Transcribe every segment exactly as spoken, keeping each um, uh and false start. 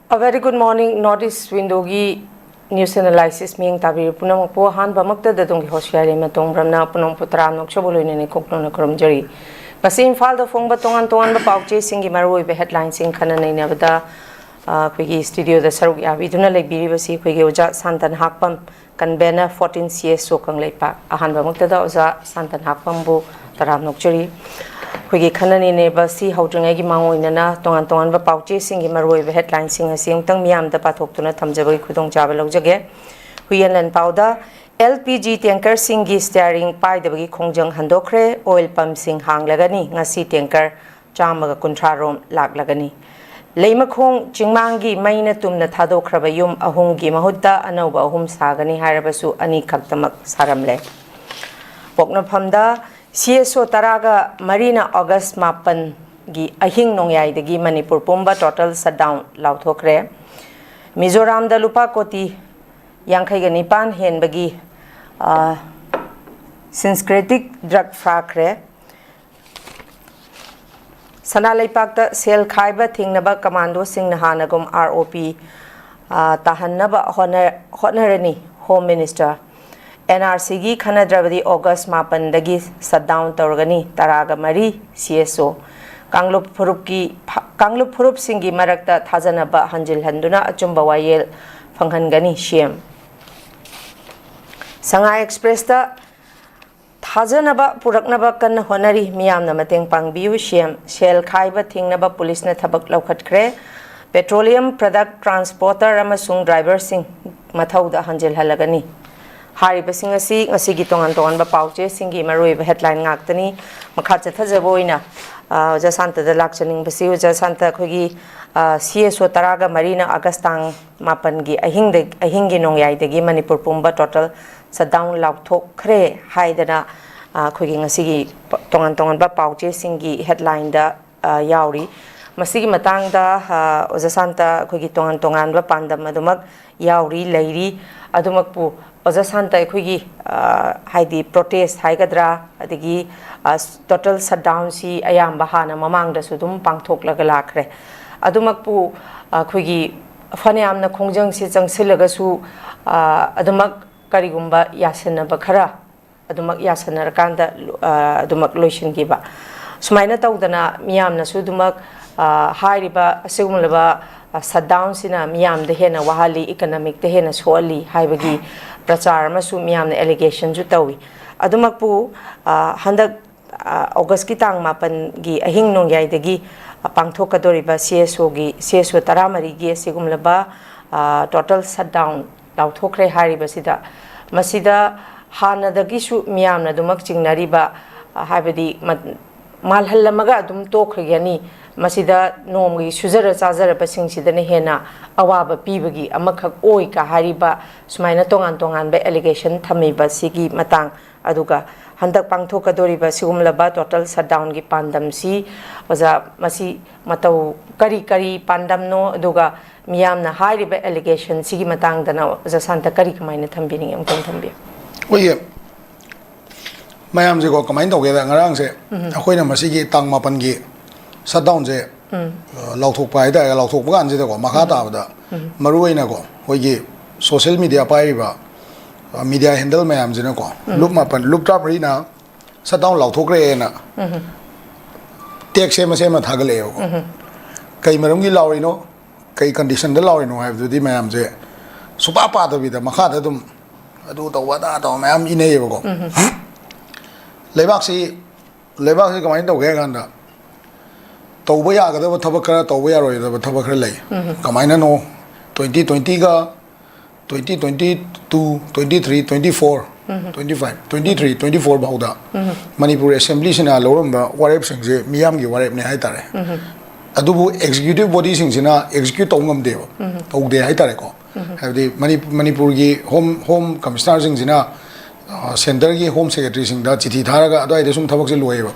A very good morning, North East Windowꯒꯤ news analysis ꯃꯤꯠꯌꯦꯡ ꯇꯥꯕꯤꯔꯤꯕ ꯄꯨꯝꯅꯃꯛꯄꯨ ꯑꯍꯥꯟꯕꯃꯛꯇꯗ ꯑꯗꯣꯝꯒꯤ host ꯌꯥꯏꯔꯦꯝꯕ ꯇꯣꯡꯕ꯭ꯔꯝꯅ ꯄꯨꯝꯅꯃꯛꯄꯨ ꯇꯔꯥꯝꯅ ꯑꯣꯛꯆꯕ ꯂꯣꯏꯅꯅ ꯏꯀꯣꯛꯅꯧꯅ ꯈꯨꯔꯨꯝꯖꯔꯤ꯫ ꯉꯁꯤ ꯏꯝꯐꯥꯜꯗ ꯐꯣꯡꯕ ꯇꯣꯉꯥꯟ ꯇꯣꯉꯥꯟꯕ ꯄꯥꯎꯆꯦꯁꯤꯡꯒꯤ ꯃꯔꯨꯑꯣꯏꯕ headlineꯁꯤꯡ ꯈꯟꯅ ꯅꯩꯅꯕꯗ, ꯑ, ꯑꯩꯈꯣꯏꯒꯤ studioꯗ ꯁꯔꯨꯛ ꯌꯥꯕꯤꯗꯨꯅ ꯂꯩꯕꯤꯔꯤꯕꯁꯤ ꯑꯩꯈꯣꯏꯒꯤ ꯑꯣꯖꯥ ꯁꯥꯟꯇꯟ ꯍꯥꯛꯄꯝ, convener fourteen C S O Kangleipak. ꯑꯍꯥꯟꯕꯃꯛꯇꯗ ꯑꯣꯖꯥ ꯁꯥꯟꯇꯟ ꯍꯥꯛꯄꯝꯕꯨ ꯇꯔꯥꯝ ꯅꯣꯛꯆꯔꯤ꯫ ꯑꯩꯈꯣꯏꯒꯤ ꯈꯟꯅ ꯅꯩꯅꯕꯁꯤ ꯍꯧꯗ꯭ꯔꯤꯉꯩꯒꯤ ꯃꯥꯡꯑꯣꯏꯅꯅ ꯇꯣꯉꯥꯟ ꯇꯣꯉꯥꯟꯕ ꯄꯥꯎꯆꯦꯁꯤꯡꯒꯤ ꯃꯔꯨꯑꯣꯏꯕ headlineꯁꯤꯡ ꯑꯁꯤ ꯑꯃꯨꯛꯇꯪ ꯃꯤꯌꯥꯝꯗ ꯄꯥꯊꯣꯛꯇꯨꯅ ꯊꯝꯖꯕꯒꯤ ꯈꯨꯗꯣꯡꯆꯥꯕ ꯂꯧꯖꯒꯦ꯫ ꯍꯨꯏꯌꯦꯟ ꯂꯥꯟꯄꯥꯎꯗ L P G tankerꯁꯤꯡꯒꯤ steering ꯄꯥꯏꯗꯕꯒꯤ ꯈꯣꯡꯖꯪ ꯍꯟꯗꯣꯛꯈ꯭ꯔꯦ, oil pumpꯁꯤꯡ ꯍꯥꯡꯂꯒꯅꯤ, ꯉꯁꯤ tanker ꯆꯥꯝꯃꯒ ꯀꯨꯟꯊ꯭ꯔꯥ ꯔꯣꯝ ꯂꯥꯛꯂꯒꯅꯤ꯫ ꯂꯩꯃꯈꯣꯡ ꯆꯤꯡꯃꯥꯡꯒꯤ ꯃꯩꯅ ꯇꯨꯝꯅ ꯊꯥꯗꯣꯛꯈ꯭ꯔꯕ ꯌꯨꯝ ꯑꯍꯨꯝꯒꯤ ꯃꯍꯨꯠꯇ ꯑꯅꯧꯕ ꯑꯍꯨꯝ ꯁꯥꯒꯅꯤ ꯍꯥꯏꯔꯕꯁꯨ ꯑꯅꯤ ꯈꯛꯇꯃꯛ ꯁꯥꯔꯝꯂꯦ꯫ ꯄꯣꯛꯅꯐꯝꯗ C S O ꯇꯔꯥꯒ ꯃꯔꯤꯅ August ꯃꯥꯄꯟꯒꯤ ꯑꯍꯤꯡ ꯅꯣꯡꯌꯥꯏꯗꯒꯤ ꯃꯅꯤꯄꯨꯔ ꯄꯨꯝꯕ total shutdown ꯂꯥꯎꯊꯣꯛꯈ꯭ꯔꯦ꯫ ꯃꯤꯖꯣꯔꯥꯝꯗ ꯂꯨꯄꯥ ꯀꯣꯇꯤ ꯌꯥꯡꯈꯩꯒ ꯅꯤꯄꯥꯟ ꯍꯦꯟꯕꯒꯤ, ꯑ, synthetic drug ꯐꯥꯈ꯭ꯔꯦ꯫ ꯁꯅꯥ ꯂꯩꯄꯥꯛꯇ ꯁꯦꯜ ꯈꯥꯏꯕ ꯊꯤꯡꯅꯕ commandoꯁꯤꯡꯅ ꯍꯥꯟꯅꯒꯨꯝ R O P, ꯑ, ꯇꯥꯍꯟꯅꯕ ꯍꯣꯠꯅ-, ꯍꯣꯠꯅꯔꯅꯤ, Home Minister꯫ N R Cꯒꯤ ꯈꯟꯅꯗ꯭ꯔꯕꯗꯤ August ꯃꯥꯄꯟꯗꯒꯤ shutdown ꯇꯧꯔꯒꯅꯤ, ꯇꯔꯥꯒ ꯃꯔꯤ C S O꯫ ꯀꯥꯡꯂꯨꯞ ꯐꯨꯔꯨꯞꯀꯤ ꯐ-, ꯀꯥꯡꯂꯨꯞ ꯐꯨꯔꯨꯞꯁꯤꯡꯒꯤ ꯃꯔꯛꯇ ꯊꯥꯖꯅꯕ ꯍꯟꯖꯤꯜꯍꯟꯗꯨꯅ ꯑꯆꯨꯝꯕ ꯋꯥꯌꯦꯜ ꯐꯪꯍꯟꯒꯅꯤ, C M꯫ ꯁꯉꯥꯏ Expressꯇ ꯊꯥꯖꯅꯕ ꯄꯨꯔꯛꯅꯕ ꯀꯟꯅ ꯍꯣꯠꯅꯔꯤ, ꯃꯤꯌꯥꯝꯅ ꯃꯇꯦꯡ ꯄꯥꯡꯕꯤꯌꯨ, C M꯫ ꯁꯦꯜ ꯈꯥꯏꯕ ꯊꯤꯡꯅꯕ ꯄꯨꯂꯤꯁꯅ ꯊꯕꯛ ꯂꯧꯈꯠꯈ꯭ꯔꯦ꯫ Petroleum product transporter ꯑꯃꯁꯨꯡ driverꯁꯤꯡ ꯃꯊꯧꯗ ꯍꯟꯖꯤꯜꯍꯜꯂꯒꯅꯤ꯫ ꯍꯥꯏꯔꯤꯕꯁꯤꯡ ꯑꯁꯤ ꯉꯁꯤꯒꯤ ꯇꯣꯉꯥꯟ ꯇꯣꯉꯥꯟꯕ ꯄꯥꯎꯆꯦꯁꯤꯡꯒꯤ ꯃꯔꯨꯑꯣꯏꯕ headline ꯉꯥꯛꯇꯅꯤ꯫ ꯃꯈꯥ ꯆꯠꯊꯖꯕ ꯑꯣꯏꯅ, ꯑ, ꯑꯣꯖꯥ ꯁꯥꯟꯇꯗ ꯂꯥꯛꯆꯅꯤꯡꯕꯁꯤ, ꯑꯣꯖꯥ ꯁꯥꯟꯇ, ꯑꯩꯈꯣꯏꯒꯤ, ꯑ, C S O ꯇꯔꯥꯒ ꯃꯔꯤꯅ August ꯇꯥꯡ ꯃꯥꯄꯟꯒꯤ ꯑꯍꯤꯡꯗ, ꯑꯍꯤꯡꯒꯤ ꯅꯣꯡꯌꯥꯏꯗꯒꯤ ꯃꯅꯤꯄꯨꯔ ꯄꯨꯝꯕ total shutdown ꯂꯥꯎꯊꯣꯛꯈ꯭ꯔꯦ ꯍꯥꯏꯗꯅ, ꯑ, ꯑꯩꯈꯣꯏꯒꯤ ꯉꯁꯤꯒꯤ ꯄ-, ꯇꯣꯉꯥꯟ ꯇꯣꯉꯥꯟꯕ ꯄꯥꯎꯆꯦꯁꯤꯡꯒꯤ headlineꯗ, ꯑ, ꯌꯥꯎꯔꯤ꯫ ꯃꯁꯤꯒꯤ ꯃꯇꯥꯡꯗ, ꯑ, ꯑꯣꯖꯥ ꯁꯥꯟꯇ, ꯑꯩꯈꯣꯏꯒꯤ ꯇꯣꯉꯥꯟ ꯇꯣꯉꯥꯟꯕ ꯄꯥꯟꯗꯝ ꯑꯗꯨꯃꯛ ꯌꯥꯎꯔꯤ, ꯂꯩꯔꯤ꯫ ꯑꯗꯨꯃꯛꯄꯨ ꯑꯣꯖꯥ ꯁꯥꯟꯇ, ꯑꯩꯈꯣꯏꯒꯤ, ꯑ, ꯍꯥꯏꯗꯤ protest ꯍꯥꯏꯒꯗ꯭ꯔꯥ, ꯑꯗꯒꯤ, ꯑ, total shutdownꯁꯤ ꯑꯌꯥꯝꯕ ꯍꯥꯟꯅ ꯃꯃꯥꯡꯗꯁꯨ ꯑꯗꯨꯝ ꯄꯥꯡꯊꯣꯛꯂꯒ ꯂꯥꯛꯈ꯭ꯔꯦ꯫ ꯑꯗꯨꯃꯛꯄꯨ ꯑꯩꯈꯣꯏꯒꯤ ꯐꯅꯌꯥꯝꯅ ꯈꯣꯡꯖꯪꯁꯤ ꯆꯪꯁꯤꯜꯂꯒꯁꯨ, ꯑ, ꯑꯗꯨꯃꯛ ꯀꯔꯤꯒꯨꯝꯕ ꯌꯥꯁꯟꯅꯕ ꯈꯔ ꯑꯗꯨꯃꯛ ꯌꯥꯁꯟꯅꯔꯀꯥꯟꯗ, ꯑ, ꯑꯗꯨꯃꯛ ꯂꯣꯏꯁꯤꯟꯈꯤꯕ꯫ ꯁꯨꯃꯥꯏꯅ ꯇꯧꯗꯅ ꯃꯤꯌꯥꯝꯅꯁꯨ ꯑꯗꯨꯃꯛ, ꯑ, ꯍꯥꯏꯔꯤꯕ ꯑꯁꯤꯒꯨꯝꯂꯕ, ꯑ, ꯁꯠꯗꯥꯎꯟꯁꯤꯅ ꯃꯤꯌꯥꯝꯗ ꯍꯦꯟꯅ ꯋꯥꯍꯜꯂꯤ, ꯏꯀꯅꯃꯤꯛꯇ ꯍꯦꯟꯅ ꯁꯣꯛꯍꯜꯂꯤ ꯍꯥꯏꯕꯒꯤ ꯄ꯭ꯔꯆꯥꯔ ꯑꯃꯁꯨ ꯃꯤꯌꯥꯝꯅ ꯑꯦꯂꯤꯒꯦꯁꯟꯁꯨ ꯇꯧꯏ꯫ ꯑꯗꯨꯃꯛꯄꯨ, ꯑ, ꯍꯟꯗꯛ ꯑ, ꯑꯣꯒꯁꯀꯤ ꯇꯥꯡ ꯃꯥꯄꯟꯒꯤ ꯑꯍꯤꯡ ꯅꯣꯡꯌꯥꯏꯗꯒꯤ, ꯑ, ꯄꯥꯡꯊꯣꯛꯀꯗꯧꯔꯤꯕ ꯁꯤ ꯑꯦꯁ ꯑꯣꯒꯤ, ꯁꯤ ꯑꯦꯁ ꯑꯣ ꯇꯔꯥꯃꯔꯤꯒꯤ ꯑꯁꯤꯒꯨꯝꯂꯕ, ꯑ, ꯇꯣꯇꯦꯜ ꯁꯠꯗꯥꯎꯟ ꯂꯥꯎꯊꯣꯛꯈ꯭ꯔꯦ ꯍꯥꯏꯔꯤꯕꯁꯤꯗ, ꯃꯁꯤꯗ ꯍꯥꯟꯅꯗꯒꯤꯁꯨ ꯃꯤꯌꯥꯝꯅ ꯑꯗꯨꯃꯛ ꯆꯤꯡꯅꯔꯤꯕ, ꯑ, ꯍꯥꯏꯕꯗꯤ ꯃ-, ꯃꯥꯜꯍꯜꯂꯝꯃꯒ ꯑꯗꯨꯝ ꯇꯣꯛꯈ꯭ꯔꯒꯅꯤ, ꯃꯁꯤꯗ ꯅꯣꯡꯃꯒꯤ ꯁꯨꯖꯔ ꯆꯥꯖꯔꯕꯁꯤꯡꯁꯤꯗꯅ ꯍꯦꯟꯅ ꯑꯋꯥꯕ ꯄꯤꯕꯒꯤ ꯑꯃꯈꯛ ꯑꯣꯏ ꯀ ꯍꯥꯏꯔꯤꯕ ꯁꯨꯃꯥꯏꯅ ꯇꯣꯉꯥꯟ ꯇꯣꯉꯥꯟꯕ ꯑꯦꯂꯤꯒꯦꯁꯟ ꯊꯝꯃꯤꯕꯁꯤꯒꯤ ꯃꯇꯥꯡ, ꯑꯗꯨꯒ ꯍꯟꯗꯛ ꯄꯥꯡꯊꯣꯛꯀꯗꯧꯔꯤꯕ ꯁꯤꯒꯨꯝꯂꯕ ꯇꯣꯇꯦꯜ ꯁꯠꯗꯥꯎꯟꯒꯤ ꯄꯥꯟꯗꯝꯁꯤ, ꯑꯣꯖꯥ, ꯃꯁꯤ ꯃꯇꯧ ꯀꯔꯤ ꯀꯔꯤ ꯄꯥꯟꯗꯝꯅꯣ, ꯑꯗꯨꯒ ꯃꯤꯌꯥꯝꯅ ꯍꯥꯏꯔꯤꯕ ꯑꯦꯂꯤꯒꯦꯁꯟꯁꯤꯒꯤ ꯃꯇꯥꯡꯗꯅ ꯑꯣꯖꯥ ꯁꯥꯟꯇ ꯀꯔꯤ ꯀꯃꯥꯏꯅ ꯊꯝꯕꯤꯅꯤꯡꯉꯤ? ꯑꯃꯨꯛꯇꯪ ꯊꯝꯕꯤꯌꯨ꯫ ꯑꯩꯈꯣꯏꯒꯤ ꯃꯌꯥꯝꯁꯦꯀꯣ ꯀꯃꯥꯏꯅ ꯇꯧꯒꯦꯗ, ꯉꯔꯥꯡꯁꯦ ꯑꯩꯈꯣꯏꯅ ꯃꯁꯤꯒꯤ ꯇꯥꯡ ꯃꯥꯄꯟꯒꯤ ꯁꯠꯗꯥꯎꯟꯁꯦ, ꯑ, ꯂꯥꯎꯊꯣꯛꯄ ꯍꯥꯏꯇꯥꯔꯦ, ꯂꯥꯎꯊꯣꯛꯄ ꯀꯥꯟꯁꯤꯗꯀꯣ, ꯃꯈꯥ ꯇꯥꯕꯗ ꯃꯔꯨ ꯑꯣꯏꯅꯀꯣ ꯑꯩꯈꯣꯏꯒꯤ ꯁꯣꯁꯦꯜ ꯃꯤꯗꯤꯌꯥ ꯄꯥꯏꯔꯤꯕ, ꯑ, ꯃꯤꯗꯤꯌꯥ ꯍꯦꯟꯗꯜ ꯃꯌꯥꯝꯁꯤꯅꯀꯣ, ꯂꯨꯞ ꯃꯥꯄꯟ, ꯂꯨꯞ ꯇꯔꯥꯃꯔꯤꯅ ꯁꯠꯗꯥꯎꯟ ꯂꯥꯎꯊꯣꯛꯈ꯭ꯔꯦꯅ ꯇꯦꯛ ꯁꯦꯝꯃ ꯁꯦꯝꯃ ꯊꯥꯒꯠꯂꯛꯑꯦꯕꯀꯣ꯫ ꯀꯩ ꯃꯔꯝꯒꯤ ꯂꯥꯎꯔꯤꯅꯣ, ꯀꯩ ꯀꯟꯗꯤꯁꯟꯗ ꯂꯥꯎꯔꯤꯅꯣ ꯍꯥꯏꯕꯗꯨꯗꯤ ꯃꯌꯥꯝꯁꯦ ꯁꯨꯄꯥ ꯄꯥꯗꯕꯤꯗ ꯃꯈꯥꯗ ꯑꯗꯨꯝ ꯑꯗꯨ ꯇꯧꯕ ꯑꯗꯥ ꯇꯧꯕ ꯃꯌꯥꯝ ꯏꯅꯩꯌꯦꯕꯀꯣ꯫ ꯂꯩꯕꯥꯛꯁꯤ, ꯂꯩꯕꯥꯛꯁꯤ ꯀꯃꯥꯏꯅ ꯇꯧꯒꯦ ꯍꯥꯏ ꯀꯥꯟꯗ, ꯇꯧꯕ ꯌꯥꯒꯗꯕ ꯊꯕꯛ ꯈꯔ, ꯇꯧꯕ ꯌꯥꯔꯣꯏꯗꯕ ꯊꯕꯛ ꯈꯔ ꯂꯩ꯫ ꯀꯃꯥꯏꯅꯅꯣ? ꯇ꯭ꯋꯦꯟꯇꯤ ꯇ꯭ꯋꯦꯟꯇꯤꯒ twenty twenty two, twenty three, twenty four, twenty five, twenty three, twenty four ꯐꯥꯎꯗ ꯃꯅꯤꯄꯨꯔ ꯑꯦꯁꯦꯝꯕ꯭ꯂꯤꯁꯤꯅ ꯂꯧꯔꯝꯕ ꯋꯥꯔꯦꯞꯁꯤꯡꯁꯦ ꯃꯤꯌꯥꯝꯒꯤ ꯋꯥꯔꯦꯞꯅꯦ ꯍꯥꯏꯇꯥꯔꯦ꯫ ꯑꯗꯨꯕꯨ ꯑꯦꯛꯖꯤꯀ꯭ꯌꯨꯇꯤꯚ ꯕꯣꯗꯤꯁꯤꯡꯁꯤꯅ ꯑꯦꯛꯖꯤꯀ꯭ꯌꯨꯠ ꯇꯧꯕ ꯉꯝꯗꯦꯕ, ꯇꯧꯗꯦ ꯍꯥꯏꯇꯥꯔꯦꯀꯣ꯫ ꯍꯥꯏꯕꯗꯤ ꯃꯅꯤ-, ꯃꯅꯤꯄꯨꯔꯒꯤ ꯍꯣꯝ, ꯍꯣꯝ ꯀꯃꯤꯁꯅꯔꯁꯤꯡꯁꯤꯅ, ꯑ, ꯁꯦꯟꯇꯔꯒꯤ ꯍꯣꯝ ꯁꯦꯀ꯭ꯔꯦꯇꯔꯤꯁꯤꯡꯗ ꯆꯤꯊꯤ ꯊꯥꯔꯒ ꯑꯗꯨꯋꯥꯏꯗ ꯁꯨꯝ ꯊꯕꯛꯁꯦ ꯂꯣꯏꯌꯦꯕ꯫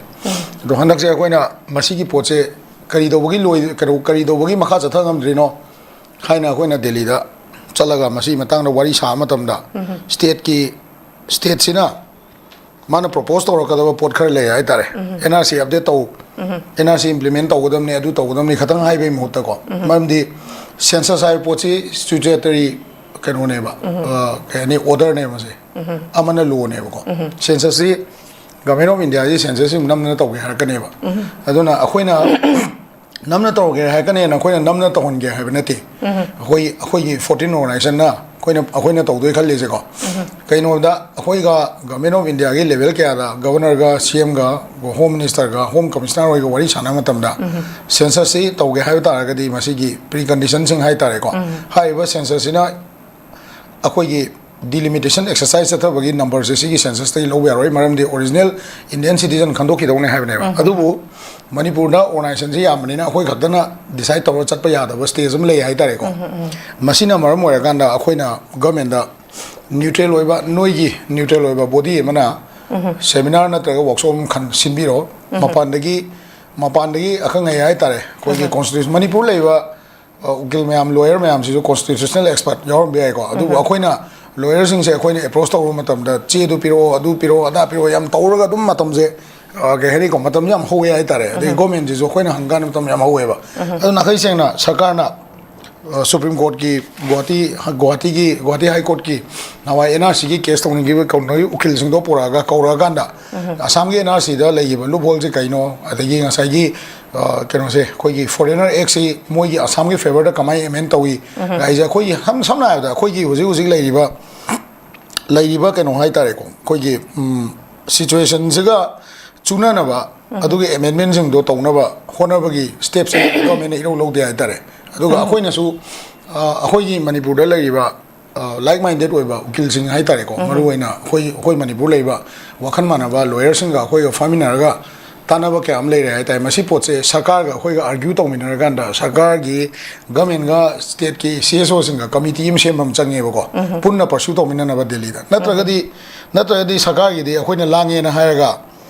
ꯑꯗꯣ ꯍꯟꯗꯛꯁꯦ ꯑꯩꯈꯣꯏꯅ ꯃꯁꯤꯒꯤ ꯄꯣꯠꯁꯦ ꯀꯔꯤ ꯇꯧꯕꯒꯤ ꯂꯣꯏ-, ꯀꯩꯅꯣ, ꯀꯔꯤ ꯇꯧꯕꯒꯤ ꯃꯈꯥ ꯆꯠꯊ ꯉꯝꯗ꯭ꯔꯤꯅꯣ ꯍꯥꯏꯅ ꯑꯩꯈꯣꯏꯅ ꯗꯦꯜꯂꯤꯗ ꯆꯠꯂꯒ ꯃꯁꯤꯒꯤ ꯃꯇꯥꯡꯗ ꯋꯥꯔꯤ ꯁꯥꯕ ꯃꯇꯝꯗ, ꯁ꯭ꯇꯦꯠꯀꯤ, ꯁ꯭ꯇꯦꯠꯁꯤꯅ ꯃꯥꯅ ꯄ꯭ꯔꯣꯄꯣꯁ ꯇꯧꯔꯛꯀꯗꯕ ꯄꯣꯠ ꯈꯔ ꯂꯩ ꯍꯥꯏꯇꯥꯔꯦ꯫ ꯑꯦꯟ ꯑꯥꯔ ꯁꯤ ꯑꯞꯗꯦꯠ ꯇꯧ, ꯑꯦꯟ ꯑꯥꯔ ꯁꯤ ꯏꯝꯄ꯭ꯂꯤꯃꯦꯟ ꯇꯧꯒꯗꯕꯅꯤ, ꯑꯗꯨ ꯇꯧꯒꯗꯕꯅꯤ ꯈꯇꯪ ꯍꯥꯏꯕꯒꯤ ꯃꯍꯨꯠꯇꯀꯣ, ꯃꯔꯝꯗꯤ ꯁꯦꯟꯁꯁ ꯍꯥꯏꯕ ꯄꯣꯠꯁꯤ ꯁ꯭ꯇꯦꯆꯨꯇꯔꯤ ꯀꯩꯅꯣꯅꯦꯕ, ꯑ, ꯀꯩ ꯍꯥꯏꯅꯤ, ꯑꯣꯔꯗꯔꯅꯦꯕ ꯃꯁꯦ꯫ ꯑꯃꯅ ꯂꯣꯅꯦꯕꯀꯣ꯫ ꯁꯦꯟꯁꯁꯁꯤ ꯒꯚꯔꯟꯃꯦꯟ ꯑꯣꯐ ꯏꯟꯗꯤꯌꯥꯒꯤ ꯁꯦꯟꯁꯁꯁꯤ ꯅꯝꯗꯅ ꯇꯧꯒꯦ ꯍꯥꯏꯔꯛꯀꯅꯦꯕ꯫ ꯑꯗꯨꯅ ꯑꯩꯈꯣꯏꯅ ꯅꯝꯅ ꯇꯧꯔꯒꯦ ꯍꯥꯏꯔꯛꯀꯅꯦꯅ ꯑꯩꯈꯣꯏꯅ ꯅꯝꯅ ꯇꯧꯍꯟꯒꯦ ꯍꯥꯏꯕ ꯅꯠꯇꯦ꯫ ꯑꯩꯈꯣꯏ, ꯑꯩꯈꯣꯏꯒꯤ ꯐꯣꯔꯇꯤꯟ ꯑꯣꯔꯒꯅꯥꯏꯖꯦꯁꯟꯅ ꯑꯩꯈꯣꯏꯅ, ꯑꯩꯈꯣꯏꯅ ꯇꯧꯗꯣꯏ ꯈꯜꯂꯤꯁꯦꯀꯣ, ꯀꯩꯅꯣꯗ ꯑꯩꯈꯣꯏꯒ ꯒꯚꯔꯟꯃꯦꯟ ꯑꯣꯐ ꯏꯟꯗꯤꯌꯥꯒꯤ ꯂꯦꯚꯦꯜ ꯀꯌꯥꯗ ꯒꯚꯔꯅꯔꯒ, ꯁꯤ ꯑꯦꯝꯒ, ꯍꯣꯝ ꯃꯤꯅꯤꯁꯇꯔꯒ, ꯍꯣꯝ ꯀꯃꯤꯁꯅꯔ ꯍꯣꯏꯒ ꯋꯥꯔꯤ ꯁꯥꯟꯅꯕ ꯃꯇꯝꯗ, ꯁꯦꯟꯁꯁꯁꯤ ꯇꯧꯒꯦ ꯍꯥꯏꯕ ꯇꯥꯔꯒꯗꯤ ꯃꯁꯤꯒꯤ ꯄ꯭ꯔꯤ ꯀꯟꯗꯤꯁꯟꯁꯤꯡ ꯍꯥꯏ ꯇꯥꯔꯦꯀꯣ, ꯍꯥꯏꯔꯤꯕ ꯁꯦꯟꯁꯁꯁꯤꯅ ꯑꯩꯈꯣꯏꯒꯤ ꯗꯤꯂꯤꯃꯤꯇꯦꯁꯟ ꯑꯦꯛꯁꯔꯁꯥꯏꯁ ꯆꯠꯊꯕꯒꯤ ꯅꯝꯕꯔꯁꯦ ꯁꯤꯒꯤ ꯁꯦꯟꯁꯁꯇꯒꯤ ꯂꯧꯕ ꯌꯥꯔꯣꯏ, ꯃꯔꯝꯗꯤ ꯑꯣꯔꯤꯖꯤꯅꯦꯜ ꯏꯟꯗꯤꯌꯟ ꯁꯤꯇꯤꯖꯟ ꯈꯟꯗꯣꯛꯈꯤꯗꯧꯅꯦ ꯍꯥꯏꯕꯅꯦꯕ꯫ ꯑꯗꯨꯕꯨ ꯃꯅꯤꯄꯨꯔꯗ ꯑꯣꯔꯒꯅꯥꯏꯖꯦꯁꯟꯁꯤ ꯌꯥꯝꯕꯅꯤꯅ ꯑꯩꯈꯣꯏ ꯈꯛꯇꯅ ꯗꯤꯁꯥꯏꯠ ꯇꯧꯔꯒ ꯆꯠꯄ ꯌꯥꯗꯕ ꯁ꯭ꯇꯦꯖ ꯑꯃ ꯂꯩ ꯍꯥꯏꯇꯥꯔꯦꯀꯣ꯫ ꯃꯁꯤꯅ ꯃꯔꯝ ꯑꯣꯏꯔꯀꯥꯟꯗ ꯑꯩꯈꯣꯏꯅ ꯒꯚꯔꯟꯃꯦꯟꯗ ꯅ꯭ꯌꯨꯇ꯭ꯔꯦꯜ ꯑꯣꯏꯕ, ꯅꯣꯏꯒꯤ ꯅ꯭ꯌꯨꯇ꯭ꯔꯦꯜ ꯑꯣꯏꯕ ꯕꯣꯗꯤ ꯑꯃꯅ ꯁꯦꯃꯤꯅꯥꯔ ꯅꯠꯇ꯭ꯔꯒ ꯋꯥꯔꯛꯁꯣꯞ ꯑꯃ ꯈꯟ-, ꯁꯤꯟꯕꯤꯔꯣ꯫ ꯃꯄꯥꯟꯗꯒꯤ, ꯃꯄꯥꯟꯗꯒꯤ ꯑꯈꯪ ꯑꯍꯩ ꯍꯥꯏꯇꯥꯔꯦ, ꯑꯩꯈꯣꯏꯒꯤ ꯀꯣꯟꯁꯇꯤꯇ꯭ꯌꯨꯁꯟ, ꯃꯅꯤꯄꯨꯔ ꯂꯩꯔꯤꯕ ꯑ, ꯎꯀꯤꯜ ꯃꯌꯥꯝ, ꯂꯣꯌꯔ ꯃꯌꯥꯝꯁꯤꯁꯨ ꯀꯣꯟꯁꯇꯤꯇ꯭ꯌꯨꯁꯅꯦꯜ ꯑꯦꯛꯁꯄꯔꯠ ꯌꯥꯎꯔꯝꯕ ꯌꯥꯏꯀꯣ꯫ ꯑꯗꯨꯕꯨ ꯑꯩꯈꯣꯏꯅ ꯂꯣꯌꯔꯁꯤꯡꯁꯦ ꯑꯩꯈꯣꯏꯅ ꯑꯦꯄ꯭ꯔꯣꯁ ꯇꯧꯕ ꯃꯇꯝꯗ ꯆꯦꯗꯨ ꯄꯤꯔꯛꯑꯣ, ꯑꯗꯨ ꯄꯤꯔꯛꯑꯣ, ꯑꯗꯥ ꯄꯤꯔꯛꯑꯣ, ꯌꯥꯝ ꯇꯧꯔꯒ ꯑꯗꯨꯝ ꯃꯇꯝꯁꯦ, ꯑ, ꯀꯩ ꯍꯥꯏꯅꯤꯀꯣ, ꯃꯇꯝꯁꯦ ꯌꯥꯝ ꯍꯧꯋꯦ ꯍꯥꯏꯇꯥꯔꯦ꯫ ꯑꯗꯩ ꯒꯣꯔꯃꯦꯟꯁꯤꯁꯨ ꯑꯩꯈꯣꯏꯅ ꯍꯪꯀꯥꯟꯗ ꯃꯇꯝ ꯌꯥꯝ ꯍꯧꯋꯦꯕ꯫ ꯑꯗꯨ ꯅꯥꯈꯩ ꯁꯦꯡꯅ ꯁꯔꯀꯥꯔꯅ, ꯑ, ꯁꯨꯄ꯭ꯔꯤꯝ ꯀꯣꯔꯠꯀꯤ ꯒꯨꯋꯥꯍꯥꯇꯤ, ꯒꯨꯋꯥꯍꯥꯇꯤꯒꯤ, ꯒꯨꯋꯥꯍꯥꯇꯤ ꯍꯥꯏ ꯀꯣꯔꯠꯀꯤ ꯅꯍꯥꯟꯋꯥꯏ ꯑꯦꯟ ꯑꯥꯔ ꯁꯤꯒꯤ ꯀꯦꯁ ꯇꯧꯅꯈꯤꯕ ꯀꯧꯅꯔꯤꯕ ꯎꯀꯤꯜꯁꯤꯡꯗꯣ ꯄꯨꯔꯛꯑꯒ, ꯀꯧꯔꯛꯑꯀꯥꯟꯗ ꯑꯁꯥꯝꯒꯤ ꯑꯦꯟ ꯑꯥꯔ ꯁꯤꯗ ꯂꯩꯔꯤꯕ ꯂꯨꯞ ꯍꯣꯜꯁꯦ ꯀꯩꯅꯣ, ꯑꯗꯒꯤ ꯉꯁꯥꯏꯒꯤ, ꯑ, ꯀꯩꯅꯣꯁꯦ, ꯑꯩꯈꯣꯏꯒꯤ ꯐꯣꯔꯦꯅꯔ ꯑꯦꯛꯁꯤ ꯃꯣꯏꯒꯤ ꯑꯁꯥꯝꯒꯤ ꯐꯦꯚꯔꯗ ꯀꯃꯥꯏꯅ ꯑꯦꯃꯦꯟ ꯇꯧꯏ ꯍꯥꯏꯁꯦ, ꯑꯩꯈꯣꯏꯒꯤ ꯁꯝ-, ꯁꯝꯅ ꯍꯥꯏꯔꯕꯗ ꯑꯩꯈꯣꯏꯒꯤ ꯍꯧꯖꯤꯛ ꯍꯧꯖꯤꯛ ꯂꯩꯔꯤꯕ, ꯂꯩꯔꯤꯕ ꯀꯩꯅꯣ ꯍꯥꯏꯇꯥꯔꯦꯀꯣ, ꯑꯩꯈꯣꯏꯒꯤ, ꯎꯝ, ꯁꯤꯆꯨꯋꯦꯁꯟꯁꯤꯒ ꯆꯨꯅꯅꯕ ꯑꯗꯨꯒꯤ ꯑꯦꯃꯦꯟꯃꯦꯟꯁꯤꯡꯗꯣ ꯇꯧꯅꯕ ꯍꯣꯠꯅꯕꯒꯤ ꯁ꯭ꯇꯦꯞꯁꯦ ꯒꯣꯔꯃꯦꯟꯅ ꯏꯔꯧ ꯂꯧꯗꯦ ꯍꯥꯏꯇꯥꯔꯦ꯫ ꯑꯗꯨꯒ ꯑꯩꯈꯣꯏꯅꯁꯨ, ꯑ, ꯑꯩꯈꯣꯏꯒꯤ ꯃꯅꯤꯄꯨꯔꯗ ꯂꯩꯔꯤꯕ, ꯑ, ꯂꯥꯏꯛ ꯃꯥꯏꯟꯗꯦꯠ ꯑꯣꯏꯕ ꯎꯀꯤꯜꯁꯤꯡ ꯍꯥꯏꯇꯥꯔꯦꯀꯣ, ꯃꯔꯨꯑꯣꯏꯅ ꯑꯩꯈꯣꯏ, ꯑꯩꯈꯣꯏ ꯃꯅꯤꯄꯨꯔ ꯂꯩꯕ ꯋꯥꯈꯜ ꯃꯥꯟꯅꯕ ꯂꯣꯌꯔꯁꯤꯡꯒ ꯑꯩꯈꯣꯏꯒ ꯐꯝꯃꯤꯟꯅꯔꯒ ꯇꯥꯟꯅꯕ ꯀꯌꯥ ꯑꯃ ꯂꯩꯔꯦ ꯍꯥꯏꯇꯥꯔꯦ꯫ ꯃꯁꯤ ꯄꯣꯠꯁꯦ ꯁꯔꯀꯥꯔꯒ ꯑꯩꯈꯣꯏꯒ ꯑꯥꯔꯒ꯭ꯌꯨ ꯇꯧꯃꯤꯟꯅꯔꯀꯥꯟꯗ ꯁꯔꯀꯥꯔꯒꯤ, ꯒꯃꯦꯟꯒ ꯁ꯭ꯇꯦꯠꯀꯤ ꯁꯤ ꯑꯦꯁ ꯑꯣꯁꯤꯡꯒ ꯀꯃꯤꯇꯤ ꯑꯃ ꯁꯦꯝꯕ ꯑꯃ ꯆꯪꯉꯦꯕꯀꯣ, ꯄꯨꯟꯅ ꯄꯔꯁ꯭ꯌꯨ ꯇꯧꯃꯤꯟꯅꯅꯕ ꯗꯦꯜꯂꯤꯗ꯫ ꯅꯠꯇ꯭ꯔꯒꯗꯤ, ꯅꯠꯇ꯭ꯔꯒꯗꯤ ꯁꯔꯀꯥꯔꯒꯤꯗꯤ ꯑꯩꯈꯣꯏꯅ ꯂꯥꯡꯉꯦꯅ ꯍꯥꯏꯔꯒ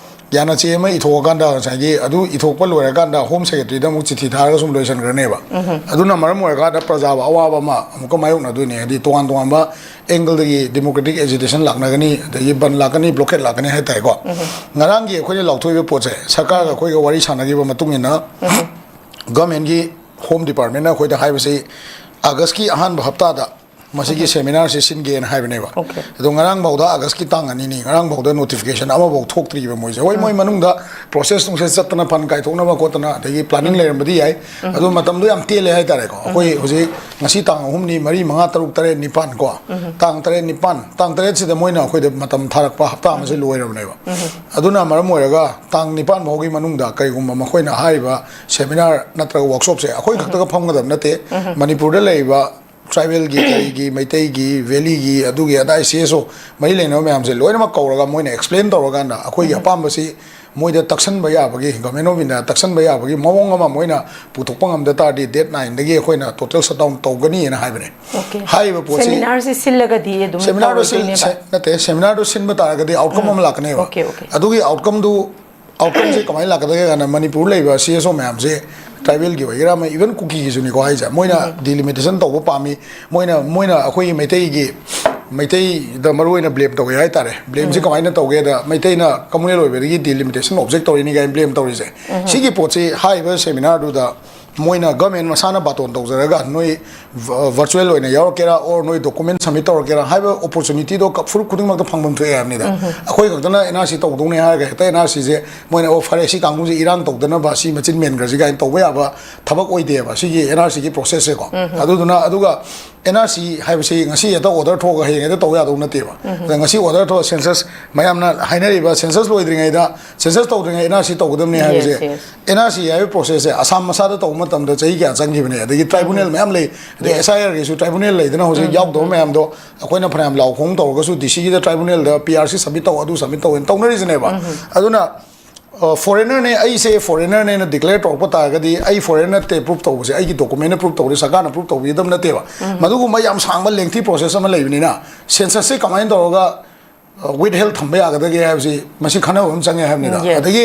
ꯌꯥꯅꯆꯦ ꯑꯃ ꯏꯊꯣꯛꯑꯀꯥꯟꯗ, ꯉꯁꯥꯏꯒꯤ ꯑꯗꯨ ꯏꯊꯣꯛꯄ ꯂꯣꯏꯔꯀꯥꯟꯗ ꯍꯣꯝ ꯁꯦꯀ꯭ꯔꯦꯇꯔꯤꯗ ꯑꯃꯨꯛ ꯆꯤꯊꯤ ꯊꯥꯔꯒ ꯁꯨꯝ ꯂꯣꯏꯁꯟꯈ꯭ꯔꯅꯦꯕ꯫ ꯑꯗꯨꯅ ꯃꯔꯝ ꯑꯣꯏꯔꯀꯥꯟꯗ ꯄ꯭ꯔꯖꯥꯕꯨ ꯑꯋꯥꯕ ꯑꯃ ꯑꯃꯨꯛꯀ ꯃꯥꯌꯣꯛꯅꯗꯣꯏꯅꯦ, ꯍꯥꯏꯗꯤ ꯇꯣꯉꯥꯟ ꯇꯣꯉꯥꯟꯕ ꯑꯦꯡꯒꯜꯗꯒꯤ ꯗꯦꯃꯣꯀ꯭ꯔꯦꯇꯤꯛ ꯑꯦꯖꯤꯇꯦꯁꯟ ꯂꯥꯛꯅꯒꯅꯤ, ꯑꯗꯒꯤ ꯕꯟ ꯂꯥꯛꯀꯅꯤ, ꯕ꯭ꯂꯣꯀꯦꯠ ꯂꯥꯛꯀꯅꯤ ꯍꯥꯏꯇꯥꯔꯦꯀꯣ꯫ ꯉꯔꯥꯡꯒꯤ ꯑꯩꯈꯣꯏꯅ ꯂꯥꯎꯊꯣꯛꯏꯕ ꯄꯣꯠꯁꯦ, ꯁꯔꯀꯥꯔꯒ ꯑꯩꯈꯣꯏꯒ ꯋꯥꯔꯤ ꯁꯥꯟꯅꯈꯤꯕ ꯃꯇꯨꯡ ꯏꯟꯅ, ꯒꯃꯦꯟꯒꯤ ꯍꯣꯝ ꯗꯤꯄꯥꯔꯠꯃꯦꯟꯅ ꯑꯩꯈꯣꯏꯗ ꯍꯥꯏꯕꯁꯤ, ꯑꯥꯒꯁꯀꯤ ꯑꯍꯥꯟꯕ ꯍꯞꯇꯥꯗ ꯃꯁꯤꯒꯤ ꯁꯦꯃꯤꯅꯥꯔꯁꯤ ꯁꯤꯟꯒꯦꯅ ꯍꯥꯏꯕꯅꯦꯕ꯫ Okay. ꯑꯗꯣ ꯉꯔꯥꯡ ꯐꯥꯎꯗ, ꯑꯥꯒꯁꯀꯤ ꯇꯥꯡ ꯑꯅꯤꯅꯤ, ꯉꯔꯥꯡ ꯐꯥꯎꯗ ꯅꯣꯇꯤꯐꯤꯀꯦꯁꯟ ꯑꯃꯐꯥꯎ ꯊꯣꯛꯇ꯭ꯔꯤꯕ ꯃꯣꯏꯁꯦ꯫ ꯍꯣꯏ, ꯃꯣꯏ ꯃꯅꯨꯡꯗ ꯄ꯭ꯔꯣꯁꯦꯁ ꯅꯨꯡꯁꯦꯁ ꯆꯠꯇꯅ, ꯐꯟ ꯀꯥꯏꯊꯣꯛꯅꯕ ꯈꯣꯠꯇꯅ, ꯑꯗꯒꯤ ꯄ꯭ꯂꯥꯅꯤꯡ ꯂꯩꯔꯝꯕꯗꯤ ꯌꯥꯏ꯫ ꯑꯗꯣ ꯃꯇꯝꯗꯣ ꯌꯥꯝ ꯇꯦꯜꯂꯦ ꯍꯥꯏꯇꯥꯔꯦꯀꯣ꯫ ꯑꯩꯈꯣꯏ ꯍꯧꯖꯤꯛ ꯉꯁꯤ ꯇꯥꯡ ꯑꯍꯨꯝꯅꯤ, ꯃꯔꯤ, ꯃꯉꯥ, ꯇꯔꯨꯛ, ꯇꯔꯦꯠ, ꯅꯤꯄꯥꯟ ꯀꯣ, ꯇꯥꯡ ꯇꯔꯦꯠ, ꯅꯤꯄꯥꯟ, ꯇꯥꯡ ꯇꯔꯦꯠꯁꯤꯗ ꯃꯣꯏꯅ ꯑꯩꯈꯣꯏꯗ ꯃꯇꯝ ꯊꯥꯔꯛꯄ ꯍꯞꯇꯥ ꯑꯃꯁꯦ ꯂꯣꯏꯔꯕꯅꯦꯕ꯫ ꯑꯗꯨꯅ ꯃꯔꯝ ꯑꯣꯏꯔꯒ ꯇꯥꯡ ꯅꯤꯄꯥꯟ ꯐꯥꯎꯒꯤ ꯃꯅꯨꯡꯗ ꯀꯔꯤꯒꯨꯝꯕ ꯃꯈꯣꯏꯅ ꯍꯥꯏꯔꯤꯕ ꯁꯦꯃꯤꯅꯥꯔ ꯅꯠꯇ꯭ꯔꯒ ꯋꯥꯔꯛꯁꯣꯞꯁꯦ ꯑꯩꯈꯣꯏ ꯈꯛꯇꯒ ꯐꯝꯒꯗꯕ ꯅꯠꯇꯦ꯫ ꯃꯅꯤꯄꯨꯔꯗ ꯂꯩꯔꯤꯕ ꯇ꯭ꯔꯥꯏꯕꯦꯜꯒꯤ, ꯀꯔꯤꯒꯤ, ꯃꯩꯇꯩꯒꯤ, ꯚꯦꯂꯤꯒꯤ, ꯑꯗꯨꯒꯤ ꯑꯗꯥꯏ ꯁꯤ ꯑꯦꯁ ꯑꯣ ꯃꯔꯤ ꯂꯩꯅꯕ ꯃꯌꯥꯝꯁꯦ ꯂꯣꯏꯅꯃꯛ ꯀꯧꯔꯒ ꯃꯣꯏꯅ ꯑꯦꯛꯁꯄ꯭ꯂꯦꯟ ꯇꯧꯔꯀꯥꯟꯗ ꯑꯩꯈꯣꯏꯒꯤ ꯑꯄꯥꯝꯕꯁꯤ ꯃꯣꯏꯗ ꯇꯛꯁꯟꯕ ꯌꯥꯕꯒꯤ, ꯒꯣꯔꯃꯦꯟ ꯑꯣꯐ ꯏꯟꯗꯤꯌꯥ ꯇꯛꯁꯟꯕ ꯌꯥꯕꯒꯤ ꯃꯑꯣꯡ ꯑꯃ ꯃꯣꯏꯅ ꯄꯨꯊꯣꯛꯄ ꯉꯝꯗ ꯇꯥꯔꯗꯤ, ꯗꯦꯠ ꯅꯥꯏꯟꯗꯒꯤ ꯑꯩꯈꯣꯏꯅ ꯇꯣꯇꯦꯜ ꯁꯠꯗꯥꯎꯟ ꯇꯧꯒꯅꯤꯅ ꯍꯥꯏꯕꯅꯦ꯫ Okay. ꯍꯥꯏꯔꯤꯕ ꯄꯣꯠꯁꯤ ꯁꯦꯃꯤꯅꯥꯔꯁꯤ ꯁꯤꯜꯂꯒꯗꯤ ꯑꯗꯨꯝ ꯁꯦꯃꯤꯅꯥꯔꯗꯨ ꯁꯤꯜ-, ꯇꯧꯔꯣꯏꯗꯣꯏꯅꯦꯕ? ꯁꯦ-, ꯅꯠꯇꯦ, ꯁꯦꯃꯤꯅꯥꯔꯗꯨ ꯁꯤꯟꯕ ꯇꯥꯔꯒꯗꯤ ꯑꯥꯎꯠꯀꯝ ꯑꯃ ꯂꯥꯛꯀꯅꯦꯕ꯫ Okay, okay. ꯑꯗꯨꯒꯤ ꯑꯥꯎꯠꯀꯝꯗꯨ, ꯑꯥꯎꯠꯀꯝꯁꯦ ꯀꯃꯥꯏꯅ ꯂꯥꯛꯀꯗꯒꯦ ꯍꯥꯏ ꯀꯥꯟꯗ, ꯃꯅꯤꯄꯨꯔ ꯂꯩꯕ ꯁꯤ ꯑꯦꯁ ꯑꯣ ꯃꯌꯥꯝꯁꯦ, ꯇ꯭ꯔꯥꯏꯕꯦꯜꯒꯤ ꯑꯣꯏꯒꯦꯔꯥ ꯑꯃ, ꯏꯚꯟ ꯀꯨꯀꯤꯒꯤꯁꯨꯅꯤꯀꯣ ꯍꯥꯏꯁꯦ, ꯃꯣꯏꯅ ꯗꯤꯂꯤꯃꯤꯇꯦꯁꯟ ꯇꯧꯕ ꯄꯥꯝꯃꯤ꯫ ꯃꯣꯏꯅ, ꯃꯣꯏꯅ ꯑꯩꯈꯣꯏꯒꯤ ꯃꯩꯇꯩꯒꯤ, ꯃꯩꯇꯩꯗ ꯃꯔꯨ ꯑꯣꯏꯅ ꯕ꯭ꯂꯦꯝ ꯇꯧꯋꯦ ꯍꯥꯏꯇꯥꯔꯦ꯫ ꯕ꯭ꯂꯦꯝꯁꯦ ꯀꯃꯥꯏꯅ ꯇꯧꯒꯦꯗ, ꯃꯩꯇꯩꯅ ꯀꯝꯃꯨꯅꯦꯜ ꯑꯣꯏꯕꯗꯒꯤ ꯗꯤꯂꯤꯃꯤꯇꯦꯁꯟ ꯑꯣꯕꯖꯦꯛ ꯇꯧꯔꯤꯅꯤ ꯀꯥꯏꯅ ꯕ꯭ꯂꯦꯝ ꯇꯧꯔꯤꯁꯦ꯫ ꯁꯤꯒꯤ ꯄꯣꯠꯁꯤ ꯍꯥꯏꯔꯤꯕ ꯁꯦꯃꯤꯅꯥꯔꯗꯨꯗ ꯃꯣꯏꯅ ꯒꯚꯔꯟꯃꯦꯟ ꯃꯁꯥꯅ ꯕꯥꯇꯣꯟ ꯇꯧꯖꯔꯒ, ꯅꯣꯏ ꯚ-, ꯚꯔꯆꯨꯋꯦꯜ ꯑꯣꯏꯅ ꯌꯥꯎꯔꯛꯀꯦꯔꯥ, ꯑꯣꯔ ꯅꯣꯏ ꯗꯣꯀꯨꯃꯦꯟ ꯁꯕꯃꯤꯠ ꯇꯧꯔꯛꯀꯦꯔꯥ ꯍꯥꯏꯕ ꯑꯣꯄꯣꯔꯆꯨꯅꯤꯇꯤꯗꯣ ꯀ-, ꯐꯨꯔꯨꯞ ꯈꯨꯗꯤꯡꯃꯛꯇ ꯐꯪꯐꯝ ꯊꯣꯛꯑꯦ ꯍꯥꯏꯕꯅꯤꯗ꯫ ꯑꯩꯈꯣꯏ ꯈꯛꯇꯅ ꯑꯦꯟ ꯑꯥꯔ ꯁꯤ ꯇꯧꯗꯧꯅꯦ ꯍꯥꯏꯔꯒ ꯍꯦꯛꯇ ꯑꯦꯟ ꯑꯥꯔ ꯁꯤꯁꯦ ꯃꯣꯏꯅ, "ꯑꯣ, ꯐꯔꯦ, ꯁꯤ ꯀꯥꯡꯕꯨꯁꯦ ꯏꯔꯥꯡ ꯇꯧꯗꯅꯕ ꯁꯤ ꯃꯆꯤꯟ ꯃꯦꯟꯈ꯭ꯔꯁꯤ" ꯀꯥꯏꯅ ꯇꯧꯕ ꯌꯥꯕ ꯊꯕꯛ ꯑꯣꯏꯗꯦꯕ ꯁꯤꯒꯤ ꯑꯦꯟ ꯑꯥꯔ ꯁꯤꯒꯤ ꯄ꯭ꯔꯣꯁꯦꯁꯁꯦꯀꯣ꯫ ꯑꯗꯨꯗꯨꯅ, ꯑꯗꯨꯒ ꯑꯦꯟ ꯑꯥꯔ ꯁꯤ ꯍꯥꯏꯕꯁꯤ ꯉꯁꯤ ꯍꯦꯛꯇ ꯑꯣꯔꯗꯔ ꯊꯣꯛꯑꯒ ꯍꯌꯦꯡ ꯍꯦꯛꯇ ꯇꯧꯕ ꯌꯥꯗꯧ ꯅꯠꯇꯦꯕ꯫ ꯑꯗ ꯉꯁꯤ ꯑꯣꯔꯗꯔ ꯊꯣꯛꯑ, ꯁꯦꯟꯁꯁ, ꯃꯌꯥꯝꯅ ꯍꯥꯏꯅꯔꯤꯕ ꯁꯦꯟꯁꯁ ꯂꯣꯏꯗ꯭ꯔꯤꯉꯩꯗ, ꯁꯦꯟꯁꯁ ꯇꯧꯗ꯭ꯔꯤꯉꯩ ꯑꯦꯟ ꯑꯥꯔ ꯁꯤ ꯇꯧꯒꯗꯕꯅꯤ ꯍꯥꯏꯕꯁꯦ, Yes, yes. ꯑꯦꯟ ꯑꯥꯔ ꯁꯤ ꯍꯥꯏꯕ ꯄ꯭ꯔꯣꯁꯦꯁꯁꯦ ꯑꯁꯥꯝ ꯃꯁꯥꯗ ꯇꯧꯕ ꯃꯇꯝꯗ ꯆꯍꯤ ꯀꯌꯥ ꯆꯪꯈꯤꯕꯅꯦ, ꯑꯗꯒꯤ ꯇ꯭ꯔꯥꯏꯕꯨꯅꯦꯜ ꯃꯌꯥꯝ ꯂꯩ, ꯑꯗꯩ Yes. ꯑꯦꯁ ꯑꯥꯏ ꯑꯥꯔꯒꯤꯁꯨ ꯇ꯭ꯔꯥꯏꯕꯨꯅꯦꯜ ꯂꯩꯗꯅ ꯍꯧꯖꯤꯛ ꯌꯥꯎꯗꯕ ꯃꯌꯥꯝꯗꯣ ꯑꯩꯈꯣꯏꯅ ꯐꯅꯌꯥꯝ ꯂꯥꯎ ꯈꯣꯡ ꯇꯧꯔꯒꯁꯨ ꯗꯤ ꯁꯤꯒꯤꯗ ꯇ꯭ꯔꯥꯏꯕꯨꯅꯦꯜꯗ ꯄꯤ ꯑꯥꯔ ꯁꯤ ꯁꯕꯃꯤꯠ ꯇꯧ, ꯑꯗꯨ ꯁꯕꯃꯤꯠ ꯇꯧꯅ ꯇꯧꯅꯔꯤꯁꯤꯅꯦꯕ꯫ ꯑꯗꯨꯅ, ꯑ, ꯐꯣꯔꯦꯅꯔꯅꯦ, ꯑꯩꯁꯦ ꯐꯣꯔꯦꯅꯔꯅꯦꯅ ꯗꯤꯀ꯭ꯂꯦꯌꯔ ꯇꯧꯔꯛꯄ ꯇꯥꯔꯒꯗꯤ, ꯑꯩ ꯐꯣꯔꯦꯅꯔ ꯅꯠꯇꯦ ꯄ꯭ꯔꯨꯐ ꯇꯧꯕꯁꯦ, ꯑꯩꯒꯤ ꯗꯣꯀꯨꯃꯦꯟꯅ ꯄ꯭ꯔꯨꯐ ꯇꯧꯕꯁꯦ, ꯁꯔꯀꯥꯔꯅ ꯄ꯭ꯔꯨꯐ ꯇꯧꯕꯤꯒꯗꯕ ꯅꯠꯇꯦꯕ꯫ ꯃꯗꯨꯒꯨꯝꯕ ꯌꯥꯝ ꯁꯥꯡꯕ ꯂꯦꯡꯊꯤ ꯄ꯭ꯔꯣꯁꯦꯁ ꯑꯃ ꯂꯩꯕꯅꯤꯅ, ꯁꯦꯟꯁꯁꯁꯦ ꯀꯃꯥꯏꯅ ꯇꯧꯔꯒ ꯋꯤꯠꯍꯦꯜ ꯊꯝꯕ ꯌꯥꯒꯗꯒꯦ ꯍꯥꯏꯕꯁꯤ ꯃꯁꯤ ꯈꯟꯅꯕ ꯑꯃ ꯆꯪꯉꯦ ꯍꯥꯏꯕꯅꯤꯗ꯫ ꯎꯝ, yes. ꯑꯗꯒꯤ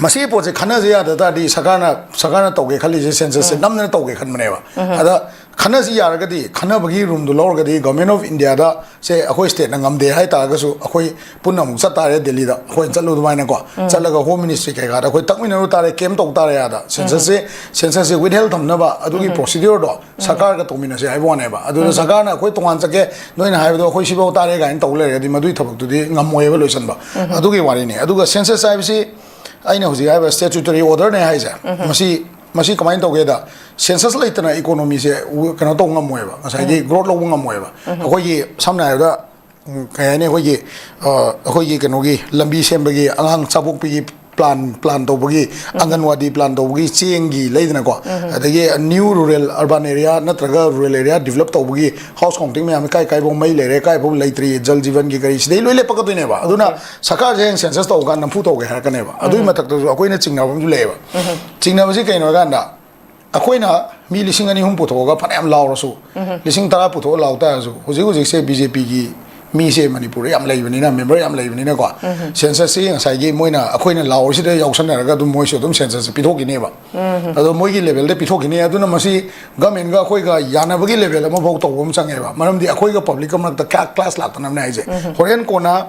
ꯃꯁꯤꯒꯤ ꯄꯣꯠꯁꯦ ꯈꯟꯅꯁꯦ ꯌꯥꯗ ꯇꯥꯔꯗꯤ ꯁꯔꯀꯥꯔꯅ, ꯁꯔꯀꯥꯔꯅ ꯇꯧꯒꯦ ꯈꯜꯂꯤꯁꯦ ꯁꯦꯟꯁꯁꯁꯦ ꯎꯝ꯫ ꯅꯝꯗꯅ ꯇꯧꯒꯦ ꯈꯟꯕꯅꯦꯕ꯫ ꯎꯝ꯫ ꯑꯗ ꯈꯟꯅꯁꯤ ꯌꯥꯔꯒꯗꯤ, ꯈꯟꯅꯕꯒꯤ ꯔꯨꯝꯗꯣ ꯂꯧꯔꯒꯗꯤ ꯒꯣꯔꯃꯦꯟ ꯑꯣꯐ ꯏꯟꯗꯤꯌꯥꯗ ꯁꯦ ꯑꯩꯈꯣꯏ ꯁ꯭ꯇꯦꯠꯅ ꯉꯝꯗꯦ ꯍꯥꯏ ꯇꯥꯔꯒꯁꯨ ꯑꯩꯈꯣꯏ ꯄꯨꯟꯅ ꯑꯃꯨꯛ ꯆꯠ ꯇꯥꯔꯦ ꯗꯦꯜꯂꯤꯗ, ꯑꯩꯈꯣꯏꯅ ꯆꯠꯂꯨ ꯑꯗꯨꯃꯥꯏꯅꯀꯣ꯫ ꯎꯝ꯫ ꯆꯠꯂꯒ ꯍꯣꯝ ꯃꯤꯅꯤꯁꯇ꯭ꯔꯤ ꯀꯩꯀꯥꯗ ꯑꯩꯈꯣꯏ ꯇꯛꯃꯤꯟꯅꯔꯨ ꯇꯥꯔꯦ, ꯀꯦꯝ ꯇꯧ ꯇꯥꯔꯦ ꯑꯥꯗ꯫ ꯎꯝ꯫ ꯁꯦꯟꯁꯁꯁꯦ, ꯁꯦꯟꯁꯁꯁꯦ ꯋꯤꯠꯍꯦꯜ ꯊꯝꯅꯕ ꯑꯗꯨꯒꯤ ꯎꯝ꯫ ꯄ꯭ꯔꯣꯁꯤꯗ꯭ꯌꯨꯔꯗꯣ ꯎꯝ꯫ ꯁꯔꯀꯥꯔꯒ ꯇꯧꯃꯤꯟꯅꯁꯦ ꯍꯥꯏꯕ ꯋꯥꯅꯦꯕ꯫ ꯑꯗꯨꯗ ꯎꯝ꯫ ꯁꯔꯀꯥꯔꯅ ꯑꯩꯈꯣꯏ ꯇꯣꯉꯥꯟ ꯆꯠꯀꯦ, ꯅꯣꯏꯅ ꯍꯥꯏꯕꯗꯣ ꯑꯩꯈꯣꯏ ꯁꯤꯐꯥꯎ ꯇꯥꯔꯦ ꯀꯥꯏꯅ ꯇꯧ ꯂꯩꯔꯒꯗꯤ ꯃꯗꯨꯒꯤ ꯊꯕꯛꯇꯨꯗꯤ ꯉꯝꯃꯣꯏꯕ ꯂꯣꯏꯁꯤꯟꯕ꯫ ꯎꯝ꯫ ꯑꯗꯨꯒꯤ ꯋꯥꯔꯤꯅꯤ꯫ ꯑꯗꯨꯒ ꯁꯦꯟꯁꯁ ꯍꯥꯏꯕꯁꯤ ꯑꯩꯅ ꯍꯧꯖꯤꯛ ꯍꯥꯏꯕ ꯁ꯭ꯇꯦꯆꯨꯇꯣꯔꯤ ꯑꯣꯔꯗꯔꯅꯦ ꯍꯥꯏꯁꯦ꯫ ꯎꯝ꯫ ꯃꯁꯤ, ꯃꯁꯤ ꯀꯃꯥꯏꯅ ꯇꯧꯒꯦꯗ, ꯁꯦꯟꯁꯁ ꯂꯩꯇꯅ ꯏꯀꯣꯅꯣꯃꯤꯁꯦ ꯎ-, ꯀꯩꯅꯣ ꯇꯧꯕ ꯉꯝꯃꯣꯏꯕ, ꯉꯁꯥꯏꯒꯤ ꯎꯝ꯫ ꯒ꯭ꯔꯣꯠ ꯂꯧꯕ ꯉꯝꯃꯣꯏꯕ꯫ ꯎꯝ꯫ ꯑꯩꯈꯣꯏꯒꯤ ꯁꯝꯅ ꯍꯥꯏꯔꯕꯗ, ꯎꯝ, ꯀꯩ ꯍꯥꯏꯅꯤ, ꯑꯩꯈꯣꯏꯒꯤ, ꯑ, ꯑꯩꯈꯣꯏꯒꯤ ꯀꯩꯅꯣꯒꯤ ꯂꯝꯕꯤ ꯁꯦꯝꯕꯒꯤ, ꯑꯉꯥꯡ ꯆꯥꯛꯄꯣꯛꯄꯤꯒꯤ ꯄ꯭ꯂꯥꯟ, ꯄ꯭ꯂꯥꯟ ꯇꯧꯕꯒꯤ, ꯎꯝ꯫ ꯑꯪꯒꯟꯋꯥꯗꯤ ꯄ꯭ꯂꯥꯟ ꯇꯧꯕꯒꯤ, ꯆꯦꯡꯒꯤ ꯂꯩꯗꯅꯀꯣ, ꯎꯝ꯫ ꯑꯗꯒꯤ ꯅ꯭ꯌꯨ ꯔꯨꯔꯦꯜ ꯑꯔꯕꯥꯟ ꯑꯦꯔꯤꯌꯥ ꯅꯠꯇ꯭ꯔꯒ ꯔꯨꯔꯦꯜ ꯑꯦꯔꯤꯌꯥ ꯗꯤꯕꯂꯞ ꯇꯧꯕꯒꯤ ꯍꯥꯎꯁ ꯀꯥꯎꯟꯇꯤꯡ ꯃꯌꯥꯝ ꯀꯥꯏ ꯀꯥꯏꯐꯥꯎ ꯃꯩ ꯂꯩꯔꯦ, ꯀꯥꯏꯐꯥꯎ ꯂꯩꯇ꯭ꯔꯤ, ꯖꯜ ꯖꯤꯕꯟꯒꯤ ꯀꯔꯤ, ꯁꯤꯗꯩ ꯂꯣꯏ ꯂꯦꯞꯄꯛꯀꯗꯣꯏꯅꯦꯕ꯫ ꯑꯗꯨꯅ ꯎꯝ꯫ ꯁꯔꯀꯥꯔꯁꯦ ꯍꯌꯦꯡ ꯁꯦꯟꯁꯁ ꯇꯧꯔꯀꯥꯟꯗ ꯅꯝꯐꯨ ꯇꯧꯒꯦ ꯍꯥꯏꯔꯛꯀꯅꯦꯕ꯫ ꯑꯗꯨꯒꯤ ꯎꯝ꯫ ꯃꯊꯛꯇꯁꯨ ꯑꯩꯈꯣꯏꯅ ꯆꯤꯡꯅꯕ ꯑꯃꯁꯨ ꯂꯩꯌꯦꯕ꯫ ꯎꯝ꯫ ꯆꯤꯡꯅꯕꯁꯤ ꯀꯩꯅꯣ ꯍꯥꯏꯀꯥꯟꯗ, ꯑꯩꯈꯣꯏꯅ ꯃꯤ ꯂꯤꯁꯤꯡ ꯑꯅꯤ ꯑꯍꯨꯝ ꯄꯨꯊꯣꯛꯑꯒ ꯐꯅꯌꯥꯝ ꯂꯥꯎꯔꯁꯨ, ꯎꯝ꯫ ꯂꯤꯁꯤꯡ ꯇꯔꯥ ꯄꯨꯊꯣꯛꯑ ꯂꯥꯎ ꯇꯥꯔꯁꯨ, ꯍꯧꯖꯤꯛ ꯍꯧꯖꯤꯛꯁꯦ ꯕꯤ ꯖꯦ ꯄꯤꯒꯤ ꯃꯤꯁꯦ ꯃꯅꯤꯄꯨꯔꯗ ꯌꯥꯝ ꯂꯩꯕꯅꯤꯅ, ꯃꯦꯝꯕꯔ ꯌꯥꯝ ꯂꯩꯕꯅꯤꯅꯀꯣ, ꯎꯝ꯫ ꯁꯦꯟꯁꯁꯁꯤ ꯉꯁꯥꯏꯒꯤ ꯃꯣꯏꯅ ꯑꯩꯈꯣꯏꯅ ꯂꯥꯎꯔꯤꯁꯤꯗ ꯌꯥꯎꯁꯟꯅꯔꯒ ꯑꯗꯨꯝ ꯃꯣꯏꯁꯨ ꯑꯗꯨꯝ ꯁꯦꯟꯁꯁꯁꯤ ꯄꯤꯊꯣꯛꯈꯤꯅꯦꯕ꯫ ꯎꯝ꯫ ꯑꯗꯣ ꯃꯣꯏꯒꯤ ꯂꯦꯚꯦꯜꯗ ꯄꯤꯊꯣꯛꯈꯤꯅꯤ꯫ ꯑꯗꯨꯅ ꯃꯁꯤ ꯒꯃꯦꯟꯒ ꯑꯩꯈꯣꯏꯒ ꯌꯥꯅꯕꯒꯤ ꯂꯦꯚꯦꯜ ꯑꯃꯐꯥꯎ ꯇꯧꯕ ꯑꯃ ꯆꯪꯉꯦꯕ꯫ ꯃꯔꯝꯗꯤ ꯑꯩꯈꯣꯏꯒ ꯄꯕ꯭ꯂꯤꯛꯀ ꯃꯔꯛꯇ ꯀ꯭ꯂꯥꯁ ꯂꯥꯛꯇꯅꯕꯅꯦ ꯍꯥꯏꯁꯦ꯫ ꯎꯝ꯫ ꯍꯣꯔꯦꯟ ꯀꯣꯟꯅ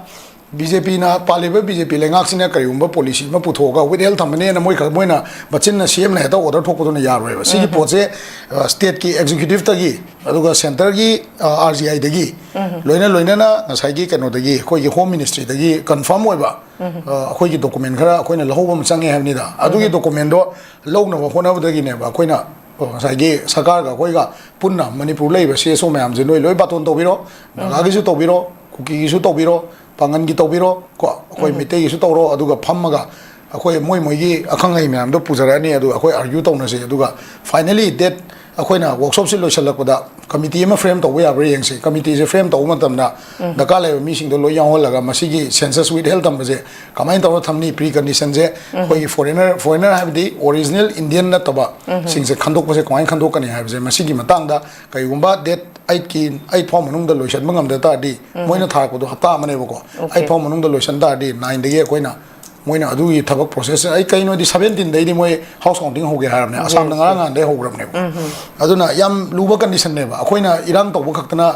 ꯕꯤ ꯖꯦ ꯄꯤꯅ, ꯄꯥꯜꯂꯤꯕ ꯕꯤ ꯖꯦ ꯄꯤ ꯂꯩꯉꯥꯛꯁꯤꯅ ꯀꯔꯤꯒꯨꯝꯕ ꯄꯣꯂꯤꯁꯤ ꯑꯃ ꯄꯨꯊꯣꯛꯑꯒ ꯋꯤꯠꯍꯦꯜ ꯊꯝꯕꯅꯦꯅ ꯃꯣꯏ ꯈꯛ, ꯃꯣꯏꯅ ꯃꯆꯤꯟꯅ ꯁꯤ ꯑꯦꯝꯅ ꯍꯦꯛꯇ ꯑꯣꯔꯗꯔ ꯊꯣꯛꯄꯗꯨꯅ ꯌꯥꯔꯣꯏꯕ꯫ ꯁꯤꯒꯤ ꯎꯝ꯫ ꯄꯣꯠꯁꯦ, ꯑ, ꯁ꯭ꯇꯦꯠꯀꯤ ꯑꯦꯛꯖꯤꯀ꯭ꯌꯨꯇꯤꯚꯇꯒꯤ, ꯑꯗꯨꯒ ꯁꯦꯟꯇꯔꯒꯤ, ꯑ, ꯑꯥꯔ ꯖꯤ ꯑꯥꯏꯗꯒꯤ, ꯎꯝ꯫ ꯂꯣꯏꯅ ꯂꯣꯏꯅꯅ ꯉꯁꯥꯏꯒꯤ ꯀꯩꯅꯣꯗꯒꯤ, ꯑꯩꯈꯣꯏꯒꯤ ꯍꯣꯝ ꯃꯤꯅꯤꯁꯇ꯭ꯔꯤꯗꯒꯤ ꯀꯟꯐꯥꯔꯝ ꯑꯣꯏꯕ, ꯎꯝ꯫ ꯑ, ꯑꯩꯈꯣꯏꯒꯤ ꯗꯣꯀꯨꯃꯦꯟ ꯈꯔ ꯑꯩꯈꯣꯏꯅ ꯂꯧꯍꯧꯕ ꯑꯃ ꯆꯪꯉꯦ ꯍꯥꯏꯕꯅꯤꯗ꯫ ꯑꯗꯨꯒꯤ ꯎꯝ꯫ ꯗꯣꯀꯨꯃꯦꯟꯗꯣ ꯂꯧꯅꯕ ꯍꯣꯠꯅꯕꯗꯒꯤꯅꯦꯕ ꯑꯩꯈꯣꯏꯅ, ꯑ, ꯉꯁꯥꯏꯒꯤ ꯁꯔꯀꯥꯔꯒ ꯑꯩꯈꯣꯏꯒ ꯄꯨꯟꯅ ꯃꯅꯤꯄꯨꯔ ꯂꯩꯔꯤꯕ ꯁꯤ ꯑꯦꯁ ꯑꯣ ꯃꯌꯥꯝꯁꯦ ꯅꯣꯏ ꯂꯣꯏ ꯕꯥꯇꯣꯟ ꯇꯧꯕꯤꯔꯣ, ꯎꯝ꯫ ꯅꯥꯒꯥꯒꯤꯁꯨ ꯇꯧꯕꯤꯔꯣ, ꯀꯨꯀꯤꯒꯤꯁꯨ ꯇꯧꯕꯤꯔꯣ, ꯄꯥꯡꯒꯟꯒꯤ ꯇꯧꯕꯤꯔꯣ, ꯀꯣ, ꯑꯩꯈꯣꯏ ꯎꯝ꯫ ꯃꯩꯇꯩꯒꯤꯁꯨ ꯇꯧꯔꯣ, ꯑꯗꯨꯒ ꯐꯝꯃꯒ ꯑꯩꯈꯣꯏ ꯃꯣꯏ ꯃꯣꯏꯒꯤ ꯑꯈꯪ ꯑꯍꯩ ꯃꯌꯥꯝꯗꯣ ꯄꯨꯖꯔꯛꯑꯅꯤ, ꯑꯗꯨꯒ ꯑꯩꯈꯣꯏ ꯑꯥꯔꯒ꯭ꯌꯨ ꯇꯧꯅꯁꯤ, ꯑꯗꯨꯒ ꯐꯥꯏꯅꯦꯂꯤ ꯗꯦꯠ, ꯑꯩꯈꯣꯏꯅ ꯋꯥꯔꯛꯁꯣꯞꯁꯤ ꯂꯣꯏꯁꯤꯜꯂꯛꯄꯗ ꯀꯃꯤꯇꯤ ꯑꯃ ꯐ꯭ꯔꯦꯝ ꯇꯧꯕ ꯌꯥꯕ꯭ꯔꯥ ꯌꯦꯡꯁꯤ꯫ ꯀꯃꯤꯇꯤꯁꯦ ꯐ꯭ꯔꯦꯝ ꯇꯧꯕ ꯃꯇꯝꯗ ꯗꯔꯀꯥꯔ ꯂꯩꯕ ꯃꯤꯁꯤꯡꯗꯣ ꯂꯣꯏ ꯌꯥꯎꯍꯜꯂꯒ ꯃꯁꯤꯒꯤ census with health ꯊꯝꯕꯁꯦ ꯀꯃꯥꯏꯅ ꯇꯧꯔ ꯊꯝꯅꯤ? ꯄ꯭ꯔꯤ ꯀꯟꯗꯤꯁꯟꯁꯦ ꯑꯩꯈꯣꯏꯒꯤ foreigner, foreigner ꯍꯥꯏꯕꯗꯤ original Indian ꯅꯠꯇꯕ ꯁꯤꯡꯁꯦ ꯈꯟꯗꯣꯛꯄꯁꯦ ꯀꯃꯥꯏꯅ ꯈꯟꯗꯣꯛꯀꯅꯤ ꯍꯥꯏꯕꯁꯦ, ꯃꯁꯤꯒꯤ ꯃꯇꯥꯡꯗ ꯀꯔꯤꯒꯨꯝꯕ date eightꯀꯤ, eight ꯐꯥꯎ ꯃꯅꯨꯡꯗ ꯂꯣꯏꯁꯤꯟꯕ ꯉꯝꯗ ꯇꯥꯔꯗꯤ, ꯃꯣꯏꯅ ꯊꯥꯔꯛꯄꯗꯣ ꯍꯞꯇꯥ ꯑꯃꯅꯦꯕꯀꯣ, ꯑꯣꯀꯦ꯫ Eight ꯐꯥꯎ ꯃꯅꯨꯡꯗ ꯂꯣꯏꯁꯤꯟ ꯇꯥꯔꯗꯤ nineꯗꯒꯤ ꯑꯩꯈꯣꯏꯅ, ꯃꯣꯏꯅ ꯑꯗꯨꯒꯤ ꯊꯕꯛ process, ꯑꯩ ꯀꯩꯅꯣꯗꯤ seventeenꯗꯩꯗꯤ ꯃꯣꯏ house counting ꯍꯧꯒꯦ ꯍꯥꯏꯔꯕꯅꯦ꯫ ꯑꯁꯥꯝꯅ ꯌꯦꯁ, ꯉꯔꯥꯡ ꯌꯦꯁ꯫ ꯅꯍꯥꯟꯗꯩ ꯍꯧꯈ꯭ꯔꯕꯅꯦꯕ꯫ ꯑꯗꯨꯅ ꯌꯥꯝ ꯂꯨꯕ ꯀꯟꯗꯤꯁꯟꯅꯦꯕ꯫ ꯑꯩꯈꯣꯏꯅ ꯏꯔꯥꯡ ꯇꯧꯕ ꯈꯛꯇꯅ,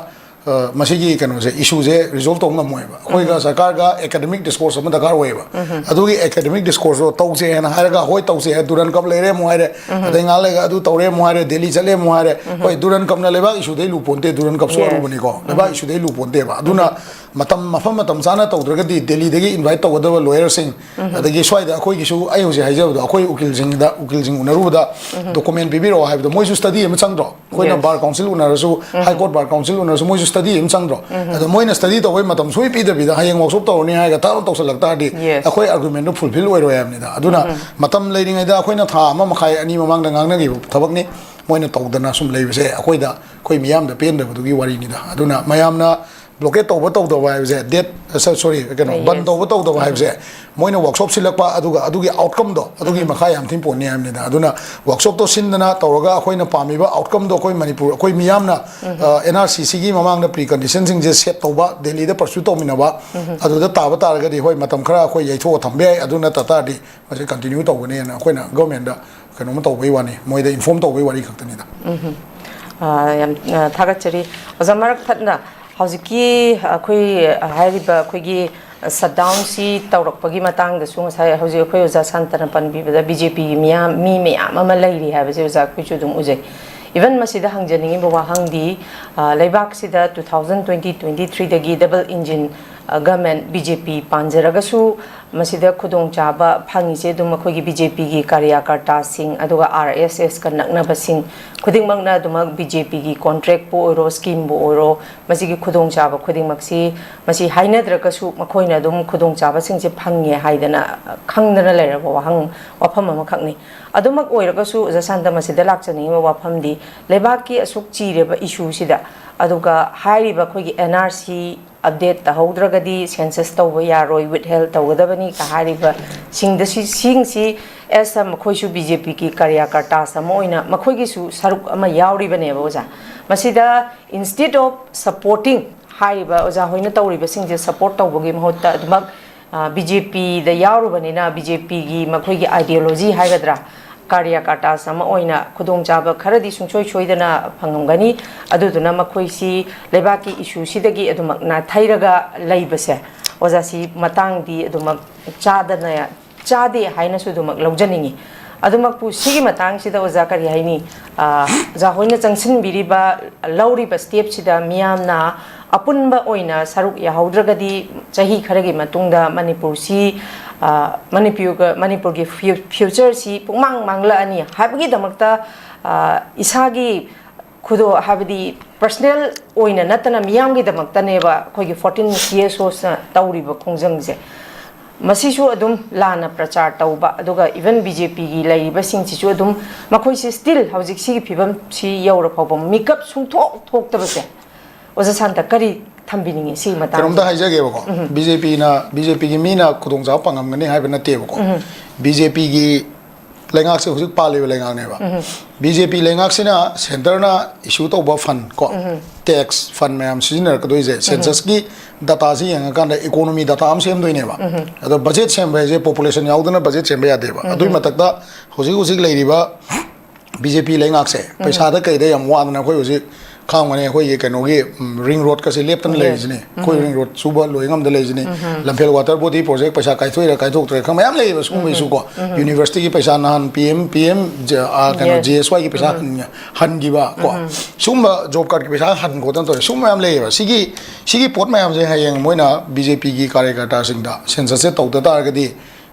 ꯑ, ꯃꯁꯤꯒꯤ ꯀꯩꯅꯣꯁꯦ, ꯏꯁꯨꯁꯦ ꯔꯤꯖꯣꯜꯕ ꯇꯧꯕ ꯉꯝꯃꯣꯏꯕ꯫ ꯑꯩꯈꯣꯏꯒ ꯁꯔꯀꯥꯔꯒ academic discourse ꯑꯃ ꯗꯔꯀꯥꯔ ꯑꯣꯏꯌꯦꯕ꯫ ꯑꯗꯨꯒꯤ academic discourseꯇꯣ ꯇꯧꯁꯦ ꯍꯥꯏꯅ ꯍꯥꯏꯔꯒ, ꯍꯣꯏ, ꯇꯧꯁꯦ ꯍꯥꯏ, ꯗꯨꯔꯟ ꯀꯞ ꯂꯩꯔꯦ ꯑꯃꯨꯛ ꯍꯥꯏꯔꯦ, ꯑꯗꯩ ꯉꯥꯏꯍꯥꯛ ꯂꯩꯔꯒ ꯑꯗꯨ ꯇꯧꯔꯦ ꯑꯃꯨꯛ ꯍꯥꯏꯔꯦ, ꯗꯦꯜꯂꯤ ꯆꯠꯂꯦ ꯑꯃꯨꯛ ꯍꯥꯏꯔꯦ꯫ ꯍꯣꯏ, ꯗꯨꯔꯟ ꯀꯞꯅ ꯂꯩꯕꯥꯛ ꯏꯁꯨꯗꯩ ꯂꯨ ꯄꯣꯟꯇꯦ, ꯗꯨꯔꯟ ꯀꯞꯁꯨ ꯌꯦꯁ꯫ ꯑꯔꯨꯕꯅꯤꯀꯣ, ꯂꯩꯕꯥꯛ ꯏꯁꯨꯗꯩ ꯂꯨ ꯄꯣꯟꯇꯦꯕ꯫ ꯑꯗꯨꯅ ꯃꯇꯝ, ꯃꯐꯝ ꯃꯇꯝ ꯆꯥꯅ ꯇꯧꯗ꯭ꯔꯒꯗꯤ ꯗꯦꯜꯂꯤꯗꯒꯤ invite ꯇꯧꯒꯗꯕ lawyerꯁꯤꯡ, ꯑꯗꯒꯤ ꯁ꯭ꯋꯥꯏꯗ ꯑꯩꯈꯣꯏꯒꯤꯁꯨ, ꯑꯩ ꯍꯧꯖꯤꯛ ꯍꯥꯏꯖꯕꯗꯣ, ꯑꯩꯈꯣꯏ ꯎꯀꯤꯜꯁꯤꯡꯗ, ꯎꯀꯤꯜꯁꯤꯡ ꯎꯅꯔꯨꯕꯗ document ꯄꯤꯕꯤꯔꯛꯑꯣ ꯍꯥꯏꯕꯗꯣ, ꯃꯣꯏꯁꯨ study ꯑꯃ ꯆꯪꯗ꯭ꯔꯣ? ꯑꯩꯈꯣꯏꯅ yes. Bar Council ꯎꯅꯔꯁꯨ, High Court Bar Council ꯎꯅꯔꯁꯨ, ꯃꯣꯏꯁꯨ study ꯑꯃ ꯆꯪꯗ꯭ꯔꯣ? ꯑꯗꯣ ꯃꯣꯏꯅ study ꯇꯧꯕꯩ ꯃꯇꯝ ꯁꯨꯡꯄꯤ ꯄꯤꯗꯕꯤꯗ ꯍꯌꯦꯡ workshop ꯇꯧꯔꯅꯤ ꯍꯥꯏꯔꯒ ꯊꯛ ꯇꯧꯁꯜꯂꯛ ꯇꯥꯔꯗꯤ, ꯌꯦꯁ꯫ ꯑꯩꯈꯣꯏ argumentꯗꯣ fulfill ꯑꯣꯏꯔꯣꯏ ꯍꯥꯏꯕꯅꯤꯗ꯫ ꯑꯗꯨꯅ ꯃꯇꯝ ꯂꯩꯔꯤꯉꯩꯗ, ꯑꯩꯈꯣꯏꯅ ꯊꯥ ꯑꯃ ꯃꯈꯥꯏ, ꯑꯅꯤ ꯃꯃꯥꯡꯗ ꯉꯥꯡꯅꯈꯤꯕ ꯊꯕꯛꯅꯤ, ꯃꯣꯏꯅ ꯇꯧꯗꯅ ꯁꯨꯝ ꯂꯩꯕꯁꯦ ꯑꯩꯈꯣꯏꯗ, ꯑꯩꯈꯣꯏ ꯃꯤꯌꯥꯝꯗ ꯄꯦꯟꯗꯕꯗꯨꯒꯤ ꯋꯥꯔꯤꯅꯤꯗ꯫ ꯑꯗꯨꯅ ꯃꯌꯥꯝꯅ blockade ꯇꯧꯕ ꯇꯧꯗꯕ ꯍꯥꯏꯕꯁꯦ, date, ꯑ, ꯁ-, sorry, ꯀꯩꯅꯣ, ꯌꯦꯁ꯫ ꯕꯟ ꯇꯧꯕ ꯇꯧꯗꯕ ꯍꯥꯏꯕꯁꯦ, ꯃꯣꯏꯅ workshop ꯁꯤꯜꯂꯛꯄ, ꯑꯗꯨꯒ ꯑꯗꯨꯒꯤ outcomeꯗꯣ, ꯑꯗꯨꯒꯤ ꯃꯈꯥ ꯌꯥꯝ ꯊꯤꯅ ꯄꯣꯟꯅꯤ ꯍꯥꯏꯕꯅꯤꯗ꯫ ꯑꯗꯨꯅ workshopꯇꯣ ꯁꯤꯟꯗꯅ ꯇꯧꯔꯒ ꯑꯩꯈꯣꯏꯅ ꯄꯥꯝꯃꯤꯕ outcomeꯗꯣ ꯑꯩꯈꯣꯏ ꯃꯅꯤꯄꯨꯔ, ꯑꯩꯈꯣꯏ ꯃꯤꯌꯥꯝꯅ, ꯑ, NRCCꯒꯤ ꯃꯃꯥꯡꯗ preconditionꯁꯤꯡꯁꯦ set ꯇꯧꯕ, ꯗꯦꯜꯂꯤꯗ pursue ꯇꯧꯃꯤꯟꯅꯕ, ꯑꯗꯨꯗ ꯇꯥꯕ ꯇꯥꯔꯒꯗꯤ, ꯍꯣꯏ, ꯃꯇꯝ ꯈꯔ ꯑꯩꯈꯣꯏ ꯌꯩꯊꯣꯛꯑ ꯊꯝꯕ ꯌꯥꯏ꯫ ꯑꯗꯨ ꯅꯠꯇ ꯇꯥꯔꯗꯤ ꯃꯁꯤ continue ꯇꯧꯒꯅꯤꯅ ꯑꯩꯈꯣꯏꯅ governmentꯗ ꯀꯩꯅꯣꯝꯃ ꯇꯧꯕꯩ ꯋꯥꯅꯤ, ꯃꯣꯏꯗ inform ꯇꯧꯕꯩ ꯋꯥꯔꯤ ꯈꯛꯇꯅꯤꯗ꯫ ꯑ, ꯌꯥꯝ, ꯑ, ꯊꯥꯒꯠꯆꯔꯤ꯫ ꯑꯣꯖꯥ, ꯃꯔꯛ ꯊꯠꯅ ꯍꯧꯖꯤꯛꯀꯤ ꯑꯩꯈꯣꯏ ꯍꯥꯏꯔꯤꯕ ꯑꯩꯈꯣꯏꯒꯤ shutdownꯁꯤ ꯇꯧꯔꯛꯄꯒꯤ ꯃꯇꯥꯡꯗꯁꯨ ꯉꯁꯥꯏ ꯍꯧꯖꯤꯛ ꯑꯩꯈꯣꯏ ꯑꯣꯖꯥ ꯁꯥꯟꯇꯅ ꯄꯟꯕꯤꯕꯗ BJPꯒꯤ ꯃꯤꯌꯥꯝ, ꯃꯤ ꯃꯌꯥꯝ ꯑꯃ ꯂꯩꯔꯤ ꯍꯥꯏꯕꯁꯦ ꯑꯣꯖꯥ ꯑꯩꯈꯣꯏꯁꯨ ꯑꯗꯨꯝ ꯎꯖꯩ꯫ Even ꯃꯁꯤꯗ ꯍꯪꯖꯅꯤꯡꯉꯤꯕ ꯋꯥꯍꯪꯗꯤ, ꯑ, ꯂꯩꯕꯥꯛꯁꯤꯗ two thousand twenty, twenty threeꯗꯒꯤ double engine, ꯒꯃꯦꯟ ꯕꯤ ꯖꯦ ꯄꯤ ꯄꯥꯟꯖꯔꯒꯁꯨ, ꯃꯁꯤꯗ ꯈꯨꯗꯣꯡꯆꯥꯕ ꯐꯪꯉꯤꯁꯦ ꯑꯗꯨꯝ ꯑꯩꯈꯣꯏꯒꯤ ꯕꯤ ꯖꯦ ꯄꯤꯒꯤ ꯀꯥꯔꯌꯥꯀꯔꯇꯥꯁꯤꯡ, ꯑꯗꯨꯒ ꯑꯥꯔ ꯑꯦꯁ ꯑꯦꯁꯀ ꯅꯛꯅꯕꯁꯤꯡ ꯈꯨꯗꯤꯡꯃꯛꯅ ꯑꯗꯨꯃꯛ ꯕꯤ ꯖꯦ ꯄꯤꯒꯤ ꯀꯣꯟꯇ꯭ꯔꯦꯛꯄꯨ ꯑꯣꯏꯔꯣ, ꯁ꯭ꯀꯤꯝꯕꯨ ꯑꯣꯏꯔꯣ, ꯃꯁꯤꯒꯤ ꯈꯨꯗꯣꯡꯆꯥꯕ ꯈꯨꯗꯤꯡꯃꯛꯁꯤ, ꯃꯁꯤ ꯍꯥꯏꯅꯗ꯭ꯔꯒꯁꯨ ꯃꯈꯣꯏꯅ ꯑꯗꯨꯝ ꯈꯨꯗꯣꯡꯆꯥꯕꯁꯤꯡꯁꯦ ꯐꯪꯉꯦ ꯍꯥꯏꯗꯅ ꯈꯪꯗꯅ ꯂꯩꯔꯕ ꯋꯥꯍꯪ, ꯋꯥꯐꯝ ꯑꯃꯈꯛꯅꯤ꯫ ꯑꯗꯨꯃꯛ ꯑꯣꯏꯔꯒꯁꯨ, ꯑꯣꯖꯥ ꯁꯥꯟꯇ, ꯃꯁꯤꯗ ꯂꯥꯛꯆꯅꯤꯡꯉꯤꯕ ꯋꯥꯐꯝꯗꯤ, ꯂꯩꯕꯥꯛꯀꯤ ꯑꯁꯨꯛ ꯆꯤꯔꯤꯕ ꯏꯁꯨꯁꯤꯗ, ꯑꯗꯨꯒ ꯍꯥꯏꯔꯤꯕ ꯑꯩꯈꯣꯏꯒꯤ ꯑꯦꯟ ꯑꯥꯔ ꯁꯤ ꯑꯞꯗꯦꯠ ꯇꯧꯍꯧꯗ꯭ꯔꯒꯗꯤ ꯁꯦꯟꯁꯁ ꯇꯧꯕ ꯌꯥꯔꯣꯏ, ꯋꯤꯠꯍꯦꯜ ꯇꯧꯒꯗꯕꯅꯤ ꯀ ꯍꯥꯏꯔꯤꯕ ꯁꯤꯡꯗ ꯁꯤ-, ꯁꯤꯡꯁꯤ ꯑꯦꯁ ꯑꯦꯝ, ꯃꯈꯣꯏꯁꯨ ꯕꯤ ꯖꯦ ꯄꯤꯒꯤ ꯀꯥꯔꯌꯥꯀꯔꯇꯥꯁ ꯑꯃ ꯑꯣꯏꯅ ꯃꯈꯣꯏꯒꯤꯁꯨ ꯁꯔꯨꯛ ꯑꯃ ꯌꯥꯎꯔꯤꯕꯅꯦꯕ, ꯑꯣꯖꯥ꯫ ꯃꯁꯤꯗ instead of supporting ꯍꯥꯏꯔꯤꯕ ꯑꯣꯖꯥ ꯍꯣꯏꯅ ꯇꯧꯔꯤꯕꯁꯤꯡꯁꯦ ꯁꯞꯄꯣꯔꯠ ꯇꯧꯕꯒꯤ ꯃꯍꯨꯠꯇ ꯑꯗꯨꯃꯛ ꯕꯤ ꯖꯦ ꯄꯤꯗ ꯌꯥꯎꯔꯨꯕꯅꯤꯅ, ꯕꯤ ꯖꯦ ꯄꯤꯒꯤ ꯃꯈꯣꯏꯒꯤ ꯑꯥꯏꯗꯤꯌꯣꯂꯣꯖꯤ ꯍꯥꯏꯒꯗ꯭ꯔꯥ, ꯀꯥꯔꯌꯥꯀꯔꯇꯥꯁ ꯑꯃ ꯑꯣꯏꯅ ꯈꯨꯗꯣꯡꯆꯥꯕ ꯈꯔꯗꯤ ꯁꯨꯡꯁꯣꯏ ꯁꯣꯏꯗꯅ ꯐꯪꯉꯝꯒꯅꯤ꯫ ꯑꯗꯨꯗꯨꯅ ꯃꯈꯣꯏꯁꯤ ꯂꯩꯕꯥꯛꯀꯤ ꯏꯁꯨꯁꯤꯗꯒꯤ ꯑꯗꯨꯃꯛ ꯅꯥꯊꯩꯔꯒ ꯂꯩꯕꯁꯦ, ꯑꯣꯖꯥ, ꯁꯤ ꯃꯇꯥꯡꯗꯤ ꯑꯗꯨꯃꯛ ꯆꯥꯗꯅ, ꯆꯥꯗꯦ ꯍꯥꯏꯅꯁꯨ ꯑꯗꯨꯃꯛ ꯂꯧꯖꯅꯤꯡꯉꯤ꯫ ꯑꯗꯨꯃꯛꯄꯨ ꯁꯤꯒꯤ ꯃꯇꯥꯡꯁꯤꯗ, ꯑꯣꯖꯥ, ꯀꯔꯤ ꯍꯥꯏꯅꯤ, ꯑ, ꯑꯣꯖꯥ ꯍꯣꯏꯅ ꯆꯪꯁꯤꯟꯕꯤꯔꯤꯕ, ꯂꯧꯔꯤꯕ ꯁ꯭ꯇꯦꯞꯁꯤꯗ ꯃꯤꯌꯥꯝꯅ ꯑꯄꯨꯟꯕ ꯑꯣꯏꯅ ꯁꯔꯨꯛ ꯌꯥꯍꯧꯗ꯭ꯔꯒꯗꯤ ꯆꯍꯤ ꯈꯔꯒꯤ ꯃꯇꯨꯡꯗ ꯃꯅꯤꯄꯨꯔꯁꯤ, ꯑ, ꯃꯅꯤꯄꯨꯔꯒ, ꯃꯅꯤꯄꯨꯔꯒꯤ ꯐ꯭ꯌꯨ-, ꯐ꯭ꯌꯨꯆꯔꯁꯤ ꯄꯨꯡꯃꯥꯡ ꯃꯥꯡꯂꯛꯑꯅꯤ ꯍꯥꯏꯕꯒꯤꯗꯃꯛꯇ, ꯑ, ꯏꯁꯥꯒꯤ ꯈꯨꯗꯣ-, ꯍꯥꯏꯕꯗꯤ ꯄꯔꯁꯅꯦꯜ ꯑꯣꯏꯅ ꯅꯠꯇꯅ ꯃꯤꯌꯥꯝꯒꯤꯗꯃꯛꯇꯅꯦꯕ ꯑꯩꯈꯣꯏꯒꯤ ꯐꯣꯔꯇꯤꯟ ꯁꯤ ꯑꯦꯁ ꯑꯣꯁꯅ ꯇꯧꯔꯤꯕ ꯈꯣꯡꯖꯪꯁꯦ꯫ ꯃꯁꯤꯁꯨ ꯑꯗꯨꯝ ꯂꯥꯟꯅ ꯄ꯭ꯔꯆꯥꯔ ꯇꯧꯕ, ꯑꯗꯨꯒ ꯏꯚꯟ ꯕꯤ ꯖꯦ ꯄꯤꯒꯤ ꯂꯩꯔꯤꯕꯁꯤꯡꯁꯤꯁꯨ ꯑꯗꯨꯝ ꯃꯈꯣꯏꯁꯤ ꯁ꯭ꯇꯤꯜ ꯍꯧꯖꯤꯛ ꯁꯤꯒꯤ ꯐꯤꯕꯝꯁꯤ ꯌꯧꯔ ꯐꯥꯎꯕ ꯃꯤꯀꯞ ꯁꯨꯡꯊꯣꯛ ꯊꯣꯛꯇꯕꯁꯦ, ꯑꯣꯖꯥ ꯁꯥꯟꯇ, ꯀꯔꯤ ꯊꯝꯕꯤꯅꯤꯡꯉꯤ ꯁꯤꯒꯤ ꯃꯇꯥꯡꯗ? ꯀꯩꯅꯣꯝꯇ ꯍꯥꯏꯖꯒꯦꯕꯀꯣ, ꯕꯤ ꯖꯦ ꯄꯤꯅ, ꯕꯤ ꯖꯦ ꯄꯤꯒꯤ ꯃꯤꯅ ꯈꯨꯗꯣꯡꯆꯥꯕ ꯐꯪꯉꯝꯒꯅꯤ ꯍꯥꯏꯕ ꯅꯠꯇꯦꯕꯀꯣ꯫ ꯕꯤ ꯖꯦ ꯄꯤꯒꯤ ꯂꯩꯉꯥꯛꯁꯦ ꯍꯧꯖꯤꯛ ꯄꯥꯜꯂꯤꯕ ꯂꯩꯉꯥꯛꯅꯦꯕ꯫ ꯕꯤ ꯖꯦ ꯄꯤ ꯂꯩꯉꯥꯛꯁꯤꯅ ꯁꯦꯟꯇꯔꯅ ꯏꯁꯨ ꯇꯧꯕ ꯐꯟ ꯀꯣ, ꯇꯦꯛꯁ ꯐꯟ ꯃꯌꯥꯝ ꯁꯤꯖꯤꯟꯅꯔꯛꯀꯗꯣꯏꯁꯦ, ꯁꯦꯟꯁꯁꯀꯤ ꯗꯇꯥꯁꯤ ꯌꯦꯡꯉꯀꯥꯟꯗ ꯏꯀꯣꯅꯣꯃꯤ ꯗꯇꯥ ꯑꯃ ꯁꯦꯝꯗꯣꯏꯅꯦꯕ꯫ ꯑꯗꯣ ꯕꯖꯦꯠ ꯁꯦꯝꯕ ꯍꯥꯏꯁꯦ ꯄꯣꯄꯨꯂꯦꯁꯟ ꯌꯥꯎꯗꯅ ꯕꯖꯦꯠ ꯁꯦꯝꯕ ꯌꯥꯗꯦꯕ꯫ ꯑꯗꯨꯒꯤ ꯃꯊꯛꯇ ꯍꯧꯖꯤꯛ ꯍꯧꯖꯤꯛ ꯂꯩꯔꯤꯕ ꯕꯤ ꯖꯦ ꯄꯤ ꯂꯩꯉꯥꯛꯁꯦ ꯄꯩꯁꯥꯗ ꯀꯩꯗ ꯌꯥꯝ ꯋꯥꯗꯅ ꯑꯩꯈꯣꯏ ꯍꯧꯖꯤꯛ ꯈꯥꯡꯕꯅꯦ ꯑꯩꯈꯣꯏꯒꯤ ꯀꯩꯅꯣꯒꯤ ꯔꯤꯡ ꯔꯣꯗꯀꯁꯦ ꯂꯦꯞꯇꯅ ꯂꯩꯔꯤꯁꯤꯅꯤ꯫ ꯑꯩꯈꯣꯏ ꯔꯤꯡ ꯔꯣꯗ ꯁꯨꯕ ꯂꯣꯏ ꯉꯝꯗ ꯂꯩꯔꯤꯁꯤꯅꯤ꯫ ꯂꯝꯐꯦꯜ ꯋꯥꯇꯔ ꯕꯣꯗꯤ ꯄ꯭ꯔꯣꯖꯦꯛ ꯄꯩꯁꯥ ꯀꯥꯏꯊꯣꯛꯏꯔꯥ ꯀꯥꯏꯊꯣꯛꯇ꯭ꯔꯦ ꯈꯪ ꯃꯌꯥꯝ ꯂꯩꯌꯦꯕ ꯁꯤꯒꯨꯝꯕꯩꯁꯨ ꯀꯣ꯫ ꯌꯨꯅꯤꯚꯔꯁꯤꯇꯤꯒꯤ ꯄꯩꯁꯥ ꯅꯍꯥꯟ ꯄꯤ ꯑꯦꯝ ꯄꯤ ꯑꯦꯝ ꯀꯩꯅꯣ ꯖꯤ ꯑꯦꯁ ꯋꯥꯏꯒꯤ ꯄꯩꯁꯥ ꯍꯟ- ꯍꯟꯈꯤꯕ ꯀꯣ꯫ ꯁꯤꯒꯨꯝꯕ ꯖꯣꯕ ꯀꯥꯔꯗꯀꯤ ꯄꯩꯁꯥ ꯍꯟ ꯈꯣꯠꯇꯅ ꯇꯧꯔꯦ꯫ ꯁꯤꯒꯨꯝꯕ ꯃꯌꯥꯝ ꯂꯩꯌꯦꯕ꯫ ꯁꯤꯒꯤ ꯁꯤꯒꯤ ꯄꯣꯠ ꯃꯌꯥꯝꯁꯦ ꯍꯌꯦꯡ ꯃꯣꯏꯅ ꯕꯤ ꯖꯦ ꯄꯤꯒꯤ ꯀꯥꯔꯌꯀꯔꯇꯥꯁꯤꯡꯗ ꯁꯦꯟꯁꯁꯁꯦ ꯇꯧꯗ ꯇꯥꯔꯒꯗꯤ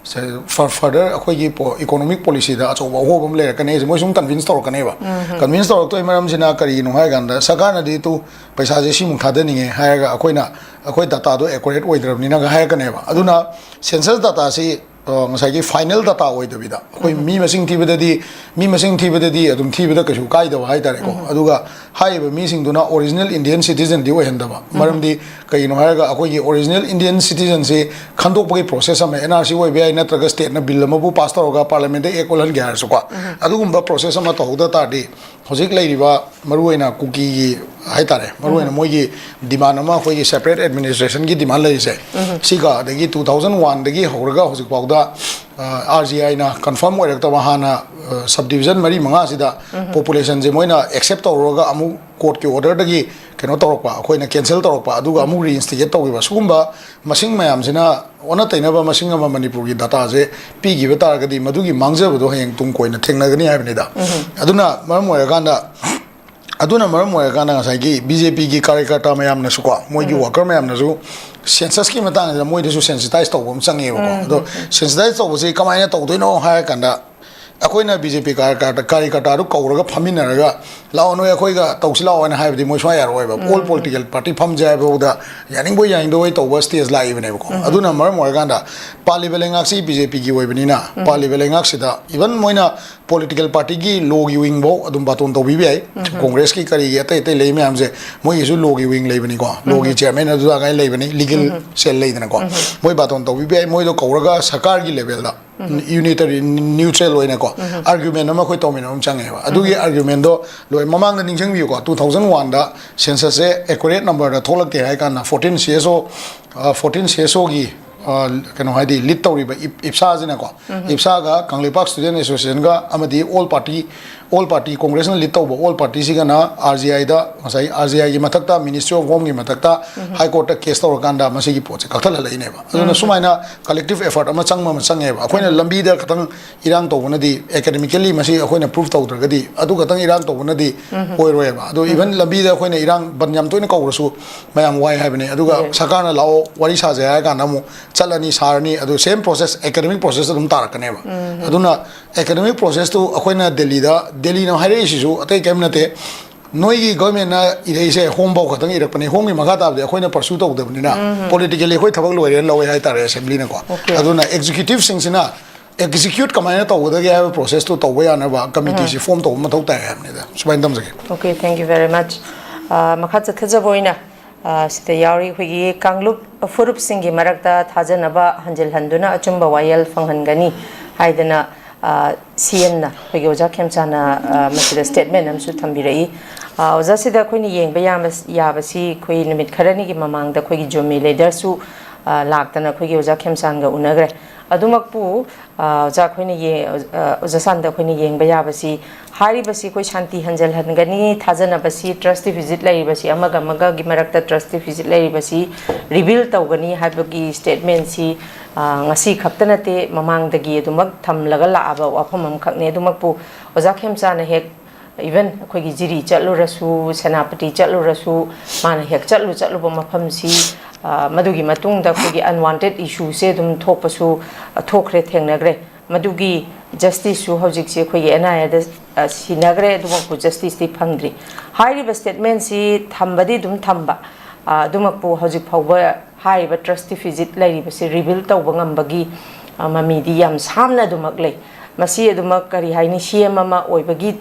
ꯐꯔꯗꯔ ꯑꯩꯈꯣꯏꯒꯤ ꯏꯀꯣꯅꯣꯃꯤꯛ ꯄꯣꯂꯤꯁꯤꯗ ꯑꯆꯧꯕ ꯑꯍꯣꯕ ꯑꯃ ꯂꯩꯔꯛꯀꯅꯤ ꯍꯥꯏꯁꯦ ꯃꯣꯏ ꯁꯨꯝ ꯀꯟꯚꯤꯟꯁ ꯇꯧꯔꯛꯀꯅꯦꯕ꯫ ꯀꯟꯚꯤꯟꯁ ꯇꯧꯔꯛꯇꯣꯏ ꯃꯔꯝꯁꯤꯅ ꯀꯔꯤꯒꯤꯅꯣ ꯍꯥꯏꯔꯀꯥꯟꯗ ꯁꯔꯀꯥꯔꯅꯗꯤ ꯇꯨ ꯄꯩꯁꯥꯁꯦ ꯁꯤꯃꯨꯛ ꯊꯥꯗꯅꯤꯡꯉꯦ ꯍꯥꯏꯔꯒ ꯑꯩꯈꯣꯏꯅ ꯑꯩꯈꯣꯏ ꯗꯇꯥꯗꯣ ꯑꯦꯀꯨꯔꯦꯠ ꯑꯣꯏꯗ꯭ꯔꯕꯅꯤꯅꯒ ꯍꯥꯏꯔꯛꯀꯅꯦꯕ꯫ ꯑꯗꯨꯅ ꯁꯦꯟꯁꯁ ꯗꯇꯥꯁꯤ ꯉꯁꯥꯏꯒꯤ ꯐꯥꯏꯅꯦꯜ ꯗꯇꯥ ꯑꯣꯏꯗꯕꯤꯗ ꯑꯩꯈꯣꯏ ꯃꯤ ꯃꯁꯤꯡ ꯊꯤꯕꯗꯗꯤ ꯃꯤ ꯃꯁꯤꯡ ꯊꯤꯕꯗꯗꯤ ꯑꯗꯨꯝ ꯊꯤꯕꯗ ꯀꯩꯁꯨ ꯀꯥꯏꯗꯕ ꯍꯥꯏꯇꯥꯔꯦꯀꯣ꯫ ꯑꯗꯨꯒ ꯍꯥꯏꯔꯤꯕ ꯃꯤꯁꯤꯡꯗꯨꯅ ꯑꯣꯔꯤꯖꯤꯅꯦꯜ ꯏꯟꯗꯤꯌꯟ ꯁꯤꯇꯤꯖꯟꯗꯤ ꯑꯣꯏꯍꯟꯗꯕ꯫ ꯃꯔꯝꯗꯤ ꯀꯩꯒꯤꯅꯣ ꯍꯥꯏꯔꯒ ꯑꯩꯈꯣꯏꯒꯤ ꯑꯣꯔꯤꯖꯤꯅꯦꯜ ꯏꯟꯗꯤꯌꯟ ꯁꯤꯇꯤꯖꯟꯁꯤ ꯈꯟꯗꯣꯛꯄꯒꯤ ꯄ꯭ꯔꯣꯁꯦꯁ ꯑꯃ ꯑꯦꯟ ꯑꯥꯔ ꯁꯤ ꯑꯣꯏꯕ ꯌꯥꯏ, ꯅꯠꯇ꯭ꯔꯒ ꯁ꯭ꯇꯦꯠꯅ ꯕꯤꯜ ꯑꯃꯕꯨ ꯄꯥꯁ ꯇꯧꯔꯒ ꯄꯥꯔꯂꯤꯌꯥꯃꯦꯟꯗ ꯑꯦꯛ ꯑꯣꯜꯍꯟꯒꯦ ꯍꯥꯏꯔꯁꯨꯀꯣ꯫ ꯑꯗꯨꯒꯨꯝꯕ ꯄ꯭ꯔꯣꯁꯦꯁ ꯑꯃ ꯇꯧꯍꯧꯗ ꯇꯥꯔꯗꯤ ꯍꯧꯖꯤꯛ ꯂꯩꯔꯤꯕ ꯃꯔꯨꯑꯣꯏꯅ ꯀꯨꯀꯤꯒꯤ ꯍꯥꯏꯇꯥꯔꯦ, ꯃꯔꯨꯑꯣꯏꯅ ꯃꯣꯏꯒꯤ ꯗꯤꯃꯥꯟ ꯑꯃ, ꯑꯩꯈꯣꯏꯒꯤ ꯁꯦꯄꯔꯦꯠ ꯑꯦꯗꯃꯤꯅꯤꯁꯇ꯭ꯔꯦꯁꯟꯒꯤ ꯗꯤꯃꯥꯟ ꯂꯩꯔꯤꯁꯦ, ꯁꯤꯒ ꯑꯗꯒꯤ ꯇꯨ ꯊꯥꯎꯖꯟ ꯋꯥꯟꯗꯒꯤ ꯍꯧꯔꯒ ꯍꯧꯖꯤꯛꯐꯥꯎꯗ ꯑꯥꯔ ꯖꯤ ꯑꯥꯏꯅ ꯀꯟꯐꯥꯔꯝ ꯑꯣꯏꯔꯛꯇꯕ ꯍꯥꯟꯅ ꯁꯕ ꯗꯤꯕꯤꯖꯟ ꯃꯔꯤ ꯃꯉꯥꯁꯤꯗ ꯄꯣꯄꯨꯂꯦꯁꯟꯁꯦ ꯃꯣꯏꯅ ꯑꯦꯛꯁꯦꯞ ꯇꯧꯔꯨꯔꯒ ꯑꯃꯨꯛ ꯀꯣꯔꯠꯀꯤ ꯑꯣꯔꯗꯔꯗꯒꯤ ꯀꯩꯅꯣ ꯇꯧꯔꯛꯄ, ꯑꯩꯈꯣꯏꯅ ꯀꯦꯟꯁꯦꯜ ꯇꯧꯔꯛꯄ, ꯑꯗꯨꯒ ꯑꯃꯨꯛ ꯔꯤꯏꯟꯁꯇꯤꯒꯦꯠ ꯇꯧꯈꯤꯕ, ꯁꯤꯒꯨꯝꯕ ꯃꯁꯤꯡ ꯃꯌꯥꯝꯁꯤꯅ ꯑꯣꯟꯅ ꯇꯩꯅꯕ ꯃꯁꯤꯡ ꯑꯃ ꯃꯅꯤꯄꯨꯔꯒꯤ ꯗꯇꯥꯁꯦ ꯄꯤꯈꯤꯕ ꯇꯥꯔꯒꯗꯤ ꯃꯗꯨꯒꯤ ꯃꯥꯡꯖꯕꯗꯣ ꯍꯌꯦꯡ ꯇꯨꯡ ꯀꯣꯏꯅ ꯊꯦꯡꯅꯒꯅꯤ ꯍꯥꯏꯕꯅꯤꯗ꯫ ꯑꯗꯨꯅ ꯃꯔꯝ ꯑꯣꯏꯔꯀꯥꯟꯗ ꯑꯗꯨꯅ ꯃꯔꯝ ꯑꯣꯏꯔꯀꯥꯟꯗ ꯉꯁꯥꯏꯒꯤ ꯕꯤ ꯖꯦ ꯄꯤꯒꯤ ꯀꯥꯔꯌꯀꯔꯇꯥ ꯃꯌꯥꯝꯅꯁꯨꯀꯣ, ꯃꯣꯏꯒꯤ ꯋꯥꯀꯔ ꯃꯌꯥꯝꯅꯁꯨ ꯁꯦꯟꯁꯁꯀꯤ ꯃꯇꯥꯡꯁꯤꯗ ꯃꯣꯏꯗꯁꯨ ꯁꯦꯟꯁꯤꯇꯥꯏꯁ ꯇꯧꯕ ꯑꯃ ꯆꯪꯉꯦꯕꯀꯣ꯫ ꯑꯗꯣ ꯁꯦꯟꯁꯤꯇꯥꯏꯁ ꯇꯧꯕꯁꯤ ꯀꯃꯥꯏꯅ ꯇꯧꯗꯣꯏꯅꯣ ꯍꯥꯏꯔ ꯀꯥꯟꯗ ꯑꯩꯈꯣꯏꯅ ꯕꯤ ꯖꯦ ꯄꯤ ꯀꯥꯔꯌꯀꯔꯇꯥ ꯀꯥꯔꯌꯀꯔꯇꯥꯗꯨ ꯀꯧꯔꯒ ꯐꯝꯃꯤꯟꯅꯔꯒ ꯂꯥꯛꯑꯣ ꯅꯣꯏ ꯑꯩꯈꯣꯏꯒ ꯇꯧꯁꯤ ꯂꯥꯛꯑꯣ ꯍꯥꯏꯅ ꯍꯥꯏꯕꯗꯤ ꯃꯣꯏ ꯁꯨꯡꯌꯥ ꯌꯥꯔꯛꯑꯣꯏꯕ꯫ ꯑꯣꯜ ꯄꯣꯂꯤꯇꯤꯀꯦꯜ ꯄꯥꯔꯇꯤ ꯐꯝꯁꯦ ꯍꯥꯏꯕꯐꯥꯎꯗ ꯌꯥꯅꯤꯡꯕꯣꯏ ꯌꯥꯅꯤꯡꯗꯕꯣꯏ ꯇꯧꯕ ꯁ꯭ꯇꯦꯖ ꯂꯥꯛꯏꯕꯅꯦꯕꯀꯣ꯫ ꯑꯗꯨꯅ ꯃꯔꯝ ꯑꯣꯏꯔꯀꯥꯟꯗ ꯄꯥꯜꯂꯤꯕ ꯂꯩꯉꯥꯛꯁꯤ ꯕꯤ ꯖꯦ ꯄꯤꯒꯤ ꯑꯣꯏꯕꯅꯤꯅ ꯄꯥꯜꯂꯤꯕ ꯂꯩꯉꯥꯛꯁꯤꯗ ꯏꯚꯟ ꯃꯣꯏꯅ ꯄꯣꯂꯤꯇꯤꯀꯦꯜ ꯄꯥꯔꯇꯤꯒꯤ ꯂꯣꯒꯤ ꯋꯤꯡꯐꯧ ꯑꯗꯨꯝ ꯕꯥꯇꯣꯟ ꯇꯧꯕꯤꯕ ꯌꯥꯏ꯫ ꯀꯣꯡꯒ꯭ꯔꯦꯁꯀꯤ ꯀꯔꯤꯒꯤ ꯑꯇꯩ ꯑꯇꯩ ꯂꯩ ꯃꯌꯥꯝꯁꯦ ꯃꯣꯏꯒꯤꯁꯨ ꯂꯣꯒꯤ ꯋꯤꯡ ꯂꯩꯕꯅꯤꯀꯣ꯫ ꯂꯣꯒꯤ ꯆꯤꯌꯔꯃꯦꯟ ꯑꯗꯨꯗ ꯀꯥꯏ ꯂꯩꯕꯅꯤ, ꯂꯤꯒꯦꯜ ꯁꯦꯜ ꯂꯩꯗꯅꯀꯣ꯫ ꯃꯣꯏ ꯕꯥꯇꯣꯟ ꯇꯧꯕꯤꯕ ꯌꯥꯏ꯫ ꯃꯣꯏꯗꯣ ꯀꯧꯔꯒ ꯁꯔꯀꯥꯔꯒꯤ ꯂꯦꯚꯦꯜꯗ ꯌꯨꯅꯤꯇꯔꯤ ꯅ꯭ꯌꯨꯇ꯭ꯔꯦꯜ ꯑꯣꯏꯅꯀꯣ ꯑꯥꯔꯒ꯭ꯌꯨꯃꯦꯟ ꯑꯃ ꯑꯩꯈꯣꯏ ꯇꯧꯃꯤꯟꯅꯕ ꯑꯃ ꯆꯪꯉꯦꯕ꯫ ꯑꯗꯨꯒꯤ ꯑꯥꯔꯒ꯭ꯌꯨꯃꯦꯟꯗꯣ ꯂꯣꯏ ꯃꯃꯥꯡꯗ ꯅꯤꯡꯁꯤꯡꯕꯤꯌꯨꯀꯣ, ꯇꯨ ꯊꯥꯎꯖꯟ ꯋꯥꯟꯗ ꯁꯦꯟꯁꯁꯁꯦ ꯑꯦꯀꯨꯔꯦꯠ ꯅꯝꯕꯔꯗ ꯊꯣꯛꯂꯛꯇꯦ ꯍꯥꯏ ꯀꯥꯟꯗ ꯐꯣꯔꯇꯤꯟ ꯁꯤ ꯑꯦꯁ ꯑꯣ ꯐꯣꯔꯇꯤꯟ ꯁꯤ ꯑꯦꯁ ꯑꯣꯒꯤ ꯑ, ꯀꯩꯅꯣ ꯍꯥꯏꯗꯤ ꯂꯤꯗ ꯇꯧꯔꯤꯕ ꯏꯞ- ꯏꯞꯁꯥꯁꯤꯅꯀꯣ, ꯏꯞꯁꯥꯒ ꯀꯪꯂꯩꯄꯥꯛ ꯁ꯭ꯇꯨꯗꯦꯟ ꯑꯦꯁꯣꯁꯤꯌꯦꯁꯟꯒ ꯑꯃꯗꯤ ꯑꯣꯜ ꯄꯥꯔꯇꯤ, ꯑꯣꯜ ꯄꯥꯔꯇꯤ, ꯀꯣꯡꯒ꯭ꯔꯦꯁꯅ ꯂꯤꯗ ꯇꯧꯕ ꯑꯣꯜ ꯄꯥꯔꯇꯤꯁꯤꯒꯅ ꯑꯥꯔ ꯖꯤ ꯑꯥꯏꯗ, ꯉꯁꯥꯏ ꯑꯥꯔ ꯖꯤ ꯑꯥꯏꯒꯤ ꯃꯊꯛꯇ, ꯃꯤꯅꯤꯁꯇ꯭ꯔꯤ ꯑꯣꯐ ꯍꯣꯝꯒꯤ ꯃꯊꯛꯇ ꯍꯥꯏ ꯀꯣꯔꯠꯇ ꯀꯦꯁ ꯇꯧꯔꯀꯥꯟꯗ ꯃꯁꯤꯒꯤ ꯄꯣꯠꯁꯦ ꯀꯛꯊꯠꯍꯜꯂꯛꯏꯅꯦꯕ꯫ ꯑꯗꯨꯅ ꯁꯨꯃꯥꯏꯅ ꯀꯂꯦꯛꯇꯤꯚ ꯑꯦꯐꯔꯠ ꯑꯃ ꯆꯪꯕ ꯑꯃ ꯆꯪꯉꯦꯕ꯫ ꯑꯩꯈꯣꯏꯅ ꯂꯝꯕꯤꯗ ꯈꯇꯪ ꯏꯔꯥꯡ ꯇꯧꯕꯅꯗꯤ, ꯑꯦꯀꯥꯗꯃꯤꯀꯦꯜꯂꯤ ꯃꯁꯤ ꯑꯩꯈꯣꯏꯅ ꯄ꯭ꯔꯨꯐ ꯇꯧꯗ꯭ꯔꯒꯗꯤ, ꯑꯗꯨ ꯈꯇꯪ ꯏꯔꯥꯡ ꯇꯧꯕꯅꯗꯤ ꯑꯣꯏꯔꯣꯏꯕ꯫ ꯑꯗꯣ ꯏꯚꯟ ꯂꯝꯕꯤꯗ ꯑꯩꯈꯣꯏꯅ ꯏꯔꯥꯡ ꯕꯟ ꯌꯥꯝ ꯇꯣꯏꯅ ꯀꯧꯔꯁꯨ ꯃꯌꯥꯝ ꯋꯥꯏ ꯍꯥꯏꯕꯅꯤ꯫ ꯑꯗꯨꯒ ꯁꯔꯀꯥꯔꯅ "ꯂꯥꯛꯑꯣ, ꯋꯥꯔꯤ ꯁꯥꯁꯦ" ꯍꯥꯏꯔ ꯀꯥꯟꯗ ꯑꯃꯨꯛ ꯆꯠꯂꯅꯤ, ꯁꯥꯔꯅꯤ, ꯑꯗꯨ ꯁꯦꯝ ꯄ꯭ꯔꯣꯁꯦꯁ, ꯑꯦꯀꯥꯗꯃꯤꯛ ꯄ꯭ꯔꯣꯁꯦꯁ ꯑꯗꯨꯝ ꯇꯥꯔꯛꯀꯅꯦꯕ꯫ ꯑꯗꯨꯅ ꯑꯦꯀꯥꯗꯃꯤꯛ ꯄ꯭ꯔꯣꯁꯦꯁꯇꯨ ꯑꯩꯈꯣꯏꯅ ꯗꯦꯜꯂꯤꯗ, ꯗꯦꯜꯂꯤꯅ ꯍꯥꯏꯔꯛꯏꯁꯤꯁꯨ ꯑꯇꯩ ꯀꯔꯤꯝ ꯅꯠꯇꯦ, ꯅꯣꯏꯒꯤ ꯒꯚꯔꯟꯃꯦꯟꯠꯅ ꯏꯔꯛꯏꯁꯦ ꯍꯣꯝꯐꯥꯎ ꯈꯛꯇꯪ ꯏꯔꯛꯄꯅꯦ, ꯍꯣꯝꯒꯤ ꯃꯈꯥ ꯇꯥꯕꯗꯤ ꯑꯩꯈꯣꯏꯅ ꯄꯔꯁꯨ ꯇꯧꯗꯕꯅꯤꯅ ꯄꯣꯂꯤꯇꯤꯀꯦꯜꯂꯤ ꯑꯩꯈꯣꯏ ꯊꯕꯛ ꯂꯣꯏꯔꯦꯅ ꯂꯧꯋꯦ ꯍꯥꯏꯇꯥꯔꯦ ꯑꯦꯁꯦꯝꯕ꯭ꯂꯤꯅꯀꯣ꯫ ꯑꯗꯨꯅ ꯑꯦꯛꯖꯤꯀ꯭ꯌꯨꯇꯤꯚꯁꯤꯡꯁꯤꯅ ꯑꯦꯛꯖꯤꯀ꯭ꯌꯨꯠ ꯀꯃꯥꯏꯅ ꯇꯧꯒꯗꯒꯦ ꯍꯥꯏꯕ ꯄ꯭ꯔꯣꯁꯦꯁꯇꯨ ꯇꯧꯕ ꯌꯥꯅꯕ ꯀꯃꯤꯇꯤꯁꯤ ꯐꯣꯝ ꯇꯧꯕ ꯃꯊꯧ ꯇꯥꯏ ꯍꯥꯏꯕꯅꯤꯗ꯫ ꯁꯨꯃꯥꯏꯅ ꯇꯝꯖꯒꯦ꯫ Okay, thank you very much. ꯑ, ꯃꯈꯥ ꯆꯠꯊꯖꯕ ꯑꯣꯏꯅ, ꯑ, ꯁꯤꯗ ꯌꯥꯎꯔꯤ ꯑꯩꯈꯣꯏꯒꯤ ꯀꯥꯡꯂꯨꯞ ꯐꯨꯔꯨꯞꯁꯤꯡꯒꯤ ꯃꯔꯛꯇ ꯊꯥꯖꯅꯕ ꯍꯟꯖꯤꯜꯍꯟꯗꯨꯅ ꯑꯆꯨꯝꯕ ꯋꯥꯌꯦꯜ ꯐꯪꯍꯟꯒꯅꯤ ꯍꯥꯏꯗꯅ, ꯑ, ꯁꯤ ꯑꯦꯝꯅ, ꯑꯩꯈꯣꯏꯒꯤ ꯑꯣꯖꯥ ꯈꯦꯝꯆꯥꯅ, ꯑ, ꯃꯁꯤꯗ ꯁ꯭ꯇꯦꯠꯃꯦꯟ ꯑꯃꯁꯨ ꯊꯝꯕꯤꯔꯛꯏ꯫ ꯑ, ꯑꯣꯖꯥ, ꯁꯤꯗ ꯑꯩꯈꯣꯏꯅ ꯌꯦꯡꯕ ꯌꯥꯕ-, ꯌꯥꯕꯁꯤ, ꯑꯩꯈꯣꯏ ꯅꯨꯃꯤꯠ ꯈꯔꯅꯤꯒꯤ ꯃꯃꯥꯡꯗ ꯑꯩꯈꯣꯏꯒꯤ ꯖꯣꯃꯤ ꯂꯤꯗꯔꯁꯨ, ꯑ, ꯂꯥꯛꯇꯅ ꯑꯩꯈꯣꯏꯒꯤ ꯑꯣꯖꯥ ꯈꯦꯝꯆꯥꯟꯒ ꯎꯅꯈ꯭ꯔꯦ꯫ ꯑꯗꯨꯃꯛꯄꯨ, ꯑ, ꯑꯣꯖꯥ, ꯑꯩꯈꯣꯏꯅ ꯌꯦ-, ꯑ, ꯑꯣꯖꯥ ꯁꯥꯟꯗ ꯑꯩꯈꯣꯏꯅ ꯌꯦꯡꯕ ꯌꯥꯕꯁꯤ, ꯍꯥꯏꯔꯤꯕꯁꯤ ꯑꯩꯈꯣꯏ ꯁꯥꯟꯇꯤ ꯍꯟꯖꯤꯜꯍꯟꯒꯅꯤ, ꯊꯥꯖꯅꯕꯁꯤ, ꯇ꯭ꯔꯁ ꯗꯤꯐꯤꯁꯤꯠ ꯂꯩꯔꯤꯕꯁꯤ, ꯑꯃꯒ ꯑꯃꯒꯒꯤ ꯃꯔꯛꯇ ꯇ꯭ꯔꯁ ꯗꯤꯐꯤꯁꯤꯠ ꯂꯩꯔꯤꯕꯁꯤ ꯔꯤꯕꯤꯜ ꯇꯧꯒꯅꯤ ꯍꯥꯏꯕꯒꯤ ꯁ꯭ꯇꯦꯠꯃꯦꯟꯁꯤ, ꯑ, ꯉꯁꯤ ꯈꯛꯇ ꯅꯠꯇꯦ, ꯃꯃꯥꯡꯗꯒꯤ ꯑꯗꯨꯃꯛ ꯊꯝꯂꯒ ꯂꯥꯛꯑꯕ ꯋꯥꯐꯝ ꯑꯃꯈꯛꯅꯤ꯫ ꯑꯗꯨꯃꯛꯄꯨ ꯑꯣꯖꯥ ꯈꯦꯝꯆꯥꯅ ꯍꯦꯛ, ꯏꯚꯟ ꯑꯩꯈꯣꯏꯒꯤ ꯖꯤꯔꯤ ꯆꯠꯂꯨꯔꯁꯨ, ꯁꯦꯅꯥꯄꯇꯤ ꯆꯠꯂꯨꯔꯁꯨ, ꯃꯥꯅ ꯍꯦꯛ ꯆꯠꯂꯨ ꯆꯠꯂꯨꯕ ꯃꯐꯝꯁꯤ, ꯑ, ꯃꯗꯨꯒꯤ ꯃꯇꯨꯡꯗ ꯑꯩꯈꯣꯏꯒꯤ ꯑꯟꯋꯥꯟꯇꯦꯠ ꯏꯁꯨꯁꯦ ꯑꯗꯨꯝ ꯊꯣꯛꯄꯁꯨ, ꯑ, ꯊꯣꯛꯈ꯭ꯔꯦ, ꯊꯦꯡꯅꯈ꯭ꯔꯦ꯫ ꯃꯗꯨꯒꯤ ꯖꯁꯇꯤꯁꯁꯨ ꯍꯧꯖꯤꯛꯁꯤ ꯑꯩꯈꯣꯏꯒꯤ ꯑꯦꯟ ꯑꯥꯏ ꯑꯦꯗ, ꯑ, ꯁꯤꯟꯅꯈ꯭ꯔꯦ, ꯑꯗꯨꯃꯛꯄꯨ ꯖꯁꯇꯤꯁꯇꯤ ꯐꯪꯗ꯭ꯔꯤ꯫ ꯍꯥꯏꯔꯤꯕ ꯁ꯭ꯇꯦꯠꯃꯦꯟꯁꯤ ꯊꯝꯕꯗꯤ ꯑꯗꯨꯝ ꯊꯝꯕ, ꯑ, ꯑꯗꯨꯃꯛꯄꯨ ꯍꯧꯖꯤꯛ ꯐꯥꯎꯕ ꯍꯥꯏꯔꯤꯕ ꯇ꯭ꯔꯁ ꯗꯤꯐꯤꯁꯤꯠ ꯂꯩꯔꯤꯕꯁꯤ ꯔꯤꯕꯤꯜ ꯇꯧꯕ ꯉꯝꯕꯒꯤ, ꯑ, ꯃꯃꯤꯗꯤ ꯌꯥꯝ ꯁꯥꯝꯅ ꯑꯗꯨꯃꯛ ꯂꯩ꯫ ꯃꯁꯤ ꯑꯗꯨꯃꯛ, ꯀꯔꯤ ꯍꯥꯏꯅꯤ, ꯁꯤ ꯑꯦꯝ ꯑꯃ ꯑꯣꯏꯕꯒꯤ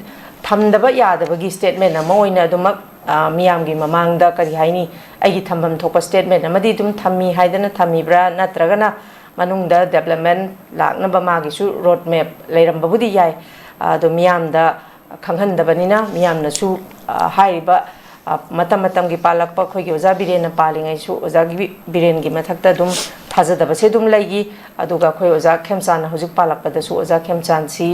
ꯊꯝꯗꯕ ꯌꯥꯗꯕꯒꯤ ꯁ꯭ꯇꯦꯠꯃꯦꯟ ꯑꯃ ꯑꯣꯏꯅ ꯑꯗꯨꯃꯛ, ꯑ, ꯃꯤꯌꯥꯝꯒꯤ ꯃꯃꯥꯡꯗ, ꯀꯔꯤ ꯍꯥꯏꯅꯤ, ꯑꯩꯒꯤ ꯊꯝꯐꯝ ꯊꯣꯛꯄ ꯁ꯭ꯇꯦꯠꯃꯦꯟ ꯑꯃꯗꯤ ꯑꯗꯨꯝ ꯊꯝꯃꯤ ꯍꯥꯏꯗꯅ ꯊꯝꯃꯤꯕ꯭ꯔꯥ, ꯅꯠꯇ꯭ꯔꯒꯅ ꯃꯅꯨꯡꯗ ꯗꯦꯕꯂꯞꯃꯦꯟ ꯂꯥꯛꯅꯕ ꯃꯥꯒꯤꯁꯨ ꯔꯣꯗ ꯃꯦꯞ ꯂꯩꯔꯝꯕꯕꯨꯗꯤ ꯌꯥꯏ, ꯑꯗꯣ ꯃꯤꯌꯥꯝꯗ ꯈꯪꯍꯟꯗꯕꯅꯤꯅ, ꯃꯤꯌꯥꯝꯅꯁꯨ, ꯑ, ꯍꯥꯏꯔꯤꯕ, ꯑ, ꯃꯇꯝ ꯃꯇꯝꯒꯤ ꯄꯥꯜꯂꯛꯄ ꯑꯩꯈꯣꯏꯒꯤ ꯑꯣꯖꯥ ꯕꯤꯔꯦꯟꯅ ꯄꯥꯜꯂꯤꯉꯩꯁꯨ ꯑꯣꯖꯥ ꯕꯤ-, ꯕꯤꯔꯦꯟꯒꯤ ꯃꯊꯛꯇ ꯑꯗꯨꯝ ꯊꯥꯖꯗꯕꯁꯦ ꯑꯗꯨꯝ ꯂꯩꯈꯤ꯫ ꯑꯗꯨꯒ ꯑꯩꯈꯣꯏ ꯑꯣꯖꯥ ꯈꯦꯝꯆꯥꯟꯅ ꯍꯧꯖꯤꯛ ꯄꯥꯜꯂꯛꯄꯗꯁꯨ ꯑꯣꯖꯥ ꯈꯦꯝꯆꯥꯟꯁꯤ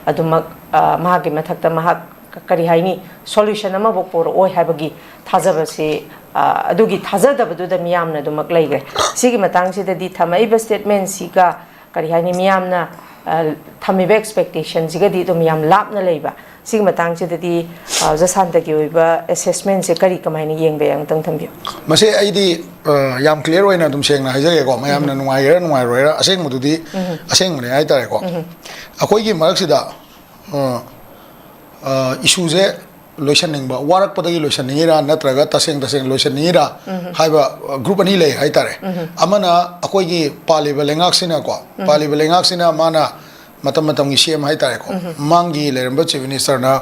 ꯑꯗꯨꯃꯛ, ꯑ, ꯃꯍꯥꯛꯀꯤ ꯃꯊꯛꯇ ꯃꯍꯥꯛ ꯀ-, ꯀꯔꯤ ꯍꯥꯏꯅꯤ, solution ꯑꯃꯐꯥꯎ ꯄꯨꯔꯛꯑꯣꯏ ꯍꯥꯏꯕꯒꯤ ꯊꯥꯖꯕꯁꯤ, ꯑ, ꯑꯗꯨꯒꯤ ꯊꯥꯖꯗꯕꯗꯨꯗ ꯃꯤꯌꯥꯝꯅ ꯑꯗꯨꯃꯛ ꯂꯩꯈ꯭ꯔꯦ꯫ ꯁꯤꯒꯤ ꯃꯇꯥꯡꯁꯤꯗꯗꯤ ꯊꯝꯃꯛꯏꯕ statement ꯁꯤꯒ, ꯀꯔꯤ ꯍꯥꯏꯅꯤ, ꯃꯤꯌꯥꯝꯅ, ꯑ, ꯊꯝꯃꯤꯕ expectation ꯁꯤꯒꯗꯤ ꯑꯗꯨꯝ ꯌꯥꯝ ꯂꯥꯞꯅ ꯂꯩꯕ꯫ ꯁꯤꯒꯤ ꯃꯇꯥꯡꯁꯤꯗꯗꯤ, ꯑ, ꯑꯣꯖꯥ ꯁꯥꯟꯇꯒꯤ ꯑꯣꯏꯕ assessment ꯁꯦ ꯀꯔꯤ, ꯀꯃꯥꯏꯅ ꯌꯦꯡꯕ ꯌꯥꯏ, ꯑꯃꯨꯛꯇꯪ ꯊꯝꯕꯤꯌꯨ꯫ ꯃꯁꯤ ꯑꯩꯗꯤ, ꯑ, ꯌꯥꯝ clear ꯑꯣꯏꯅ ꯑꯗꯨꯝ ꯁꯦꯡꯅ ꯍꯥꯏꯖꯒꯦꯀꯣ, ꯃꯌꯥꯝꯅ ꯅꯨꯡꯉꯥꯏꯒꯦꯔꯥ ꯅꯨꯡꯉꯥꯏꯔꯣꯏꯔꯥ, ꯑꯁꯦꯡꯕꯗꯨꯗꯤ ꯑꯁꯦꯡꯕꯅꯦ ꯍꯥꯏꯇꯥꯔꯦꯀꯣ꯫ ꯑꯩꯈꯣꯏꯒꯤ ꯃꯔꯛꯁꯤꯗ, ꯑ, ꯑ, issue ꯁꯦ ꯂꯣꯏꯁꯟꯅꯤꯡꯕ, ꯋꯥꯔꯛꯄꯗꯒꯤ ꯂꯣꯏꯁꯟꯅꯤꯡꯉꯤꯔꯥ ꯅꯠꯇ꯭ꯔꯒ ꯇꯁꯦꯡ ꯇꯁꯦꯡ ꯂꯣꯏꯁꯟꯅꯤꯡꯉꯤꯔꯥ ꯍꯥꯏꯕ, ꯑ, group ꯑꯅꯤ ꯂꯩ ꯍꯥꯏꯇꯥꯔꯦ꯫ ꯑꯃꯅ ꯑꯩꯈꯣꯏꯒꯤ ꯄꯥꯜꯂꯤꯕ ꯂꯩꯉꯥꯛꯁꯤꯅꯀꯣ, ꯄꯥꯜꯂꯤꯕ ꯂꯩꯉꯥꯛꯁꯤꯅ ꯃꯥꯅ ꯃꯇꯝ ꯃꯇꯝꯒꯤ ꯁꯤ ꯑꯦꯝ ꯍꯥꯏꯇꯥꯔꯦꯀꯣ, ꯃꯃꯥꯡꯒꯤ ꯂꯩꯔꯝꯕ Chief Minister ꯅ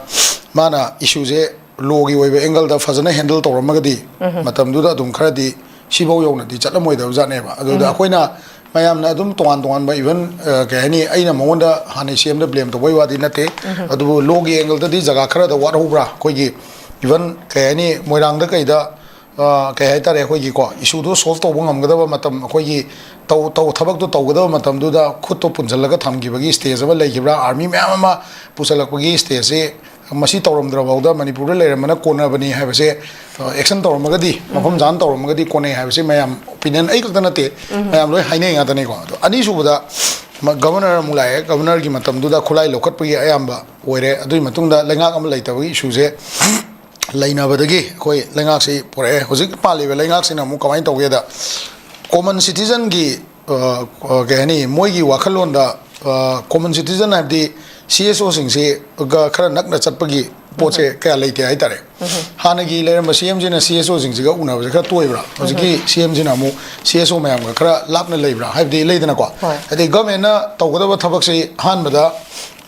ꯃꯥꯅ issue ꯁꯦ law ꯒꯤ ꯑꯣꯏꯕ angle ꯗ ꯐꯖꯅ handle ꯇꯧꯔꯝꯃꯒꯗꯤ ꯃꯇꯝꯗꯨꯗ ꯑꯗꯨꯝ ꯈꯔꯗꯤ ꯁꯤꯐꯧ ꯌꯧꯅꯗꯤ ꯆꯠꯂꯝꯃꯣꯏꯗꯕ ꯖꯥꯠꯅꯦꯕ꯫ ꯑꯗꯨꯗ ꯑꯩꯈꯣꯏꯅ ꯃꯌꯥꯝꯅ ꯑꯗꯨꯝ ꯇꯣꯉꯥꯟ ꯇꯣꯉꯥꯟꯕ, even, ꯑ, ꯀꯩ ꯍꯥꯏꯅꯤ, ꯑꯩꯅ ꯃꯉꯣꯟꯗ ꯍꯥꯟꯅ ꯁꯤ ꯑꯦꯝ ꯗ blame ꯇꯧꯕꯩ ꯋꯥꯗꯤ ꯅꯠꯇꯦ, ꯑꯗꯨꯕꯨ law ꯒꯤ angle ꯗꯗꯤ ꯖꯒꯥ ꯈꯔꯗ ꯋꯥꯠꯍꯧꯕ꯭ꯔꯥ, ꯑꯩꯈꯣꯏꯒꯤ even, ꯀꯩ ꯍꯥꯏꯅꯤ, ꯃꯣꯏꯔꯥꯡꯗ ꯀꯩꯗ, ꯑ, ꯀꯩ ꯍꯥꯏꯇꯥꯔꯦ, ꯑꯩꯈꯣꯏꯒꯤꯀꯣ, issue ꯗꯣ solve ꯇꯧꯕ ꯉꯝꯒꯗꯕ ꯃꯇꯝ, ꯑꯩꯈꯣꯏꯒꯤ ꯇꯧ-, ꯇꯧ-, ꯊꯕꯛꯇꯣ ꯇꯧꯒꯗꯕ ꯃꯇꯝꯗꯨꯗ ꯈꯨꯠꯇꯣ ꯄꯨꯟꯁꯤꯜꯂꯒ ꯊꯝꯈꯤꯕꯒꯤ stage ꯑꯃ ꯂꯩꯈꯤꯕ꯭ꯔꯥ, army ꯃꯌꯥꯝ ꯑꯃ ꯄꯨꯁꯜꯂꯛꯄꯒꯤ stage ꯁꯤ, ꯃꯁꯤ ꯇꯧꯔꯝꯗ꯭ꯔꯐꯥꯎꯗ ꯃꯅꯤꯄꯨꯔꯗ ꯂꯩꯔꯝꯕꯅ ꯀꯣꯟꯅꯕꯅꯤ ꯍꯥꯏꯕꯁꯦ, ꯑ, action ꯇꯧꯔꯝꯃꯒꯗꯤ, ꯃꯐꯝ ꯆꯥꯅ ꯇꯧꯔꯝꯃꯒꯗꯤ ꯀꯣꯟꯅꯩ ꯍꯥꯏꯕꯁꯦ ꯃꯌꯥꯝ opinion, ꯑꯩ ꯈꯛꯇ ꯅꯠꯇꯦ, ꯃꯌꯥꯝ ꯂꯣꯏ ꯍꯥꯏꯅꯩ ꯉꯥꯛꯇꯅꯤꯀꯣ꯫ ꯑꯗꯣ ꯑꯅꯤꯁꯨꯕꯗ ꯃ-, governor ꯑꯃꯨꯛ ꯂꯥꯛꯑꯦ꯫ Governor ꯒꯤ ꯃꯇꯝꯗꯨꯗ ꯈꯨꯠꯂꯥꯏ ꯂꯧꯈꯠꯄꯒꯤ ꯑꯌꯥꯝꯕ ꯑꯣꯏꯔꯦ꯫ ꯑꯗꯨꯒꯤ ꯃꯇꯨꯡꯗ ꯂꯩꯉꯥꯛ ꯑꯃ ꯂꯩꯇꯕꯒꯤ issue ꯁꯦ ꯂꯩꯅꯕꯗꯒꯤ ꯑꯩꯈꯣꯏ ꯂꯩꯉꯥꯛꯁꯤ ꯄꯨꯔꯛꯑꯦ꯫ ꯍꯧꯖꯤꯛ ꯄꯥꯜꯂꯤꯕ ꯂꯩꯉꯥꯛꯁꯤꯅ ꯑꯃꯨꯛ ꯀꯃꯥꯏꯅ ꯇꯧꯒꯦꯗ, common citizen ꯒꯤ, ꯑ, ꯑ, ꯀꯩ ꯍꯥꯏꯅꯤ, ꯃꯣꯏꯒꯤ ꯋꯥꯈꯜꯂꯣꯟꯗ, ꯑ, common citizen ꯍꯥꯏꯕꯗꯤ C S O ꯁꯤꯡꯁꯤꯒ ꯈꯔ ꯅꯛꯅ ꯆꯠꯄꯒꯤ ꯄꯣꯠꯁꯦ ꯀꯌꯥ ꯂꯩꯇꯦ ꯍꯥꯏꯇꯥꯔꯦ꯫ ꯍꯥꯟꯅꯒꯤ ꯂꯩꯔꯝꯕ C M ꯁꯤꯅ C S O ꯁꯤꯡꯁꯤꯒ ꯎꯅꯕꯁꯦ ꯈꯔ ꯇꯣꯏꯕ꯭ꯔꯥ? ꯍꯧꯖꯤꯛꯀꯤ C M ꯁꯤꯅ ꯑꯃꯨꯛ C S O ꯃꯌꯥꯝꯒ ꯈꯔ ꯂꯥꯞꯅ ꯂꯩꯕ꯭ꯔꯥ? ꯍꯥꯏꯕꯗꯤ ꯂꯩꯗꯅꯀꯣ꯫ ꯍꯣꯏ꯫ ꯍꯥꯏꯗꯤ government ꯅ ꯇꯧꯒꯗꯕ ꯊꯕꯛꯁꯤ ꯑꯍꯥꯟꯕꯗ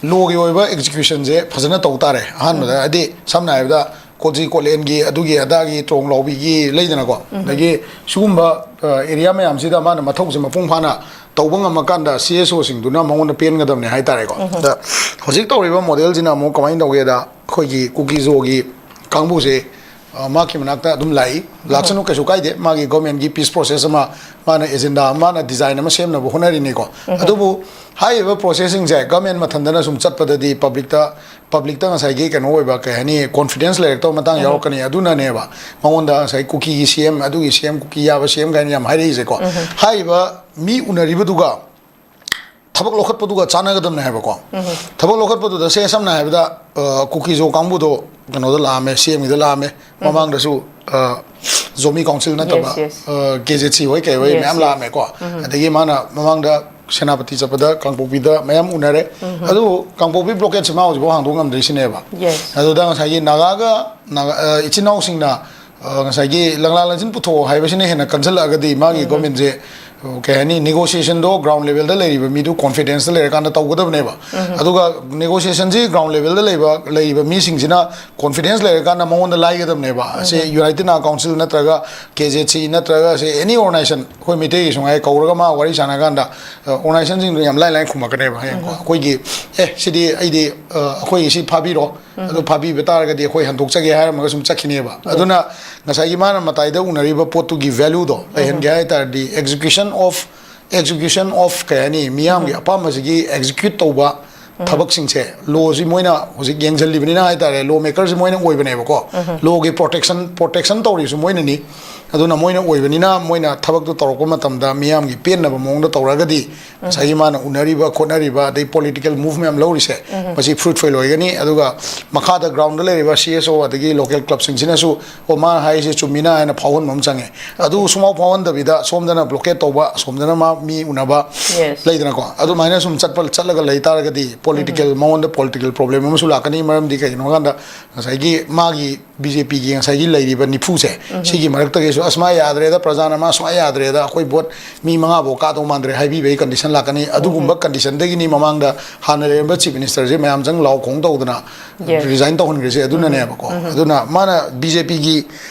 law ꯒꯤ ꯑꯣꯏꯕ execution ꯁꯦ ꯐꯖꯅ ꯇꯧ ꯇꯥꯔꯦ꯫ ꯑꯍꯥꯟꯕꯗ, ꯍꯥꯏꯗꯤ ꯁꯝꯅ ꯍꯥꯏꯔꯕꯗ ꯀꯣꯆꯤ ꯀꯣꯠꯂꯦꯟꯒꯤ, ꯑꯗꯨꯒꯤ ꯑꯗꯥꯒꯤ, ꯇ꯭ꯔꯣꯡ ꯂꯥꯎꯕꯤꯒꯤ, ꯂꯩꯗꯅꯀꯣ꯫ ꯑꯗꯒꯤ ꯁꯤꯒꯨꯝꯕ, ꯑ, area ꯃꯌꯥꯝꯁꯤꯗ ꯃꯥꯅ ꯃꯊꯧꯁꯦ ꯃꯄꯨꯡ ꯐꯥꯅ ꯇꯧꯕ ꯉꯝꯃꯀꯥꯟꯗ C S O ꯁꯤꯡꯗꯨꯅ ꯃꯉꯣꯟꯗ ꯄꯦꯟꯒꯗꯕꯅꯦ ꯍꯥꯏꯇꯥꯔꯦꯀꯣ꯫ ꯑꯗ ꯍꯧꯖꯤꯛ ꯇꯧꯔꯤꯕ model ꯁꯤꯅ ꯑꯃꯨꯛ ꯀꯃꯥꯏꯅ ꯇꯧꯒꯦꯗ, ꯑꯩꯈꯣꯏꯒꯤ ꯀꯨꯀꯤ ꯖꯣꯒꯤ ꯀꯥꯡꯕꯨꯁꯦ, ꯑ, ꯑ, ꯃꯍꯥꯛꯀꯤ ꯃꯅꯥꯛꯇ ꯑꯗꯨꯝ ꯂꯥꯛꯏ꯫ ꯂꯥꯛꯁꯅꯨ, ꯀꯩꯁꯨ ꯀꯥꯏꯗꯦ, ꯃꯥꯒꯤ ꯒꯣꯔꯃꯦꯟꯒꯤ ꯄꯤꯁ ꯄ꯭ꯔꯣꯁꯦꯁ ꯑꯃ, ꯃꯥꯅ ꯑꯦꯖꯦꯟꯗꯥ ꯑꯃ, ꯃꯥꯅ ꯗꯤꯖꯥꯏꯟ ꯑꯃ ꯁꯦꯝꯅꯕ ꯍꯣꯠꯅꯔꯤꯅꯤꯀꯣ꯫ ꯑꯗꯨꯕꯨ ꯍꯥꯏꯔꯤꯕ ꯄ꯭ꯔꯣꯁꯦꯁꯁꯤꯡꯁꯦ ꯒꯣꯔꯃꯦꯟ ꯃꯊꯟꯗꯅ ꯁꯨꯝ ꯆꯠꯄꯗꯗꯤ ꯄꯕ꯭ꯂꯤꯛꯇ, ꯄꯕ꯭ꯂꯤꯛꯇ ꯉꯁꯥꯏꯒꯤ ꯀꯩꯅꯣ ꯑꯣꯏꯕ, ꯀꯩ ꯍꯥꯏꯅꯤ, ꯀꯣꯟꯐꯤꯗꯦꯟꯁ ꯂꯩꯔꯛꯇꯕ ꯃꯇꯥꯡ ꯌꯥꯎꯔꯛꯀꯅꯤ꯫ ꯑꯗꯨꯅꯅꯦꯕ ꯃꯉꯣꯟꯗ ꯉꯁꯥꯏ ꯀꯨꯀꯤꯒꯤ ꯁꯤ ꯑꯦꯝ, ꯑꯗꯨꯒꯤ ꯁꯤ ꯑꯦꯝ, ꯀꯨꯀꯤ ꯌꯥꯕ ꯁꯤ ꯑꯦꯝ ꯀꯥꯏꯅ ꯌꯥꯝ ꯍꯥꯏꯔꯛꯏꯁꯦꯀꯣ꯫ ꯍꯥꯏꯔꯤꯕ ꯃꯤ ꯎꯅꯔꯤꯕꯗꯨꯒ ꯊꯕꯛ ꯂꯧꯈꯠꯄꯗꯨꯒ ꯆꯥꯟꯅꯒꯗꯕꯅꯦ ꯍꯥꯏꯕꯀꯣ꯫ ꯊꯕꯛ ꯂꯧꯈꯠꯄꯗꯨꯗ, ꯁꯦ, ꯁꯝꯅ ꯍꯥꯏꯔꯕꯗ, ꯑ, ꯀꯨꯀꯤꯖꯣ ꯀꯥꯡꯕꯨꯗꯣ ꯀꯩꯅꯣꯗ ꯂꯥꯛꯑꯝꯃꯦ, ꯁꯤ ꯑꯦꯝꯒꯤꯗ ꯂꯥꯛꯑꯝꯃꯦ꯫ ꯃꯃꯥꯡꯗꯁꯨ, ꯑ, ꯖꯣꯃꯤ ꯀꯥꯎꯟꯁꯤꯜ ꯅꯠꯇꯕ, Yes, yes. ꯑ, ꯀꯦ ꯖꯦ ꯁꯤ ꯍꯣꯏ ꯀꯩ ꯍꯣꯏ Yes, ꯃꯌꯥꯝ yes. ꯂꯥꯛꯑꯝꯃꯦꯀꯣ꯫ ꯑꯗꯒꯤ ꯃꯥꯅ ꯃꯃꯥꯡꯗ ꯁꯦꯅꯥꯄꯇꯤ ꯆꯠꯄꯗ ꯀꯥꯡꯄꯣꯛꯄꯤꯗ ꯃꯌꯥꯝ ꯎꯅꯔꯦ꯫ ꯑꯗꯨꯕꯨ ꯀꯥꯡꯄꯣꯛꯄꯤ ꯕ꯭ꯂꯣꯀꯦꯠꯁꯦ ꯃꯥ ꯍꯧꯖꯤꯛꯐꯥꯎ ꯍꯥꯡꯗꯣꯛ ꯉꯝꯗ꯭ꯔꯤꯁꯤꯅꯦꯕ꯫ Yes. ꯑꯗꯨꯗ ꯉꯁꯥꯏꯒꯤ ꯅꯥꯒꯥꯒ ꯅꯥꯒꯥ-, ꯑ, ꯏꯆꯤꯟ ꯏꯅꯥꯎꯁꯤꯡꯅ, ꯑ, ꯉꯁꯥꯏꯒꯤ ꯂꯪꯂꯥ ꯂꯪꯁꯤꯟ ꯄꯨꯊꯣꯛꯑꯣ ꯍꯥꯏꯕꯁꯤꯅ ꯍꯦꯟꯅ ꯀꯟꯁꯤꯜꯂꯛꯑꯒꯗꯤ ꯃꯥꯒꯤ ꯒꯣꯔꯃꯦꯟꯁꯦ, ꯑ, ꯀꯩ ꯍꯥꯏꯅꯤ, ꯅꯦꯒꯣꯁꯤꯌꯦꯁꯟꯗꯣ ꯒ꯭ꯔꯥꯎꯟ ꯂꯦꯚꯦꯜꯗ ꯂꯩꯔꯤꯕ ꯃꯤꯗꯨ ꯀꯣꯟꯐꯤꯗꯦꯟꯁꯇ ꯂꯩꯔꯀꯥꯟꯗ ꯇꯧꯒꯗꯕꯅꯦꯕ꯫ ꯑꯗꯨꯒ ꯅꯦꯒꯣꯁꯤꯌꯦꯁꯟꯁꯤ ꯒ꯭ꯔꯥꯎꯟ ꯂꯦꯚꯦꯜꯗ ꯂꯩꯕ, ꯂꯩꯔꯤꯕ ꯃꯤꯁꯤꯡꯁꯤꯅ ꯀꯣꯟꯐꯤꯗꯦꯟꯁ ꯂꯩꯔꯀꯥꯟꯗ ꯃꯉꯣꯟꯗ ꯂꯥꯏꯒꯗꯕꯅꯦꯕ꯫ ꯑꯁꯦ ꯌꯨꯅꯥꯏꯇꯦꯗ ꯅꯥꯒꯥ ꯀꯥꯎꯟꯁꯤꯜ ꯅꯠꯇ꯭ꯔꯒ ꯀꯦ ꯖꯦ ꯁꯤ ꯅꯠꯇ꯭ꯔꯒ ꯁꯦ ꯑꯦꯅꯤ ꯑꯣꯔꯒꯅꯥꯏꯖꯦꯁꯟ, ꯑꯩꯈꯣꯏ ꯃꯩꯇꯩꯒꯤꯁꯨ ꯉꯥꯏ, ꯀꯧꯔꯒ ꯃꯥ ꯋꯥꯔꯤ ꯁꯥꯟꯅ ꯀꯥꯟꯗ, ꯑ, ꯑꯣꯔꯒꯅꯥꯏꯖꯦꯁꯟꯁꯤꯡꯗꯨ ꯌꯥꯝ ꯂꯥꯏ ꯂꯥꯏꯅ ꯈꯨꯝꯃꯛꯀꯅꯦꯕ ꯍꯌꯦꯡꯀꯣ꯫ ꯑꯩꯈꯣꯏꯒꯤ, "ꯑꯦ, ꯁꯤꯗꯤ ꯑꯩꯗꯤ, ꯑ, ꯑꯩꯈꯣꯏꯒꯤ ꯁꯤ ꯐꯥꯕꯤꯔꯣ, ꯑꯗꯨ ꯐꯥꯕꯤꯕ ꯇꯥꯔꯒꯗꯤ ꯑꯩꯈꯣꯏ ꯍꯟꯗꯣꯛꯆꯒꯦ" ꯍꯥꯏꯔꯝꯃꯒ ꯁꯨꯝ ꯆꯠꯈꯤꯅꯦꯕ꯫ ꯑꯗꯨꯅ ꯉꯁꯥꯏꯒꯤ ꯃꯥꯅ ꯃꯇꯥꯏꯗ ꯎꯅꯔꯤꯕ ꯄꯣꯠꯇꯨꯒꯤ ꯚꯦꯂꯨꯗꯣ ꯂꯩꯍꯟꯒꯦ ꯍꯥꯏ ꯇꯥꯔꯗꯤ, execution of, execution of, ꯀꯩ ꯍꯥꯏꯅꯤ, ꯃꯤꯌꯥꯝꯒꯤ ꯑꯄꯥꯝꯕꯁꯤꯒꯤ ꯑꯦꯛꯖꯤꯀ꯭ꯌꯨꯠ ꯇꯧꯕ ꯊꯕꯛꯁꯤꯡꯁꯦ, ꯂꯣꯁꯤ ꯃꯣꯏꯅ ꯍꯧꯖꯤꯛ ꯌꯦꯡꯁꯤꯜꯂꯤꯕꯅꯤꯅ ꯍꯥꯏ ꯇꯥꯔꯦ, ꯂꯣ ꯃꯦꯀꯔꯁꯤ ꯃꯣꯏꯅ ꯑꯣꯏꯕꯅꯦꯕꯀꯣ꯫ ꯂꯣꯒꯤ ꯄ꯭ꯔꯣꯇꯦꯛꯁꯟ, ꯄ꯭ꯔꯣꯇꯦꯛꯁꯟ ꯇꯧꯔꯤꯁꯨ ꯃꯣꯏꯅꯅꯤ꯫ ꯑꯗꯨꯅ ꯃꯣꯏꯅ ꯑꯣꯏꯕꯅꯤꯅ ꯃꯣꯏꯅ ꯊꯕꯛꯇꯨ ꯇꯧꯔꯛꯄ ꯃꯇꯝꯗ ꯃꯤꯌꯥꯝꯒꯤ ꯄꯦꯟꯅꯕ ꯃꯑꯣꯡꯗ ꯇꯧꯔꯒꯗꯤ ꯉꯁꯥꯏꯒꯤ ꯃꯥꯅ ꯎꯅꯔꯤꯕ ꯈꯣꯠꯅꯔꯤꯕ ꯑꯗꯩ ꯄꯣꯂꯤꯇꯤꯀꯦꯜ ꯃꯨꯚ ꯃꯌꯥꯝ ꯂꯧꯔꯤꯁꯦ, ꯃꯁꯤ ꯐ꯭ꯔꯨꯠꯐꯨꯜ ꯑꯣꯏꯒꯅꯤ꯫ ꯑꯗꯨꯒ ꯃꯈꯥꯗ ꯒ꯭ꯔꯥꯎꯟꯗ ꯂꯩꯔꯤꯕ ꯁꯤ ꯑꯦꯁ ꯑꯣ ꯑꯗꯒꯤ ꯂꯣꯀꯦꯜ ꯀ꯭ꯂꯕꯁꯤꯡꯁꯤꯅꯁꯨ, "ꯑꯣ, ꯃꯥꯅ ꯍꯥꯏꯔꯤꯁꯦ ꯆꯨꯝꯃꯤꯅ" ꯍꯥꯏꯅ ꯐꯥꯎꯍꯟꯕ ꯑꯃ ꯆꯪꯉꯦ꯫ ꯑꯗꯨ ꯁꯨꯡꯐꯥꯎ ꯐꯥꯎꯍꯟꯗꯕꯤꯗ ꯁꯣꯝꯗꯅ ꯕ꯭ꯂꯣꯀꯦꯠ ꯇꯧꯕ, ꯑꯁꯣꯝꯗꯅ ꯃꯥ ꯃꯤ ꯎꯅꯕ Yes. ꯂꯩꯗꯅꯀꯣ, ꯑꯗꯨꯃꯥꯏꯅ ꯁꯨꯝ ꯆꯠꯄ, ꯆꯠꯂꯒ ꯂꯩ ꯇꯥꯔꯒꯗꯤ ꯄꯣꯂꯤꯇꯤꯀꯦꯜ, ꯃꯉꯣꯟꯗ ꯄꯣꯂꯤꯇꯤꯀꯦꯜ ꯄ꯭ꯔꯣꯕ꯭ꯂꯦꯝ ꯑꯃꯁꯨ ꯂꯥꯛꯀꯅꯤ꯫ ꯃꯔꯝꯗꯤ ꯀꯩꯒꯤꯅꯣ ꯍꯥꯏ ꯀꯥꯟꯗ ꯉꯁꯥꯏꯒꯤ ꯃꯥꯒꯤ ꯕꯤ ꯖꯦ ꯄꯤꯒꯤ ꯉꯁꯥꯏꯒꯤ ꯂꯩꯔꯤꯕ ꯅꯤꯐꯨꯁꯦ, ꯁꯤꯒꯤ ꯃꯔꯛꯇꯒꯤꯁꯨ, "ꯑꯁ, ꯃꯥ ꯌꯥꯗ꯭ꯔꯦꯗ, ꯄ꯭ꯔꯖꯥꯅ ꯃꯥ ꯁꯨꯡꯌꯥ ꯌꯥꯗ꯭ꯔꯦꯗ, ꯑꯩꯈꯣꯏ ꯚꯣꯠ ꯃꯤ ꯃꯉꯥꯐꯧ ꯀꯥꯗꯧ ꯃꯥꯟꯗ꯭ꯔꯦ" ꯍꯥꯏꯕꯤꯕꯒꯤ ꯀꯟꯗꯤꯁꯟ ꯂꯥꯛꯀꯅꯤ꯫ ꯑꯗꯨꯒꯨꯝꯕ ꯀꯟꯗꯤꯁꯟꯗꯒꯤꯅꯤ ꯃꯃꯥꯡꯗ ꯍꯥꯟꯅ ꯂꯩꯔꯝꯕ ꯆꯤꯐ ꯃꯤꯅꯤꯁꯇꯔꯁꯦ ꯃꯌꯥꯝ ꯆꯪ ꯂꯥꯎ ꯈꯣꯡ ꯇꯧꯗꯅ Yes. ꯔꯤꯖꯥꯏꯟ ꯇꯧꯍꯟꯈ꯭ꯔꯤꯁꯦ ꯑꯗꯨꯅꯅꯦꯕꯀꯣ꯫ ꯑꯗꯨꯅ ꯃꯥꯅ ꯕꯤ ꯖꯦ ꯄꯤꯒꯤ,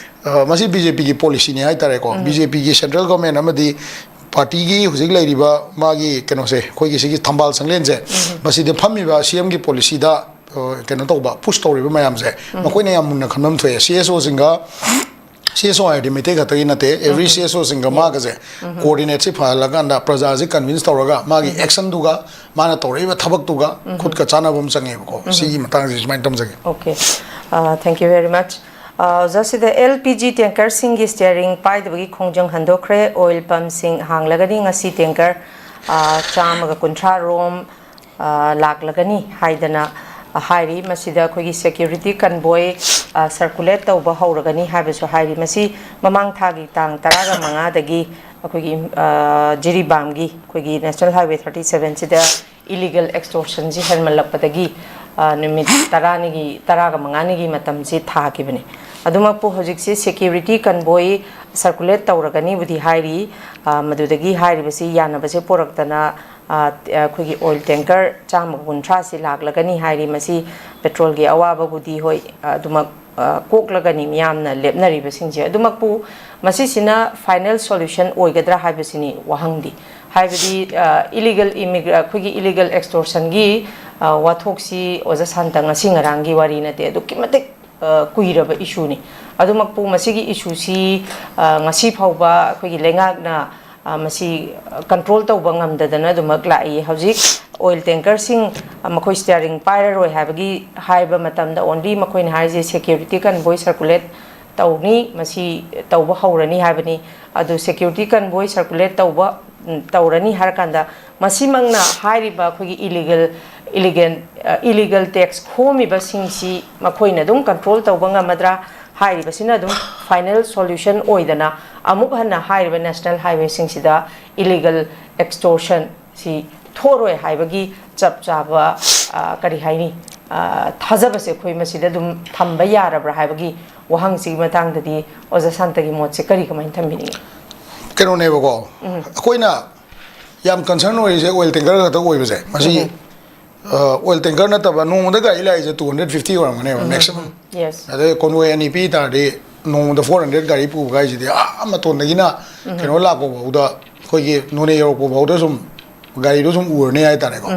ꯑ, ꯃꯁꯤ ꯕꯤ ꯖꯦ ꯄꯤꯒꯤ ꯄꯣꯂꯤꯁꯤꯅꯤ ꯍꯥꯏ ꯇꯥꯔꯦꯀꯣ꯫ ꯕꯤ ꯖꯦ ꯄꯤꯒꯤ ꯁꯦꯟꯇ꯭ꯔꯦꯜ ꯒꯣꯔꯃꯦꯟ ꯑꯃꯗꯤ ꯄꯥꯔꯇꯤꯒꯤ ꯍꯧꯖꯤꯛ ꯂꯩꯔꯤꯕ ꯃꯥꯒꯤ ꯀꯩꯅꯣꯁꯦ, ꯑꯩꯈꯣꯏꯒꯤ ꯁꯤꯒꯤ ꯊꯝꯕꯥꯜ ꯁꯪꯂꯦꯟꯁꯦ, ꯃꯁꯤꯗ ꯐꯝꯃꯤꯕ ꯁꯤ ꯑꯦꯝꯒꯤ ꯄꯣꯂꯤꯁꯤꯗ ꯑ, ꯀꯩꯅꯣ ꯇꯧꯕ, ꯄꯨꯁ ꯇꯧꯔꯤꯕ ꯃꯌꯥꯝꯁꯦ ꯃꯈꯣꯏꯅ ꯌꯥꯝ ꯃꯨꯟꯅ ꯈꯟꯐꯝ ꯊꯣꯛꯑꯦ꯫ ꯁꯤ ꯑꯦꯁ ꯑꯣꯁꯤꯡꯒ, ꯁꯤ ꯑꯦꯁ ꯑꯣ ꯍꯥꯏꯔꯗꯤ ꯃꯩꯇꯩ ꯈꯛꯇꯒꯤ ꯅꯠꯇꯦ, ꯑꯦꯕ꯭ꯔꯤ ꯁꯤ ꯑꯦꯁ ꯑꯣꯁꯤꯡꯒ ꯃꯥꯒꯁꯦ ꯀꯣꯑꯣꯔꯗꯤꯅꯦꯠꯁꯤ ꯐꯍꯜꯂꯀꯥꯟꯗ ꯄ꯭ꯔꯖꯥꯁꯤ ꯀꯟꯚꯤꯟꯁ ꯇꯧꯔꯒ ꯃꯥꯒꯤ ꯑꯦꯛꯁꯟꯗꯨꯒ ꯃꯥꯅ ꯇꯧꯔꯛꯏꯕ ꯊꯕꯛꯇꯨꯒ ꯈꯨꯠꯀ ꯆꯥꯟꯅꯕ ꯑꯃ ꯆꯪꯉꯦꯕꯀꯣ꯫ ꯁꯤꯒꯤ ꯃꯇꯥꯡꯁꯦ ꯁꯨꯃꯥꯏꯅ ꯇꯝꯖꯒꯦ꯫ Okay. Uh, thank you very much. Uh, ꯑꯣꯖꯥ, ꯁꯤꯗ ꯑꯦꯜ ꯄꯤ ꯖꯤ ꯇꯦꯡꯀꯔꯁꯤꯡꯒꯤ ꯁ꯭ꯇꯤꯌꯔꯤꯡ ꯄꯥꯏꯗꯕꯒꯤ ꯈꯣꯡꯖꯪ ꯍꯟꯗꯣꯛꯈ꯭ꯔꯦ꯫ ꯑꯣꯏꯜ ꯄꯝꯁꯤꯡ ꯍꯥꯡꯂꯒꯅꯤ꯫ ꯉꯁꯤ ꯇꯦꯡꯀꯔ, ꯑ, ꯆꯥꯝꯃꯒ ꯀꯨꯟꯊ꯭ꯔꯥ ꯔꯣꯝ, ꯑ, ꯂꯥꯛꯂꯒꯅꯤ ꯍꯥꯏꯗꯅ ꯍꯥꯏꯔꯤ꯫ ꯃꯁꯤꯗ ꯑꯩꯈꯣꯏꯒꯤ ꯁꯦꯀ꯭ꯌꯨꯔꯤꯇꯤ ꯀꯟꯚꯣꯏ, ꯑ, ꯁꯔꯀꯨꯂꯦꯠ ꯇꯧꯕ ꯍꯧꯔꯒꯅꯤ ꯍꯥꯏꯕꯁꯨ ꯍꯥꯏꯔꯤ꯫ ꯃꯁꯤ ꯃꯃꯥꯡ ꯊꯥꯒꯤ ꯇꯥꯡ ꯇꯔꯥꯒ ꯃꯉꯥꯗꯒꯤ ꯑꯩꯈꯣꯏꯒꯤ, ꯑ, ꯖꯤꯔꯤꯕꯥꯝꯒꯤ ꯑꯩꯈꯣꯏꯒꯤ ꯅꯦꯁꯅꯦꯜ ꯍꯥꯏꯋꯦ ꯊꯥꯔꯇꯤ ꯁꯕꯦꯟꯁꯤꯗ ꯏꯂꯤꯒꯦꯜ ꯑꯦꯛꯁꯇꯣꯔꯁꯟꯁꯤ ꯍꯦꯟꯃꯜꯂꯛꯄꯗꯒꯤ, ꯑ, ꯅꯨꯃꯤꯠ ꯇꯔꯥꯅꯤꯒꯤ, ꯇꯔꯥꯒ ꯃꯉꯥꯅꯤꯒꯤ ꯃꯇꯝꯁꯤ ꯊꯥꯈꯤꯕꯅꯤ꯫ ꯑꯗꯨꯃꯛꯄꯨ ꯍꯧꯖꯤꯛꯁꯤ ꯁꯦꯀ꯭ꯌꯨꯔꯤꯇꯤ ꯀꯟꯚꯣꯏ ꯁꯔꯀꯨꯂꯦꯠ ꯇꯧꯔꯒꯅꯤꯕꯨꯗꯤ ꯍꯥꯏꯔꯤ꯫ ꯑ, ꯃꯗꯨꯗꯒꯤ ꯍꯥꯏꯔꯤꯕꯁꯤ ꯌꯥꯅꯕꯁꯦ ꯄꯨꯔꯛꯇꯅ, ꯑ, ꯑꯩꯈꯣꯏꯒꯤ ꯑꯣꯏꯜ ꯇꯦꯡꯀꯔ ꯆꯥꯝꯃꯒ ꯀꯨꯟꯊ꯭ꯔꯥꯁꯤ ꯂꯥꯛꯂꯒꯅꯤ ꯍꯥꯏꯔꯤ꯫ ꯃꯁꯤ ꯄꯦꯇ꯭ꯔꯣꯜꯒꯤ ꯑꯋꯥꯕꯕꯨꯗꯤ, ꯍꯣꯏ, ꯑꯗꯨꯃꯛ, ꯑ, ꯀꯣꯛꯂꯒꯅꯤ ꯃꯤꯌꯥꯝꯅ ꯂꯦꯞꯅꯔꯤꯕꯁꯤꯡꯁꯦ꯫ ꯑꯗꯨꯃꯛꯄꯨ ꯃꯁꯤꯁꯤꯅ ꯐꯥꯏꯅꯦꯜ ꯁꯣꯂꯨꯁꯟ ꯑꯣꯏꯒꯗ꯭ꯔꯥ ꯍꯥꯏꯕꯁꯤꯅꯤ ꯋꯥꯍꯪꯗꯤ꯫ ꯍꯥꯏꯕꯗꯤ, ꯑ, ꯏꯂꯤꯒꯦꯜ ꯏꯃꯤꯒ꯭ꯔ-, ꯑꯩꯈꯣꯏꯒꯤ ꯏꯂꯤꯒꯦꯜ ꯑꯦꯛꯁꯇꯣꯔꯁꯟꯒꯤ, ꯑ, ꯋꯥꯊꯣꯛꯁꯤ, ꯑꯣꯖꯥ ꯁꯥꯟꯇ, ꯉꯁꯤ ꯉꯔꯥꯡꯒꯤ ꯋꯥꯔꯤ ꯅꯠꯇꯦ, ꯑꯗꯨꯛꯀꯤ ꯃꯇꯤꯛ, ꯑ, ꯀꯨꯏꯔꯕ ꯏꯁꯨꯅꯤ꯫ ꯑꯗꯨꯃꯛꯄꯨ ꯃꯁꯤꯒꯤ ꯏꯁꯨꯁꯤ, ꯑ, ꯉꯁꯤ ꯐꯥꯎꯕ ꯑꯩꯈꯣꯏꯒꯤ ꯂꯩꯉꯥꯛꯅ, ꯑ, ꯃꯁꯤ ꯀꯟꯇ꯭ꯔꯣꯜ ꯇꯧꯕ ꯉꯝꯗꯗꯅ ꯑꯗꯨꯃꯛ ꯂꯥꯛꯏ꯫ ꯍꯧꯖꯤꯛ ꯑꯣꯏꯜ ꯇꯦꯡꯀꯔꯁꯤꯡ, ꯑ, ꯃꯈꯣꯏ ꯁ꯭ꯇꯤꯌꯥꯔꯤꯡ ꯄꯥꯏꯔꯔꯣꯏ ꯍꯥꯏꯕꯒꯤ ꯍꯥꯏꯕ ꯃꯇꯝꯗ, ꯑꯣꯟꯂꯤ ꯃꯈꯣꯏꯅ ꯍꯥꯏꯔꯤꯁꯦ ꯁꯦꯀ꯭ꯌꯨꯔꯤꯇꯤ ꯀꯟꯚꯣꯏ ꯁꯔꯀꯨꯂꯦꯠ ꯇꯧꯅꯤ, ꯃꯁꯤ ꯇꯧꯕ ꯍꯧꯔꯅꯤ ꯍꯥꯏꯕꯅꯤ꯫ ꯑꯗꯨ ꯁꯦꯀ꯭ꯌꯨꯔꯤꯇꯤ ꯀꯟꯚꯣꯏ ꯁꯔꯀꯨꯂꯦꯠ ꯇꯧꯕ, ꯎꯝ, ꯇꯧꯔꯅꯤ ꯍꯥꯏꯔꯀꯥꯟꯗ, ꯃꯁꯤꯃꯛꯅ ꯍꯥꯏꯔꯤꯕ ꯑꯩꯈꯣꯏꯒꯤ ꯏꯂꯤꯒꯦꯜ, ꯏꯂꯤꯒꯦꯜ, ꯑ, ꯏꯂꯤꯒꯦꯜ ꯇꯦꯛꯁ ꯈꯣꯝꯃꯤꯕꯁꯤꯡꯁꯤ ꯃꯈꯣꯏꯅ ꯑꯗꯨꯝ ꯀꯟꯇ꯭ꯔꯣꯜ ꯇꯧꯕ ꯉꯝꯃꯗ꯭ꯔꯥ? ꯍꯥꯏꯔꯤꯕꯁꯤꯅ ꯑꯗꯨꯝ ꯐꯥꯏꯅꯦꯜ ꯁꯣꯂꯨꯁꯟ ꯑꯣꯏꯗꯅ ꯑꯃꯨꯛ ꯍꯟꯅ ꯍꯥꯏꯔꯤꯕ ꯅꯦꯁꯅꯦꯜ ꯍꯥꯏꯋꯦꯁꯤꯡꯁꯤꯗ ꯏꯂꯤꯒꯦꯜ ꯑꯦꯛꯁꯇꯣꯔꯁꯟ ꯁꯤ ꯊꯣꯛꯑꯔꯣꯏ ꯍꯥꯏꯕꯒꯤ ꯆꯞ ꯆꯥꯕ, ꯑ, ꯀꯔꯤ ꯍꯥꯏꯅꯤ, ꯑ, ꯊꯥꯖꯕꯁꯦ ꯑꯩꯈꯣꯏ ꯃꯁꯤꯗ ꯑꯗꯨꯝ ꯊꯝꯕ ꯌꯥꯔꯕ꯭ꯔꯥ ꯍꯥꯏꯕꯒꯤ ꯋꯥꯍꯪꯁꯤꯒꯤ ꯃꯇꯥꯡꯗꯗꯤ ꯑꯣꯖꯥ ꯁꯥꯟꯇꯒꯤ ꯃꯣꯠꯁꯦ ꯀꯔꯤ, ꯀꯃꯥꯏꯅ ꯊꯝꯕꯤꯅꯤꯡꯉꯤ? ꯀꯩꯅꯣꯅꯦꯕꯀꯣ, ꯑꯩꯈꯣꯏꯅ ꯌꯥꯝ ꯀꯟꯁꯔꯟ ꯑꯣꯏꯔꯤꯁꯦ ꯑꯣꯏꯜ ꯇꯦꯡꯀꯔ ꯈꯛꯇ ꯑꯣꯏꯕꯁꯦ꯫ ꯃꯁꯤ, ꯑ, ꯑꯣꯏꯜ ꯇꯦꯡꯀꯔ ꯅꯠꯇꯕ ꯅꯣꯡꯃꯗ ꯒꯥꯔꯤ ꯂꯥꯛꯏꯁꯦ ꯇꯨ ꯍꯟꯗ꯭ꯔꯦꯠ ꯐꯤꯐꯇꯤ ꯑꯣꯏꯔꯝꯒꯅꯦꯕ, ꯃꯦꯛꯁꯤꯃꯝ꯫ Yes. ꯑꯗꯩ ꯀꯣꯟꯋꯣꯏ ꯑꯅꯤ ꯄꯤ ꯇꯥꯔꯗꯤ ꯅꯣꯡꯃꯗ ꯐꯣꯔ ꯍꯟꯗ꯭ꯔꯦꯠ ꯒꯥꯔꯤ ꯄꯨꯕ ꯍꯥꯏꯁꯤꯗꯤ, ꯑꯥ ꯃꯇꯣꯟꯗꯒꯤꯅ ꯀꯩꯅꯣ ꯂꯥꯛꯄ ꯐꯥꯎꯗ, ꯑꯩꯈꯣꯏꯒꯤ ꯅꯣꯅꯦ ꯌꯧꯔꯛꯄ ꯐꯥꯎꯗ ꯁꯨꯝ ꯒꯥꯔꯤꯗꯣ ꯁꯨꯝ ꯎꯔꯅꯤ ꯍꯥꯏꯇꯥꯔꯦꯀꯣ꯫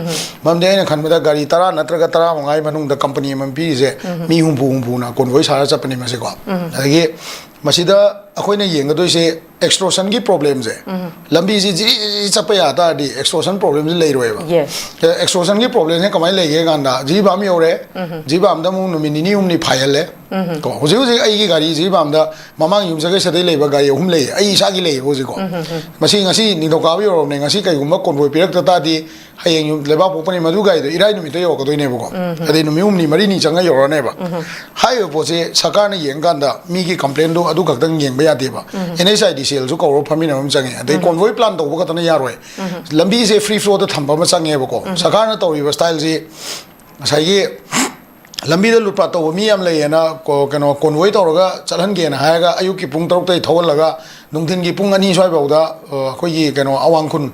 ꯃꯔꯝꯗꯤ ꯑꯩꯅ ꯈꯟꯕꯗ ꯒꯥꯔꯤ ꯇꯔꯥ ꯅꯠꯇ꯭ꯔꯒ ꯇꯔꯥꯃꯉꯥꯒꯤ ꯃꯅꯨꯡꯗ ꯀꯝꯄꯅꯤ ꯑꯃ ꯄꯤꯔꯤꯁꯦ ꯃꯤ ꯍꯨꯝꯐꯨ ꯍꯨꯝꯐꯨꯅ ꯀꯣꯟꯚꯣꯏ ꯁꯥꯔ ꯆꯠꯄꯅꯤ ꯃꯁꯤꯀꯣ꯫ ꯑꯗꯒꯤ ꯃꯁꯤꯗ ꯑꯩꯈꯣꯏꯅ ꯌꯦꯡꯒꯗꯣꯏꯁꯦ ꯑꯦꯛꯁꯇ꯭ꯔꯣꯁꯟꯒꯤ ꯄ꯭ꯔꯣꯕ꯭ꯂꯦꯝꯁꯦ꯫ ꯂꯝꯕꯤꯁꯤ ꯖꯤꯔꯤ ꯖꯤꯔꯤ ꯆꯠꯄ ꯌꯥ ꯇꯥꯔꯗꯤ ꯑꯦꯛꯁꯇ꯭ꯔꯣꯁꯟ ꯄ꯭ꯔꯣꯕ꯭ꯂꯦꯝꯁꯦ ꯂꯩꯔꯣꯏꯕ꯫ Yes. ꯑꯦꯛꯁꯇ꯭ꯔꯣꯁꯟꯒꯤ ꯄ꯭ꯔꯣꯕ꯭ꯂꯦꯝꯁꯦ ꯀꯃꯥꯏꯅ ꯂꯩꯒꯦ ꯀꯥꯟꯗ ꯖꯤꯔꯤꯕꯥꯝ ꯌꯧꯔꯦ꯫ ꯖꯤꯔꯤꯕꯥꯝꯗ ꯑꯃꯨꯛ ꯅꯨꯃꯤꯠ ꯅꯤꯅꯤ ꯍꯨꯝꯅꯤ ꯐꯥꯏꯍꯜꯂꯦ꯫ ꯀꯣ, ꯍꯧꯖꯤꯛ ꯍꯧꯖꯤꯛ ꯑꯩꯒꯤ ꯒꯥꯔꯤ ꯖꯤꯔꯤꯕꯥꯝꯗ ꯃꯃꯥꯡ ꯌꯨꯝꯁꯀꯩꯁꯗꯩ ꯂꯩꯕ ꯒꯥꯔꯤ ꯑꯍꯨꯝ ꯂꯩ, ꯑꯩ ꯏꯁꯥꯒꯤ ꯂꯩꯌꯦꯕ ꯍꯧꯖꯤꯛꯀꯣ꯫ ꯃꯁꯤ ꯉꯁꯤ ꯅꯤꯡꯊꯧꯀꯥꯕ ꯌꯧꯔꯕꯅꯦ꯫ ꯉꯁꯤ ꯀꯩꯒꯨꯝꯕ ꯀꯣꯟꯚꯣꯏ ꯄꯤꯔꯛꯇ ꯇꯥꯔꯗꯤ ꯍꯌꯦꯡ ꯌꯨꯝ ꯂꯩꯕꯥꯛ ꯄꯣꯛꯄꯅꯤ ꯃꯗꯨ ꯒꯥꯔꯤꯗꯣ ꯏꯔꯥꯏ ꯅꯨꯃꯤꯠꯇ ꯌꯧꯔꯛꯀꯗꯣꯏꯅꯦꯕꯀꯣ꯫ ꯑꯗꯩ ꯅꯨꯃꯤꯠ ꯍꯨꯝꯅꯤ ꯃꯔꯤꯅꯤ ꯆꯪꯉ ꯌꯧꯔꯛꯑꯅꯦꯕ꯫ ꯍꯥꯏꯔꯤꯕ ꯄꯣꯠꯁꯦ ꯁꯔꯀꯥꯔꯅ ꯌꯦꯡꯀꯥꯟꯗ ꯃꯤꯒꯤ ꯀꯝꯄ꯭ꯂꯦꯟꯗꯣ ꯑꯗꯨ ꯈꯛꯇꯪ ꯌꯦꯡꯕ ꯌꯥꯗꯦꯕ꯫ ꯑꯦꯟ ꯑꯩꯆ ꯑꯥꯏ ꯗꯤ ꯁꯦꯜꯁꯨ ꯀꯧꯔꯒ ꯐꯝꯃꯤꯟꯅꯕ ꯑꯃ ꯆꯪꯉꯦ, ꯑꯗꯩ ꯀꯣꯟꯚꯣꯏ ꯄ꯭ꯂꯥꯟ ꯇꯧꯕ ꯈꯛꯇꯅ ꯌꯥꯔꯣꯏ꯫ ꯂꯝꯕꯤꯁꯦ ꯐ꯭ꯔꯤ ꯐ꯭ꯂꯣꯗ ꯊꯝꯕ ꯑꯃ ꯆꯪꯉꯦꯕꯀꯣ꯫ ꯁꯔꯀꯥꯔꯅ ꯇꯧꯔꯤꯕ ꯁ꯭ꯇꯥꯏꯜꯁꯤ ꯉꯁꯥꯏꯒꯤ ꯂꯝꯕꯤꯗ ꯂꯨꯠꯄꯥꯠ ꯇꯧꯕ ꯃꯤ ꯌꯥꯝ ꯂꯩꯌꯦꯅ ꯀꯣ-, ꯀꯩꯅꯣ, ꯀꯣꯟꯚꯣꯏ ꯇꯧꯔꯒ ꯆꯠꯍꯟꯒꯦꯅ ꯍꯥꯏꯔꯒ ꯑꯌꯨꯛꯀꯤ ꯄꯨꯡ ꯇꯔꯨꯛꯇꯩ ꯊꯧꯍꯜꯂꯒ ꯅꯨꯡꯊꯤꯟꯒꯤ ꯄꯨꯡ ꯑꯅꯤ ꯁ꯭ꯋꯥꯏꯐꯥꯎꯗ, ꯑ, ꯑꯩꯈꯣꯏꯒꯤ ꯀꯩꯅꯣ, ꯑꯋꯥꯡ ꯈꯨꯟ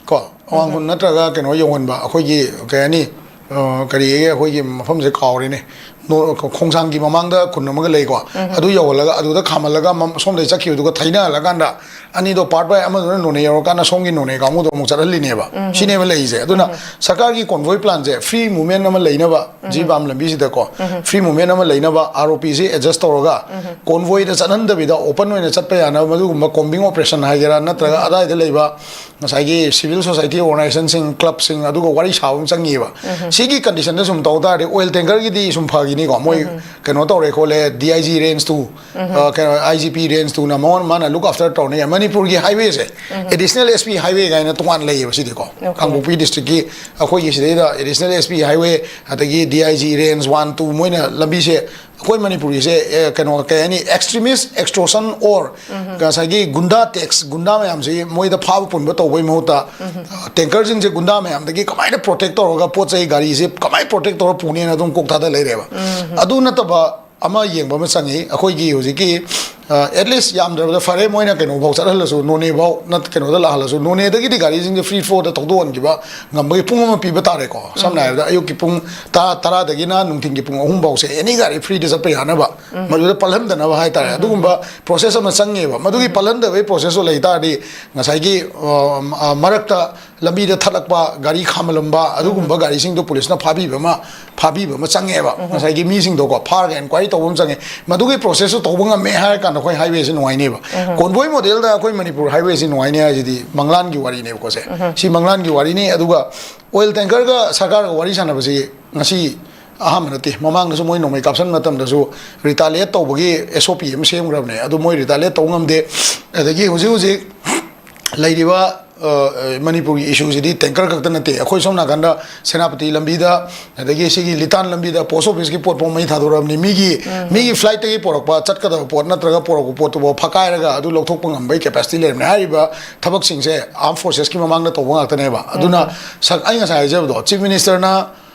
ꯀꯣ, ꯑꯋꯥꯡ ꯈꯨꯟ ꯅꯠꯇ꯭ꯔꯒ ꯀꯩꯅꯣ ꯌꯧꯍꯟꯕ, ꯑꯩꯈꯣꯏꯒꯤ ꯀꯩ ꯍꯥꯏꯅꯤ, ꯑ, ꯀꯔꯤꯒꯤ ꯑꯩꯈꯣꯏꯒꯤ ꯃꯐꯝꯁꯦ ꯀꯥꯎꯔꯦꯅꯦ, ꯅꯣ-, ꯈꯣꯡꯁꯥꯡꯒꯤ ꯃꯃꯥꯡꯗ ꯈꯨꯟ ꯑꯃꯒ ꯂꯩꯀꯣ꯫ ꯑꯗꯨ ꯌꯧꯍꯜꯂꯒ ꯑꯗꯨꯗ ꯈꯥꯝꯍꯜꯂꯒ ꯃꯝ-, ꯁꯣꯝꯗꯩ ꯆꯠꯈꯤꯕꯗꯨꯒ ꯊꯩꯅꯍꯜꯂꯀꯥꯟꯗ ꯑꯅꯤꯗꯣ ꯄꯥꯔꯠ ꯕꯥꯏ ꯑꯃꯗꯨꯅ ꯅꯣꯅꯦ ꯌꯧꯔꯀꯥꯟꯗ ꯁꯣꯝꯒꯤ ꯅꯣꯅꯦ ꯀꯥꯡꯕꯨꯗꯣ ꯑꯃꯨꯛ ꯆꯠꯍꯜꯂꯤꯅꯦꯕ꯫ ꯁꯤꯅꯦꯕ ꯂꯩꯔꯤꯁꯦ꯫ ꯑꯗꯨꯅ ꯁꯔꯀꯥꯔꯒꯤ ꯀꯣꯟꯚꯣꯏ ꯄ꯭ꯂꯥꯟꯁꯦ ꯐ꯭ꯔꯤ ꯃꯨꯚꯃꯦꯟ ꯑꯃ ꯂꯩꯅꯕ, ꯖꯤꯔꯤꯕꯥꯝ ꯂꯝꯕꯤꯁꯤꯗꯀꯣ ꯐ꯭ꯔꯤ ꯃꯨꯚꯃꯦꯟ ꯑꯃ ꯂꯩꯅꯕ ꯑꯥꯔ ꯑꯣ ꯄꯤꯁꯤ ꯑꯦꯗꯖꯁ ꯇꯧꯔꯒ ꯀꯣꯟꯚꯣꯏꯗ ꯆꯠꯍꯟꯗꯕꯤꯗ ꯑꯣꯄꯟ ꯑꯣꯏꯅ ꯆꯠꯄ ꯌꯥꯅꯕ ꯃꯗꯨꯒꯨꯝꯕ ꯀꯣꯝꯕꯤꯡ ꯑꯣꯄꯔꯦꯁꯟ ꯍꯥꯏꯒꯦꯔꯥ ꯅꯠꯇ꯭ꯔꯒ ꯑꯗꯥꯏꯗ ꯂꯩꯕ ꯉꯁꯥꯏꯒꯤ ꯁꯤꯚꯤꯜ ꯁꯣꯁꯥꯏꯇꯤ ꯑꯣꯔꯒꯅꯥꯏꯖꯦꯁꯟꯁꯤꯡ, ꯀ꯭ꯂꯕꯁꯤꯡ ꯑꯗꯨꯒ ꯋꯥꯔꯤ ꯁꯥꯕ ꯑꯃ ꯆꯪꯉꯤꯕ꯫ ꯁꯤꯒꯤ ꯀꯟꯗꯤꯁꯟꯗ ꯁꯨꯝ ꯇꯧ ꯇꯥꯔꯗꯤ ꯑꯣꯏꯜ ꯇꯦꯡꯀꯔꯒꯤꯗꯤ ꯁꯨꯝ ꯐꯒꯤꯅꯤꯀꯣ, ꯃꯣꯏ ꯀꯩꯅꯣ ꯇꯧꯔꯦ ꯈꯣꯠꯂꯦ, D I G range two, ꯑ, ꯀꯩꯅꯣ, ꯑꯥꯏ ꯖꯤ ꯄꯤ ꯔꯦꯟꯖ ꯇꯨꯅ ꯃꯉꯣꯟ ꯃꯥꯅ ꯂꯨꯛ ꯑꯥꯐꯇꯔ ꯇꯧꯔꯅꯤ꯫ ꯃꯅꯤꯄꯨꯔꯒꯤ ꯍꯥꯏꯋꯦꯁꯦ ꯑꯦꯗꯤꯁꯅꯦꯜ ꯑꯦꯁ ꯄꯤ ꯍꯥꯏꯋꯦ ꯀꯥꯏꯅ ꯇꯣꯉꯥꯟ ꯂꯩꯌꯦꯕ ꯁꯤꯗꯤꯀꯣ꯫ ꯀꯥꯡꯄꯣꯛꯄꯤ ꯗꯤꯁꯇ꯭ꯔꯤꯛꯀꯤ ꯑꯩꯈꯣꯏꯒꯤ ꯁꯤꯗꯩꯗ ꯑꯦꯗꯤꯁꯅꯦꯜ ꯑꯦꯁ ꯄꯤ ꯍꯥꯏꯋꯦ, ꯑꯗꯒꯤ D I G range one two ꯃꯣꯏꯅ ꯂꯝꯕꯤꯁꯦ ꯑꯩꯈꯣꯏ ꯃꯅꯤꯄꯨꯔꯒꯤꯁꯦ, ꯑꯦ, ꯀꯩꯅꯣ, ꯀꯩ ꯍꯥꯏꯅꯤ, ꯑꯦꯛꯁꯇ꯭ꯔꯤꯃꯤꯁ, ꯑꯦꯛꯁꯇ꯭ꯔꯣꯁꯟ ꯑꯣꯔ ꯉꯁꯥꯏꯒꯤ ꯒꯨꯟꯗꯥ ꯇꯦꯛꯁ, ꯒꯨꯟꯗꯥ ꯃꯌꯥꯝꯁꯤ ꯃꯣꯏꯗ ꯐꯥꯕ ꯄꯨꯟꯕ ꯇꯧꯕꯩ ꯃꯍꯨꯠꯇ, ꯇꯦꯡꯀꯔꯁꯤꯡꯁꯦ ꯒꯨꯟꯗꯥ ꯃꯌꯥꯝꯗꯒꯤ ꯀꯃꯥꯏꯅ ꯄ꯭ꯔꯣꯇꯦꯛ ꯇꯧꯔꯒ ꯄꯣꯠ ꯆꯩ ꯒꯥꯔꯤꯁꯦ ꯀꯃꯥꯏꯅ ꯄ꯭ꯔꯣꯇꯦꯛ ꯇꯧꯔ ꯄꯨꯅꯦꯅ ꯑꯗꯨꯝ ꯀꯣꯛ ꯊꯥꯗ ꯂꯩꯔꯦꯕ꯫ ꯑꯗꯨ ꯅꯠꯇꯕ ꯑꯃ ꯌꯦꯡꯕ ꯑꯃ ꯆꯪꯉꯤ꯫ ꯑꯩꯈꯣꯏꯒꯤ ꯍꯧꯖꯤꯛꯀꯤ ꯑꯦꯠꯂꯤꯁ ꯌꯥꯝꯗ꯭ꯔꯕꯗ ꯐꯔꯦ, ꯃꯣꯏꯅ ꯀꯩꯅꯣꯐꯥꯎ ꯆꯠꯍꯜꯂꯁꯨ, ꯅꯣꯅꯦꯐꯥꯎ ꯅꯠ ꯀꯩꯅꯣꯗ ꯂꯥꯛꯍꯜꯂꯁꯨ, ꯅꯣꯅꯦꯗꯒꯤꯗꯤ ꯒꯥꯔꯤꯁꯤꯡꯁꯦ ꯐ꯭ꯔꯤ ꯐ꯭ꯂꯣꯗ ꯊꯧꯗꯣꯛꯍꯟꯈꯤꯕ ꯉꯝꯕꯒꯤ ꯄꯨꯡ ꯑꯃ ꯄꯤꯕ ꯇꯥꯔꯦꯀꯣ꯫ ꯁꯝꯅ ꯍꯥꯏꯔꯕꯗ ꯑꯌꯨꯛꯀꯤ ꯄꯨꯡ ꯇꯔꯥ, ꯇꯔꯥꯗꯒꯤꯅ ꯅꯨꯡꯊꯤꯟꯒꯤ ꯄꯨꯡ ꯑꯍꯨꯝ ꯐꯥꯎꯁꯦ ꯑꯦꯅꯤ ꯒꯥꯔꯤ ꯐ꯭ꯔꯤꯗ ꯆꯠꯄ ꯌꯥꯅꯕ, ꯃꯗꯨꯗ ꯄꯜꯍꯟꯗꯅꯕ ꯍꯥꯏꯇꯥꯔꯦ꯫ ꯑꯗꯨꯒꯨꯝꯕ ꯄ꯭ꯔꯣꯁꯦꯁ ꯑꯃ ꯆꯪꯉꯦꯕ꯫ ꯃꯗꯨꯒꯤ ꯄꯜꯍꯟꯗꯕꯒꯤ ꯄ꯭ꯔꯣꯁꯦꯁꯇꯣ ꯂꯩ ꯇꯥꯔꯗꯤ, ꯉꯁꯥꯏꯒꯤ ꯑ, ꯑ, ꯃꯔꯛꯇ ꯂꯝꯕꯤꯗ ꯊꯠꯂꯛꯄ, ꯒꯥꯔꯤ ꯈꯥꯝꯃꯜꯂꯝꯕ, ꯑꯗꯨꯒꯨꯝꯕ ꯒꯥꯔꯤꯁꯤꯡꯗꯣ ꯄꯨꯂꯤꯁꯅ ꯐꯥꯕꯤꯕ ꯑꯃ, ꯐꯥꯕꯤꯕ ꯑꯃ ꯆꯪꯉꯦꯕ꯫ ꯉꯁꯥꯏꯒꯤ ꯃꯤꯁꯤꯡꯗꯣꯀꯣ ꯐꯥꯔꯒ ꯏꯟꯀ꯭ꯋꯥꯏꯔꯤ ꯇꯧꯕ ꯑꯃ ꯆꯪꯉꯦ꯫ ꯃꯗꯨꯒꯤ ꯄ꯭ꯔꯣꯁꯦꯁꯇꯨ ꯇꯧꯕ ꯉꯝꯃꯦ ꯍꯥꯏꯔ ꯀꯥꯟꯗ ꯑꯩꯈꯣꯏ ꯍꯥꯏꯋꯦꯁꯤ ꯅꯨꯡꯉꯥꯏꯅꯦꯕ꯫ ꯀꯣꯟꯚꯣꯏ ꯃꯣꯗꯦꯜꯗ ꯑꯩꯈꯣꯏ ꯃꯅꯤꯄꯨꯔ ꯍꯥꯏꯋꯦꯁꯤ ꯅꯨꯡꯉꯥꯏꯅꯤ ꯍꯥꯏꯁꯤꯗꯤ ꯃꯪꯂꯥꯟꯒꯤ ꯋꯥꯔꯤꯅꯦꯕꯀꯣ ꯁꯦ꯫ ꯁꯤ ꯃꯪꯂꯥꯟꯒꯤ ꯋꯥꯔꯤꯅꯤ꯫ ꯑꯗꯨꯒ ꯑꯣꯏꯜ ꯇꯦꯡꯀꯔꯒ ꯁꯔꯀꯥꯔꯒ ꯋꯥꯔꯤ ꯁꯥꯟꯅꯕꯁꯤ ꯉꯁꯤ ꯑꯍꯥꯟꯕ ꯅꯠꯇꯦ꯫ ꯃꯃꯥꯡꯗꯁꯨ ꯃꯣꯏ ꯅꯣꯡꯃꯩ ꯀꯥꯞꯁꯟꯕ ꯃꯇꯝꯗꯁꯨ ꯔꯤꯇꯥꯂꯤꯌꯦꯠ ꯇꯧꯕꯒꯤ ꯑꯦꯁ ꯑꯣ ꯄꯤ ꯑꯃ ꯁꯦꯝꯈ꯭ꯔꯕꯅꯦ꯫ ꯑꯗꯨ ꯃꯣꯏ ꯔꯤꯇꯥꯂꯤꯌꯦꯠ ꯇꯧꯕ ꯉꯝꯗꯦ꯫ ꯑꯗꯒꯤ ꯍꯧꯖꯤꯛ ꯍꯧꯖꯤꯛ ꯂꯩꯔꯤꯕ, ꯑ, ꯃꯅꯤꯄꯨꯔꯒꯤ ꯏꯁꯨꯁꯤꯗꯤ ꯇꯦꯡꯀꯔ ꯈꯛꯇ ꯅꯠꯇꯦ꯫ ꯑꯩꯈꯣꯏ ꯁꯣꯝ ꯅꯥꯀꯟꯗ ꯁꯦꯅꯥꯄꯇꯤ ꯂꯝꯕꯤꯗ, ꯑꯗꯒꯤ ꯁꯤꯒꯤ ꯂꯤꯇꯥꯟ ꯂꯝꯕꯤꯗ ꯄꯣꯁ ꯑꯣꯐꯤꯁꯀꯤ ꯄꯣꯠ ꯐꯥꯎ ꯃꯩ ꯊꯥꯗꯣꯔꯛꯑꯕꯅꯤ꯫ ꯃꯤꯒꯤ, ꯃꯤꯒꯤ ꯐ꯭ꯂꯥꯏꯠꯇꯒꯤ ꯄꯣꯔꯛꯄ, ꯆꯠꯀꯗꯕ ꯄꯣꯠ ꯅꯠꯇ꯭ꯔꯒ ꯄꯣꯔꯛꯄ ꯄꯣꯠꯇꯨꯐꯥꯎ ꯐꯛꯀꯥꯏꯔꯒ ꯑꯗꯨ ꯂꯧꯊꯣꯛꯄ ꯉꯝꯕꯒꯤ ꯀꯦꯄꯥꯁꯤꯇꯤ ꯂꯩꯔꯕꯅꯤ꯫ ꯍꯥꯏꯔꯤꯕ ꯊꯕꯛꯁꯤꯡꯁꯦ ꯑꯥꯔꯝ ꯐꯣꯔꯁꯦꯁꯀꯤ ꯃꯃꯥꯡꯗ ꯇꯧꯕ ꯉꯥꯛꯇꯅꯦꯕ꯫ ꯑꯗꯨꯅ ꯁꯛ-, ꯑꯩ ꯉꯁꯥꯏ ꯍꯥꯏꯖꯕꯗꯣ, ꯆꯤꯐ ꯃꯤꯅꯤꯁꯇꯔꯅ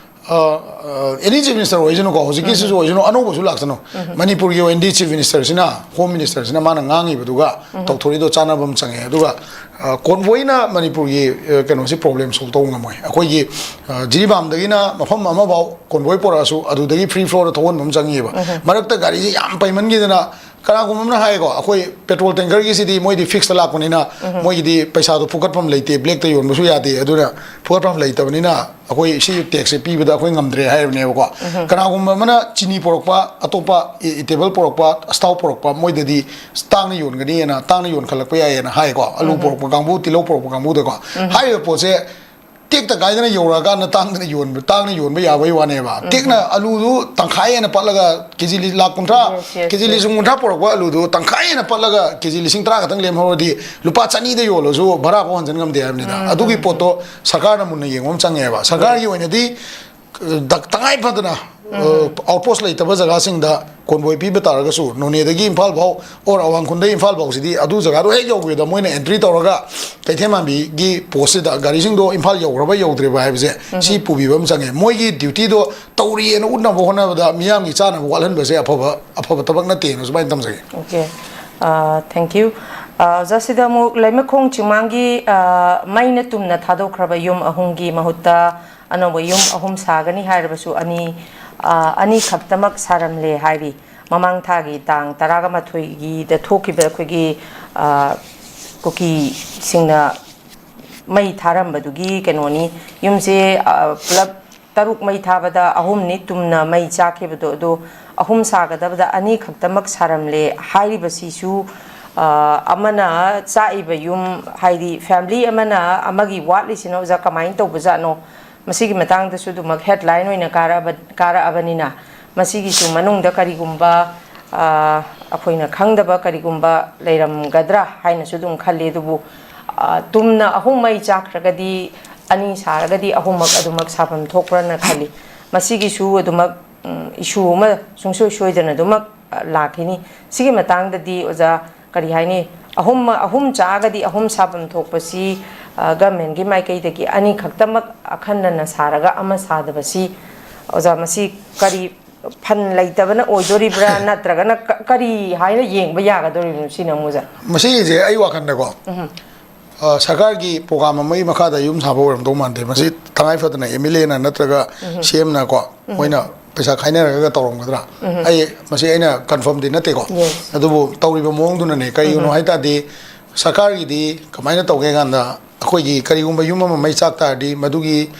ꯑꯦꯅꯤ ꯆꯤꯐ ꯃꯤꯅꯤꯁꯇꯔ ꯑꯣꯏꯁꯅꯨꯀꯣ, ꯍꯧꯖꯤꯛꯀꯤꯁꯤꯁꯨ ꯑꯣꯏꯁꯅꯨ, ꯑꯅꯧꯕꯁꯨ ꯂꯥꯛꯁꯅꯨ, ꯃꯅꯤꯄꯨꯔꯒꯤ ꯑꯣꯏꯅꯗꯤ ꯆꯤꯐ ꯃꯤꯅꯤꯁꯇꯔꯁꯤꯅ, ꯍꯣꯝ ꯃꯤꯅꯤꯁꯇꯔꯁꯤꯅ ꯃꯥꯅ ꯉꯥꯡꯉꯤꯕꯗꯨꯒ ꯇꯧꯊꯣꯔꯤꯗꯣ ꯆꯥꯟꯅꯕ ꯑꯃ ꯆꯪꯉꯦ꯫ ꯑꯗꯨꯒ, ꯑ, ꯀꯣꯟꯚꯣꯏꯅ ꯃꯅꯤꯄꯨꯔꯒꯤ, ꯑ, ꯀꯩꯅꯣꯁꯤ ꯄ꯭ꯔꯣꯕ꯭ꯂꯦꯝ ꯁꯣꯜꯕ ꯇꯧꯕ ꯉꯝꯃꯣꯏ꯫ ꯑꯩꯈꯣꯏꯒꯤ, ꯑ, ꯖꯤꯔꯤꯕꯥꯝꯗꯒꯤꯅ ꯃꯐꯝ ꯑꯃꯐꯥꯎ ꯀꯣꯟꯚꯣꯏ ꯄꯣꯔꯛꯑꯁꯨ ꯑꯗꯨꯗꯒꯤ ꯐ꯭ꯔꯤ ꯐ꯭ꯂꯣꯗ ꯊꯧꯍꯟꯕ ꯑꯃ ꯆꯪꯉꯦꯕ꯫ ꯃꯔꯛꯇ ꯒꯥꯔꯤꯁꯦ ꯌꯥꯝ ꯄꯩꯃꯟꯈꯤꯗꯅ ꯀꯅꯥꯒꯨꯝꯕ ꯑꯃꯅ ꯍꯥꯏꯌꯦꯀꯣ, ꯑꯩꯈꯣꯏ ꯄꯦꯇ꯭ꯔꯣꯜ ꯇꯦꯡꯀꯔꯒꯤꯁꯤꯗꯤ ꯃꯣꯏꯗꯤ ꯐꯤꯛꯁꯇ ꯂꯥꯛꯄꯅꯤꯅ ꯃꯣꯏꯒꯤꯗꯤ ꯄꯩꯁꯥꯗꯣ ꯐꯨꯒꯠꯐꯝ ꯂꯩꯇꯦ, ꯕ꯭ꯂꯦꯛꯇ ꯌꯣꯟꯕꯁꯨ ꯌꯥꯗꯦ, ꯑꯗꯨꯅ ꯐꯨꯒꯠꯐꯝ ꯂꯩꯇꯕꯅꯤꯅ ꯑꯩꯈꯣꯏ ꯁꯤ ꯇꯦꯛꯁꯁꯦ ꯄꯤꯕꯗ ꯑꯩꯈꯣꯏ ꯉꯝꯗ꯭ꯔꯦ ꯍꯥꯏꯔꯕꯅꯦꯕꯀꯣ꯫ ꯀꯅꯥꯒꯨꯝꯕ ꯑꯃꯅ ꯆꯤꯅꯤ ꯄꯣꯔꯛꯄ, ꯑꯇꯣꯞꯄ ꯏ-, ꯏꯇꯦꯕꯜ ꯄꯣꯔꯛꯄ, ꯑꯁꯊꯥꯎ ꯄꯣꯔꯛꯄ, ꯃꯣꯏꯗꯗꯤ ꯇꯥꯡꯅ ꯌꯣꯟꯒꯅꯤꯅ, ꯇꯥꯡꯅ ꯌꯣꯟꯈꯠꯂꯛꯄ ꯌꯥꯏꯌꯦꯅ ꯍꯥꯏꯀꯣ꯫ ꯑꯂꯨ ꯄꯣꯔꯛꯄ ꯀꯥꯡꯕꯨ, ꯇꯤꯜꯍꯧ ꯄꯣꯔꯛꯄ ꯀꯥꯡꯕꯨꯗꯀꯣ꯫ ꯍꯥꯏꯔꯤꯕ ꯄꯣꯠꯁꯦ ꯇꯦꯛꯇ ꯀꯥꯏꯗꯅ ꯌꯧꯔꯛꯑꯀꯥꯟꯗ ꯇꯥꯡꯗꯅ ꯌꯣꯟꯕ, ꯇꯥꯡꯅ ꯌꯣꯟꯕ ꯌꯥꯕꯒꯤ ꯋꯥꯅꯦꯕ꯫ ꯇꯦꯛꯅ ꯑꯂꯨꯗꯨ ꯇꯪꯈꯥꯏ ꯍꯦꯟꯅ ꯄꯠꯂꯒ ꯀꯦꯖꯤ ꯂꯤ-, ꯂꯥꯈ ꯀꯨꯟꯊ꯭ꯔꯥ, ꯀꯦꯖꯤ ꯂꯤꯁꯤꯡ ꯀꯨꯟꯊ꯭ꯔꯥ ꯄꯨꯔꯛꯄ ꯑꯂꯨꯗꯨ ꯇꯪꯈꯥꯏ ꯍꯦꯟꯅ ꯄꯠꯂꯒ ꯀꯦꯖꯤ ꯂꯤꯁꯤꯡ ꯇꯔꯥ ꯈꯛꯇꯪ ꯂꯦꯝꯍꯧꯔꯗꯤ ꯂꯨꯄꯥ ꯆꯅꯤꯗ ꯌꯣꯜꯂꯁꯨ ꯚꯔꯥ ꯐꯥꯎ ꯍꯟꯖꯤꯟ ꯉꯝꯗꯦ ꯍꯥꯏꯕꯅꯤꯗ꯫ ꯑꯗꯨꯒꯤ ꯄꯣꯠꯇꯣ ꯁꯔꯀꯥꯔꯅ ꯃꯨꯟꯅ ꯌꯦꯡꯕ ꯑꯃ ꯆꯪꯉꯦꯕ꯫ ꯁꯔꯀꯥꯔꯒꯤ ꯑꯣꯏꯅꯗꯤ, ꯑ, ꯗ-, ꯇꯉꯥꯏ ꯐꯗꯅ ꯑꯥꯎꯠꯄꯣꯁ ꯂꯩꯇꯕ ꯖꯒꯥꯁꯤꯡꯗ ꯀꯣꯟꯕꯣꯏ ꯄꯤꯕ ꯇꯥꯔꯒꯁꯨ, ꯅꯣꯅꯦꯗꯒꯤ ꯏꯝꯐꯥꯜ ꯐꯥꯎ ꯑꯣꯔ ꯑꯋꯥꯡꯈꯨꯜꯗꯒꯤ ꯏꯝꯐꯥꯜ ꯐꯥꯎꯁꯤꯗꯤ ꯑꯗꯨ ꯖꯒꯥꯗꯣ ꯍꯦꯛ ꯌꯧꯈꯤꯕꯗ ꯃꯣꯏꯅ ꯑꯦꯟꯇ꯭ꯔꯤ ꯇꯧꯔꯒ ꯀꯩꯊꯦꯜ ꯃꯥꯟꯕꯤꯒꯤ ꯄꯣꯁꯁꯤꯗ ꯒꯥꯔꯤꯁꯤꯡꯗꯣ ꯏꯝꯐꯥꯜ ꯌꯧꯈ꯭ꯔꯕ ꯌꯧꯗ꯭ꯔꯤꯕ ꯍꯥꯏꯕꯁꯦ ꯁꯤ ꯄꯨꯕꯤꯕ ꯑꯃ ꯆꯪꯉꯦ꯫ ꯃꯣꯏꯒꯤ ꯗ꯭ꯌꯨꯇꯤꯗꯣ ꯇꯧꯔꯤꯑꯅ ꯎꯠꯅꯕ ꯍꯣꯠꯅꯕꯗ ꯃꯤꯌꯥꯝꯒꯤ ꯆꯥꯅꯕ ꯋꯥꯠꯍꯟꯕꯁꯦ ꯑꯐꯕ ꯑꯐꯕ ꯊꯕꯛ ꯅꯠꯇꯦꯅ ꯁꯨꯃꯥꯏꯅ ꯊꯝꯖꯒꯦ꯫ Okay. Uh, thank you. Uh, ꯑꯣꯖꯥ, ꯁꯤꯗ ꯑꯃꯨꯛ ꯂꯩꯃꯈꯣꯡ ꯆꯤꯡꯃꯥꯡꯒꯤ, uh, ꯃꯩꯅ ꯇꯨꯝꯅ ꯊꯥꯗꯣꯛꯈ꯭ꯔꯕ ꯌꯨꯝ ꯑꯍꯨꯝꯒꯤ ꯃꯍꯨꯠꯇ ꯑꯅꯧꯕ ꯌꯨꯝ ꯑꯍꯨꯝ ꯁꯥꯒꯅꯤ ꯍꯥꯏꯔꯕꯁꯨ ꯑꯅꯤ, uh, ꯑꯅꯤꯈꯛꯇꯃꯛ ꯁꯥꯔꯝꯂꯦ ꯍꯥꯏꯔꯤ꯫ ꯃꯃꯥꯡ ꯊꯥꯒꯤ ꯇꯥꯡ ꯇꯔꯥꯒ ꯃꯥꯊꯣꯏꯒꯤꯗ ꯊꯣꯛꯈꯤꯕ ꯑꯩꯈꯣꯏꯒꯤ, uh, ꯀꯨꯀꯤꯁꯤꯡꯅ ꯃꯩ ꯊꯥꯔꯝꯕꯗꯨꯒꯤ ꯀꯩꯅꯣꯅꯤ꯫ ꯌꯨꯝꯁꯦ, ꯑ, ꯄꯨꯂꯞ ꯇꯔꯨꯛ ꯃꯩ ꯊꯥꯕꯗ ꯑꯍꯨꯝꯅꯤ ꯇꯨꯝꯅ ꯃꯩ ꯆꯥꯛꯈꯤꯕꯗꯣ, ꯑꯗꯣ ꯑꯍꯨꯝ ꯁꯥꯒꯗꯕꯗ ꯑꯅꯤꯈꯛꯇꯃꯛ ꯁꯥꯔꯝꯂꯦ ꯍꯥꯏꯔꯤꯕꯁꯤꯁꯨ, ꯑ, ꯑꯃꯅ ꯆꯥꯛꯏꯕ ꯌꯨꯝ, ꯍꯥꯏꯗꯤ family ꯑꯃꯅ ꯑꯃꯒꯤ ꯋꯥꯠꯂꯤꯁꯤꯅ ꯑꯣꯖꯥ ꯀꯃꯥꯏꯅ ꯇꯧꯕꯖꯥꯠꯅꯣ? ꯃꯁꯤꯒꯤ ꯃꯇꯥꯡꯗꯁꯨ ꯑꯗꯨꯃꯛ headline ꯑꯣꯏꯅ ꯀꯥꯔꯛꯑꯕ-, ꯀꯥꯔꯛꯑꯕꯅꯤꯅ, ꯃꯁꯤꯒꯤꯁꯨ ꯃꯅꯨꯡꯗ ꯀꯔꯤꯒꯨꯝꯕ, ꯑ, ꯑꯩꯈꯣꯏꯅ ꯈꯪꯗꯕ ꯀꯔꯤꯒꯨꯝꯕ ꯂꯩꯔꯝꯒꯗ꯭ꯔꯥ ꯍꯥꯏꯅꯁꯨ ꯑꯗꯨꯝ ꯈꯜꯂꯤ꯫ ꯑꯗꯨꯕꯨ, ꯑ, ꯇꯨꯝꯅ ꯑꯍꯨꯝ ꯃꯩ ꯆꯥꯛꯈ꯭ꯔꯒꯗꯤ, ꯑꯅꯤ ꯁꯥꯔꯒꯗꯤ ꯑꯍꯨꯝꯃꯛ ꯑꯗꯨꯃꯛ ꯁꯥꯐꯝ ꯊꯣꯛꯄ꯭ꯔꯅ ꯈꯜꯂꯤ꯫ ꯃꯁꯤꯒꯤꯁꯨ ꯑꯗꯨꯃꯛ, ꯎꯝ, issue ꯑꯃ ꯁꯨꯡꯁꯣꯏ ꯁꯣꯏꯗꯅ ꯑꯗꯨꯃꯛ, ꯑ, ꯂꯥꯛꯈꯤꯅꯤ꯫ ꯁꯤꯒꯤ ꯃꯇꯥꯡꯗꯗꯤ ꯑꯣꯖꯥ, ꯀꯔꯤ ꯍꯥꯏꯅꯤ? ꯑꯍꯨꯝ, ꯑꯍꯨꯝ ꯆꯥꯛꯑꯒꯗꯤ ꯑꯍꯨꯝ ꯁꯥꯐꯝ ꯊꯣꯛꯄꯁꯤ, ꯑ, governmentꯀꯤ ꯃꯥꯏꯀꯩꯗꯒꯤ ꯑꯅꯤꯈꯛꯇꯃꯛ ꯑꯈꯟꯅꯅ ꯁꯥꯔꯒ ꯑꯃ ꯁꯥꯗꯕꯁꯤ, ꯑꯣꯖꯥ, ꯃꯁꯤ ꯀꯔꯤ ꯐꯟ ꯂꯩꯇꯕꯅ ꯑꯣꯏꯗꯣꯔꯤꯕ꯭ꯔꯥ, ꯅꯠꯇ꯭ꯔꯒꯅ ꯀ-, ꯀꯔꯤ ꯍꯥꯏꯅ ꯌꯦꯡꯕ ꯌꯥꯒꯗꯧꯔꯤꯕꯅꯣ ꯁꯤꯅ ꯑꯃꯨꯛ, ꯑꯣꯖꯥ? ꯃꯁꯤꯒꯤꯁꯦ ꯑꯩ ꯋꯥꯈꯜꯗꯀꯣ, ꯑ, ꯁꯔꯀꯥꯔꯒꯤ program ꯑꯃꯒꯤ ꯃꯈꯥꯗ ꯌꯨꯝ ꯁꯥꯕ ꯑꯣꯏꯔꯝꯗꯧ ꯃꯥꯟꯗꯦ꯫ ꯃꯁꯤ ꯇꯉꯥꯏ ꯐꯗꯅ MLAꯅ ꯅꯠꯇ꯭ꯔꯒ CMꯅꯀꯣ, ꯃꯣꯏꯅ ꯄꯩꯁꯥ ꯈꯥꯏꯅꯔꯒ ꯇꯧꯔꯝꯒꯗ꯭ꯔꯥ? ꯑꯩ, ꯃꯁꯤ ꯑꯩꯅ confirmꯗꯤ ꯅꯠꯇꯦꯀꯣ꯫ Yes. ꯑꯗꯨꯕꯨ ꯇꯧꯔꯤꯕ ꯃꯑꯣꯡꯗꯨꯅꯅꯦ꯫ ꯀꯔꯤꯒꯤꯅꯣ ꯍꯥꯏ ꯇꯥꯔꯗꯤ, ꯁꯔꯀꯥꯔꯒꯤꯗꯤ ꯀꯃꯥꯏꯅ ꯇꯧꯒꯦ ꯀꯥꯟꯗ, ꯑꯩꯈꯣꯏꯒꯤ ꯀꯔꯤꯒꯨꯝꯕ ꯌꯨꯝ ꯑꯃ ꯃꯩ ꯆꯥꯛ ꯇꯥꯔꯗꯤ ꯃꯗꯨꯒꯤ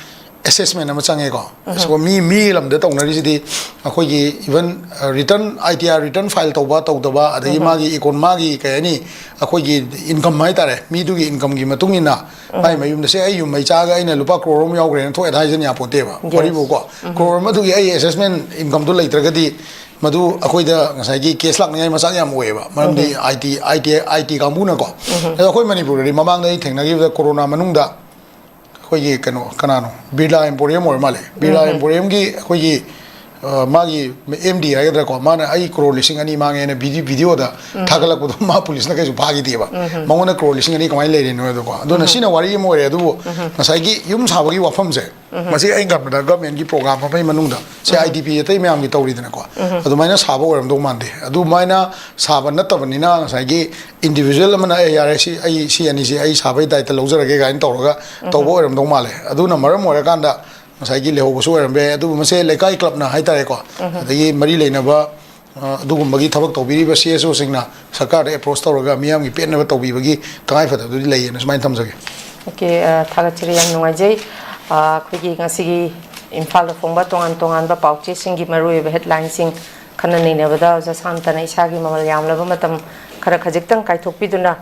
assessment ꯑꯃ ꯆꯪꯉꯦꯀꯣ꯫ ꯑꯁꯤꯒꯨꯝꯕ ꯃꯤ, ꯃꯤ ꯂꯝꯗ ꯇꯧꯅꯔꯤꯁꯤꯗꯤ ꯑꯩꯈꯣꯏꯒꯤ even, ꯑ, return, ITR return file ꯇꯧꯕ ꯇꯧꯗꯕ, ꯑꯗꯒꯤ ꯃꯥꯒꯤ econ-, ꯃꯥꯒꯤ ꯀꯩ ꯍꯥꯏꯅꯤ, ꯑꯩꯈꯣꯏꯒꯤ income ꯍꯥꯏꯇꯥꯔꯦ, ꯃꯤꯗꯨꯒꯤ incomeꯒꯤ ꯃꯇꯨꯡ ꯏꯟꯅ ꯃꯥꯒꯤ ꯃꯌꯨꯝꯗ, "ꯁꯦ, ꯑꯩ ꯌꯨꯝ ꯃꯩ ꯆꯥꯛꯑꯒ ꯑꯩꯅ ꯂꯨꯄꯥ ꯀ꯭ꯔꯣꯔ ꯑꯃ ꯌꯥꯎꯈ꯭ꯔꯦꯅ" ꯊꯣꯛꯑꯦꯅ ꯍꯥꯏꯖꯟ ꯌꯥꯄꯣꯟꯇꯦꯕ꯫ Yes. ꯋꯥꯔꯤꯕꯨꯀꯣ, ꯀ꯭ꯔꯣꯔ ꯑꯃꯗꯨꯒꯤ ꯑꯩ assessment incomeꯗꯨ ꯂꯩꯇ꯭ꯔꯒꯗꯤ ꯃꯗꯨ ꯑꯩꯈꯣꯏꯗ ꯉꯁꯥꯏꯒꯤ case ꯂꯥꯛꯅꯤꯡꯉꯥꯏ ꯃꯆꯥꯛ ꯌꯥꯝ ꯑꯣꯏꯌꯦꯕ꯫ ꯃꯔꯝꯗꯤ IT, IT, IT ꯀꯥꯡꯕꯨꯅꯀꯣ꯫ ꯑꯗꯣ ꯑꯩꯈꯣꯏ ꯃꯅꯤꯄꯨꯔꯗꯗꯤ ꯃꯃꯥꯡꯗ ꯑꯩ ꯊꯦꯡꯅꯈꯤꯕꯗ ꯀꯣꯔꯣꯅꯥ ꯃꯅꯨꯡꯗ ꯑꯩꯈꯣꯏꯒꯤ ꯀꯩꯅꯣ, ꯀꯅꯥꯅꯣ, ꯕꯤꯔꯂꯥ Emporium ꯑꯣꯏꯔ ꯃꯥꯜꯂꯦ꯫ ꯕꯤꯔꯂꯥ Emporiumꯒꯤ ꯑꯩꯈꯣꯏꯒꯤ, ꯑ, ꯃꯥꯒꯤ ꯑꯦꯝ ꯗꯤ ꯍꯥꯏꯒꯗ꯭ꯔꯥꯀꯣ, ꯃꯥꯅ "ꯑꯩ ꯀ꯭ꯔꯣꯔ ꯂꯤꯁꯤꯡ ꯑꯅꯤ ꯃꯥꯡꯉꯦꯅ" ꯚꯤꯗꯤꯑꯣꯗ ꯊꯥꯒꯠꯂꯛꯄꯗꯣ ꯃꯥ ꯄꯨꯂꯤꯁꯅ ꯀꯩꯁꯨ ꯐꯥꯈꯤꯗꯦꯕ꯫ ꯃꯉꯣꯟꯗ ꯀ꯭ꯔꯣꯔ ꯂꯤꯁꯤꯡ ꯑꯅꯤ ꯀꯃꯥꯏꯅ ꯂꯩꯔꯤꯅꯣ ꯍꯥꯏꯗꯣꯀꯣ꯫ ꯑꯗꯨꯅ ꯁꯤꯅ ꯋꯥꯔꯤ ꯑꯃ ꯑꯣꯏꯔꯦ꯫ ꯑꯗꯨꯕꯨ ꯉꯁꯥꯏꯒꯤ ꯌꯨꯝ ꯁꯥꯕꯒꯤ ꯋꯥꯐꯝꯁꯦ, ꯃꯁꯤ ꯑꯩꯅ ꯈꯟꯕꯗ ꯒꯚꯔꯟꯃꯦꯟꯒꯤ ꯄ꯭ꯔꯣꯒ꯭ꯔꯥꯝ ꯑꯃꯒꯤ ꯃꯅꯨꯡꯗ, ꯁꯤ ꯑꯥꯏ ꯗꯤ ꯄꯤ ꯑꯇꯩ ꯃꯌꯥꯝꯒꯤ ꯇꯧꯔꯤꯗꯅꯀꯣ, ꯑꯗꯨꯃꯥꯏꯅ ꯁꯥꯕ ꯑꯣꯏꯔꯝꯗꯧ ꯃꯥꯟꯗꯦ꯫ ꯑꯗꯨꯃꯥꯏꯅ ꯁꯥꯕ ꯅꯠꯇꯕꯅꯤꯅ ꯉꯁꯥꯏꯒꯤ ꯏꯟꯗꯤꯕꯤꯖꯨꯋꯦꯜ ꯑꯃꯅ "ꯑꯦ, ꯌꯥꯔꯦ, ꯁꯤ ꯑꯩ, ꯁꯤ ꯑꯅꯤꯁꯤ ꯑꯩ ꯁꯥꯕꯒꯤ ꯗꯥꯏꯇ ꯂꯧꯖꯔꯒꯦ" ꯀꯥꯏꯅ ꯇꯧꯔꯒ ꯇꯧꯕ ꯑꯣꯏꯔꯝꯗꯧ ꯃꯥꯜꯂꯦ꯫ ꯑꯗꯨꯅ ꯃꯔꯝ ꯑꯣꯏꯔꯀꯥꯟꯗ ꯉꯁꯥꯏꯒꯤ ꯂꯩꯍꯧꯕꯁꯨ ꯑꯣꯏꯔꯝꯕ ꯌꯥꯏ꯫ ꯑꯗꯨꯕꯨ ꯃꯁꯦ ꯂꯩꯀꯥꯏ ꯀ꯭ꯂꯕꯅ ꯍꯥꯏꯇꯥꯔꯦꯀꯣ, ꯑꯗꯒꯤ ꯃꯔꯤ ꯂꯩꯅꯕ, ꯑ, ꯑꯗꯨꯒꯨꯝꯕꯒꯤ ꯊꯕꯛ ꯇꯧꯕꯤꯔꯤꯕ ꯁꯤ ꯑꯦꯁ ꯑꯣꯁꯤꯡꯅ ꯁꯔꯀꯥꯔꯗ ꯑꯦꯄ꯭ꯔꯣꯁ ꯇꯧꯔꯒ ꯃꯤꯌꯥꯝꯒꯤ ꯄꯦꯟꯅꯕ ꯇꯧꯕꯤꯕꯒꯤ ꯇꯉꯥꯏꯐꯗꯕꯗꯨꯗꯤ ꯂꯩꯌꯦꯅ ꯁꯨꯃꯥꯏꯅ ꯊꯝꯖꯒꯦ꯫ ꯑꯣꯀꯦ, ꯑ, ꯊꯥꯒꯠꯆꯔꯤ, ꯌꯥꯝ ꯅꯨꯡꯉꯥꯏꯖꯩ꯫ ꯑ, ꯑꯩꯈꯣꯏꯒꯤ ꯉꯁꯤꯒꯤ ꯏꯝꯐꯥꯜꯗ ꯐꯣꯡꯕ ꯇꯣꯉꯥꯟ ꯇꯣꯉꯥꯟꯕ ꯄꯥꯎꯆꯦꯁꯤꯡꯒꯤ ꯃꯔꯨꯑꯣꯏꯕ ꯍꯦꯗꯂꯥꯏꯟꯁꯤꯡ ꯈꯟꯅ ꯅꯩꯅꯕꯗ ꯑꯣꯖꯥ ꯁꯥꯟꯇꯅ ꯏꯁꯥꯒꯤ ꯃꯃꯜ ꯌꯥꯝꯂꯕ ꯃꯇꯝ ꯈꯔ ꯈꯖꯤꯛꯇꯪ ꯀꯥꯏꯊꯣꯛꯄꯤꯗꯨꯅ,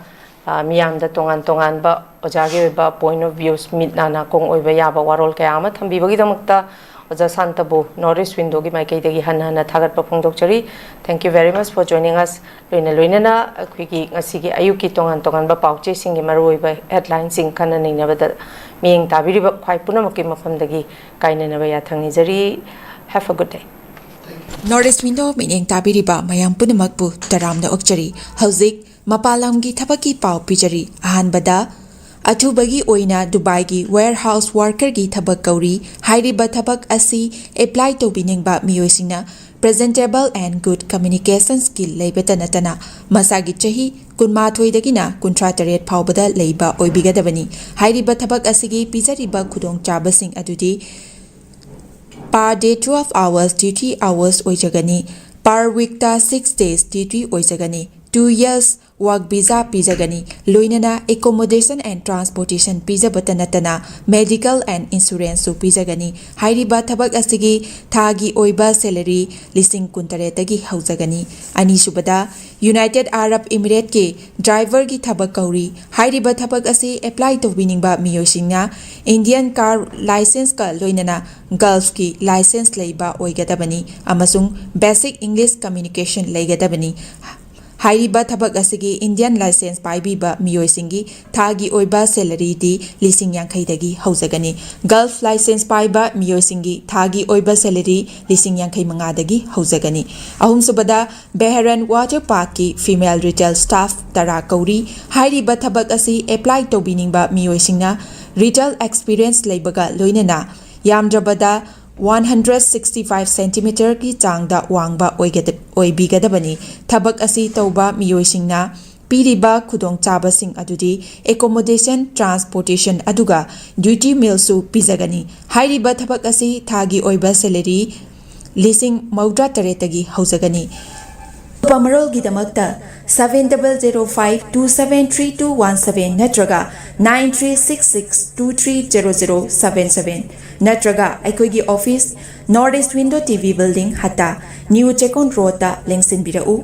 ꯑ, ꯃꯤꯌꯥꯝꯗ ꯇꯣꯉꯥꯟ ꯇꯣꯉꯥꯟꯕ ꯑꯣꯖꯥꯒꯤ ꯑꯣꯏꯕ point of views, ꯃꯤꯠ ꯅꯥ ꯅꯥꯀꯣꯡ ꯑꯣꯏꯕ ꯌꯥꯕ ꯋꯥꯔꯣꯜ ꯀꯌꯥ ꯑꯃ ꯊꯝꯕꯤꯕꯒꯤꯗꯃꯛꯇ ꯑꯣꯖꯥ ꯁꯥꯟꯇꯕꯨ North East Windowꯒꯤ ꯃꯥꯏꯀꯩꯗꯒꯤ ꯍꯟꯅ ꯍꯟꯅ ꯊꯥꯒꯠꯄ ꯐꯣꯡꯗꯣꯛꯆꯔꯤ꯫ Thank you very much for joining us꯫ ꯂꯣꯏꯅ ꯂꯣꯏꯅꯅ ꯑꯩꯈꯣꯏꯒꯤ ꯉꯁꯤꯒꯤ ꯑꯌꯨꯛꯀꯤ ꯇꯣꯉꯥꯟ ꯇꯣꯉꯥꯟꯕ ꯄꯥꯎꯆꯦꯁꯤꯡꯒꯤ ꯃꯔꯨꯑꯣꯏꯕ ꯍꯦꯗꯂꯥꯏꯟꯁꯤꯡ ꯈꯟꯅ ꯅꯩꯅꯕꯗ ꯃꯤꯠꯌꯦꯡ ꯇꯥꯕꯤꯔꯤꯕ ꯈ꯭ꯋꯥꯏ ꯄꯨꯝꯅꯃꯛꯀꯤ ꯃꯐꯝꯗꯒꯤ ꯀꯥꯏꯅꯅꯕ ꯌꯥꯊꯪ ꯅꯤꯖꯔꯤ꯫ Have a good day꯫ North East Window ꯃꯤꯠꯌꯦꯡ ꯇꯥꯕꯤꯔꯤꯕ ꯃꯌꯥꯝ ꯄꯨꯝꯅꯃꯛꯄꯨ ꯇꯔꯥꯝꯅ ꯑꯣꯛꯆꯔꯤ꯫ ꯍꯧꯖꯤꯛ ꯃꯄꯥꯟ ꯂꯝꯒꯤ ꯊꯕꯛꯀꯤ ꯄꯥꯎ ꯄꯤꯖꯔꯤ꯫ ꯑꯍꯥꯟꯕꯗ, ꯑꯊꯨꯕꯒꯤ ꯑꯣꯏꯅ ꯗꯨꯕꯥꯏꯒꯤ warehouse workerꯒꯤ ꯊꯕꯛ ꯀꯧꯔꯤ꯫ ꯍꯥꯏꯔꯤꯕ ꯊꯕꯛ ꯑꯁꯤ apply ꯇꯧꯕꯤꯅꯤꯡꯕ ꯃꯤꯑꯣꯏꯁꯤꯡꯅ presentable and good communication skill ꯂꯩꯕꯇ ꯅꯠꯇꯅ ꯃꯁꯥꯒꯤ ꯆꯍꯤ ꯀꯨꯟꯃꯥꯊꯣꯏꯗꯒꯤꯅ ꯀꯨꯟꯊ꯭ꯔꯥ ꯇꯔꯦꯠ ꯐꯥꯎꯕꯗ ꯂꯩꯕ ꯑꯣꯏꯕꯤꯒꯗꯕꯅꯤ꯫ ꯍꯥꯏꯔꯤꯕ ꯊꯕꯛ ꯑꯁꯤꯒꯤ ꯄꯤꯖꯔꯤꯕ ꯈꯨꯗꯣꯡꯆꯥꯕꯁꯤꯡ ꯑꯗꯨꯗꯤ: per day twelve hours duty hours ꯑꯣꯏꯖꯒꯅꯤ꯫ Per weekꯇ six days duty ꯑꯣꯏꯖꯒꯅꯤ꯫ Two years work visa ꯄꯤꯖꯒꯅꯤ꯫ ꯂꯣꯏꯅꯅ accommodation and transportation ꯄꯤꯖꯕꯇ ꯅꯠꯇꯅ medical and insuranceꯁꯨ ꯄꯤꯖꯒꯅꯤ꯫ ꯍꯥꯏꯔꯤꯕ ꯊꯕꯛ ꯑꯁꯤꯒꯤ ꯊꯥꯒꯤ ꯑꯣꯏꯕ salary ꯂꯤꯁꯤꯡ ꯀꯨꯟꯇꯔꯦꯠꯇꯒꯤ ꯍꯧꯖꯒꯅꯤ꯫ ꯑꯅꯤꯁꯨꯕꯗ, United Arab Emirateꯀꯤ driverꯒꯤ ꯊꯕꯛ ꯀꯧꯔꯤ꯫ ꯍꯥꯏꯔꯤꯕ ꯊꯕꯛ ꯑꯁꯤ apply ꯇꯧꯕꯤꯅꯤꯡꯕ ꯃꯤꯑꯣꯏꯁꯤꯡꯅ Indian car licenceꯀ ꯂꯣꯏꯅꯅ Gulfꯀꯤ license ꯂꯩꯕ ꯑꯣꯏꯒꯗꯕꯅꯤ ꯑꯃꯁꯨꯡ basic English communication ꯂꯩꯒꯗꯕꯅꯤ꯫ ꯍꯥꯏꯔꯤꯕ ꯊꯕꯛ ꯑꯁꯤꯒꯤ Indian license ꯄꯥꯏꯕꯤꯕ ꯃꯤꯑꯣꯏꯁꯤꯡꯒꯤ ꯊꯥꯒꯤ ꯑꯣꯏꯕ salaryꯗꯤ ꯂꯤꯁꯤꯡ ꯌꯥꯡꯈꯩꯗꯒꯤ ꯍꯧꯖꯒꯅꯤ꯫ Gulf license ꯄꯥꯏꯕ ꯃꯤꯑꯣꯏꯁꯤꯡꯒꯤ ꯊꯥꯒꯤ ꯑꯣꯏꯕ salary ꯂꯤꯁꯤꯡ ꯌꯥꯡꯈꯩ ꯃꯉꯥꯗꯒꯤ ꯍꯧꯖꯒꯅꯤ꯫ ꯑꯍꯨꯝꯁꯨꯕꯗ, Beharan Water Parkꯀꯤ female retail staff ꯇꯔꯥ ꯀꯧꯔꯤ꯫ ꯍꯥꯏꯔꯤꯕ ꯊꯕꯛ ꯑꯁꯤ apply ꯇꯧꯕꯤꯅꯤꯡꯕ ꯃꯤꯑꯣꯏꯁꯤꯡꯅ retail experience ꯂꯩꯕꯒ ꯂꯣꯏꯅꯅ ꯌꯥꯝꯗ꯭ꯔꯕꯗ one hundred sixty five centimeterꯒꯤ ꯆꯥꯡꯗ ꯋꯥꯡꯕ ꯑꯣꯏꯒꯗ-, ꯑꯣꯏꯕꯤꯒꯗꯕꯅꯤ꯫ ꯊꯕꯛ ꯑꯁꯤ ꯇꯧꯕ ꯃꯤꯑꯣꯏꯁꯤꯡꯅ ꯄꯤꯔꯤꯕ ꯈꯨꯗꯣꯡꯆꯥꯕꯁꯤꯡ ꯑꯗꯨꯗꯤ accommodation, transportation ꯑꯗꯨꯒ duty mealꯁꯨ ꯄꯤꯖꯒꯅꯤ꯫ ꯍꯥꯏꯔꯤꯕ ꯊꯕꯛ ꯑꯁꯤ ꯊꯥꯒꯤ ꯑꯣꯏꯕ salary ꯂꯤꯁꯤꯡ ꯃꯧꯗ꯭ꯔꯥ ꯇꯔꯦꯠꯇꯒꯤ ꯍꯧꯖꯒꯅꯤ꯫ ꯑꯀꯨꯞꯄ ꯃꯔꯣꯜꯒꯤꯗꯃꯛꯇ seven double zero five two seven three two one seven ꯅꯠꯇ꯭ꯔꯒ nine three six six two three zero zero seven seven ꯅꯠꯇ꯭ꯔꯒ ꯑꯩꯈꯣꯏꯒꯤ office, North East Window TV Building, ꯍꯠꯇꯥ, New Chekon Roadꯇ ꯂꯦꯡꯁꯤꯟꯕꯤꯔꯛꯎ꯫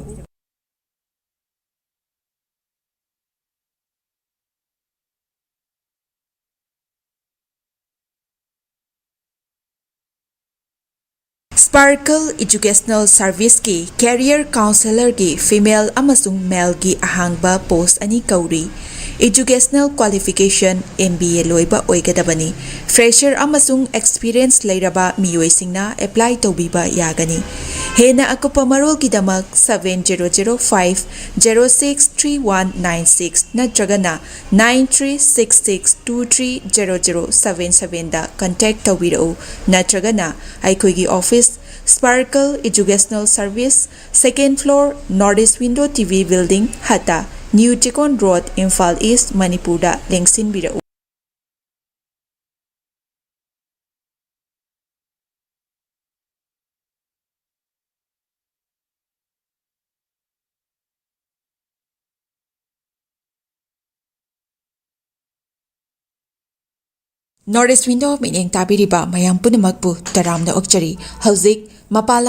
Sparkle Educational Serviceꯀꯤ career counsellorꯒꯤ female ꯑꯃꯁꯨꯡ maleꯒꯤ ꯑꯍꯥꯡꯕ post ꯑꯅꯤ ꯀꯧꯔꯤ꯫ Educational qualification M B A ꯂꯣꯏꯕ ꯑꯣꯏꯒꯗꯕꯅꯤ꯫ Fresher ꯑꯃꯁꯨꯡ experience ꯂꯩꯔꯕ ꯃꯤꯑꯣꯏꯁꯤꯡꯅ apply ꯇꯧꯕꯤꯕ ꯌꯥꯒꯅꯤ꯫ ꯍꯦꯟꯅ ꯑꯀꯨꯞꯄ ꯃꯔꯣꯜꯒꯤꯗꯃꯛ seven zero zero five zero six three one nine six ꯅꯠꯇ꯭ꯔꯒꯅ nine three six six two three zero zero seven sevenꯗ contact ꯇꯧꯕꯤꯔꯛꯎ, ꯅꯠꯇ꯭ꯔꯒꯅ ꯑꯩꯈꯣꯏꯒꯤ office, Sparkle Educational Service, second floor, North East Window TV Building, ꯍꯠꯇꯥ, New Chekon Road, Imphal East, ꯃꯅꯤꯄꯨꯔꯗ ꯂꯦꯡꯁꯤꯟꯕꯤꯔꯛꯎ꯫ North East Window ꯃꯤꯠꯌꯦꯡ ꯇꯥꯕꯤꯔꯤꯕ ꯃꯌꯥꯝ ꯄꯨꯝꯅꯃꯛꯄꯨ ꯇꯔꯥꯝꯅ ꯑꯣꯛꯆꯔꯤ꯫ ꯍꯧꯖꯤꯛ ꯃꯄꯥꯟ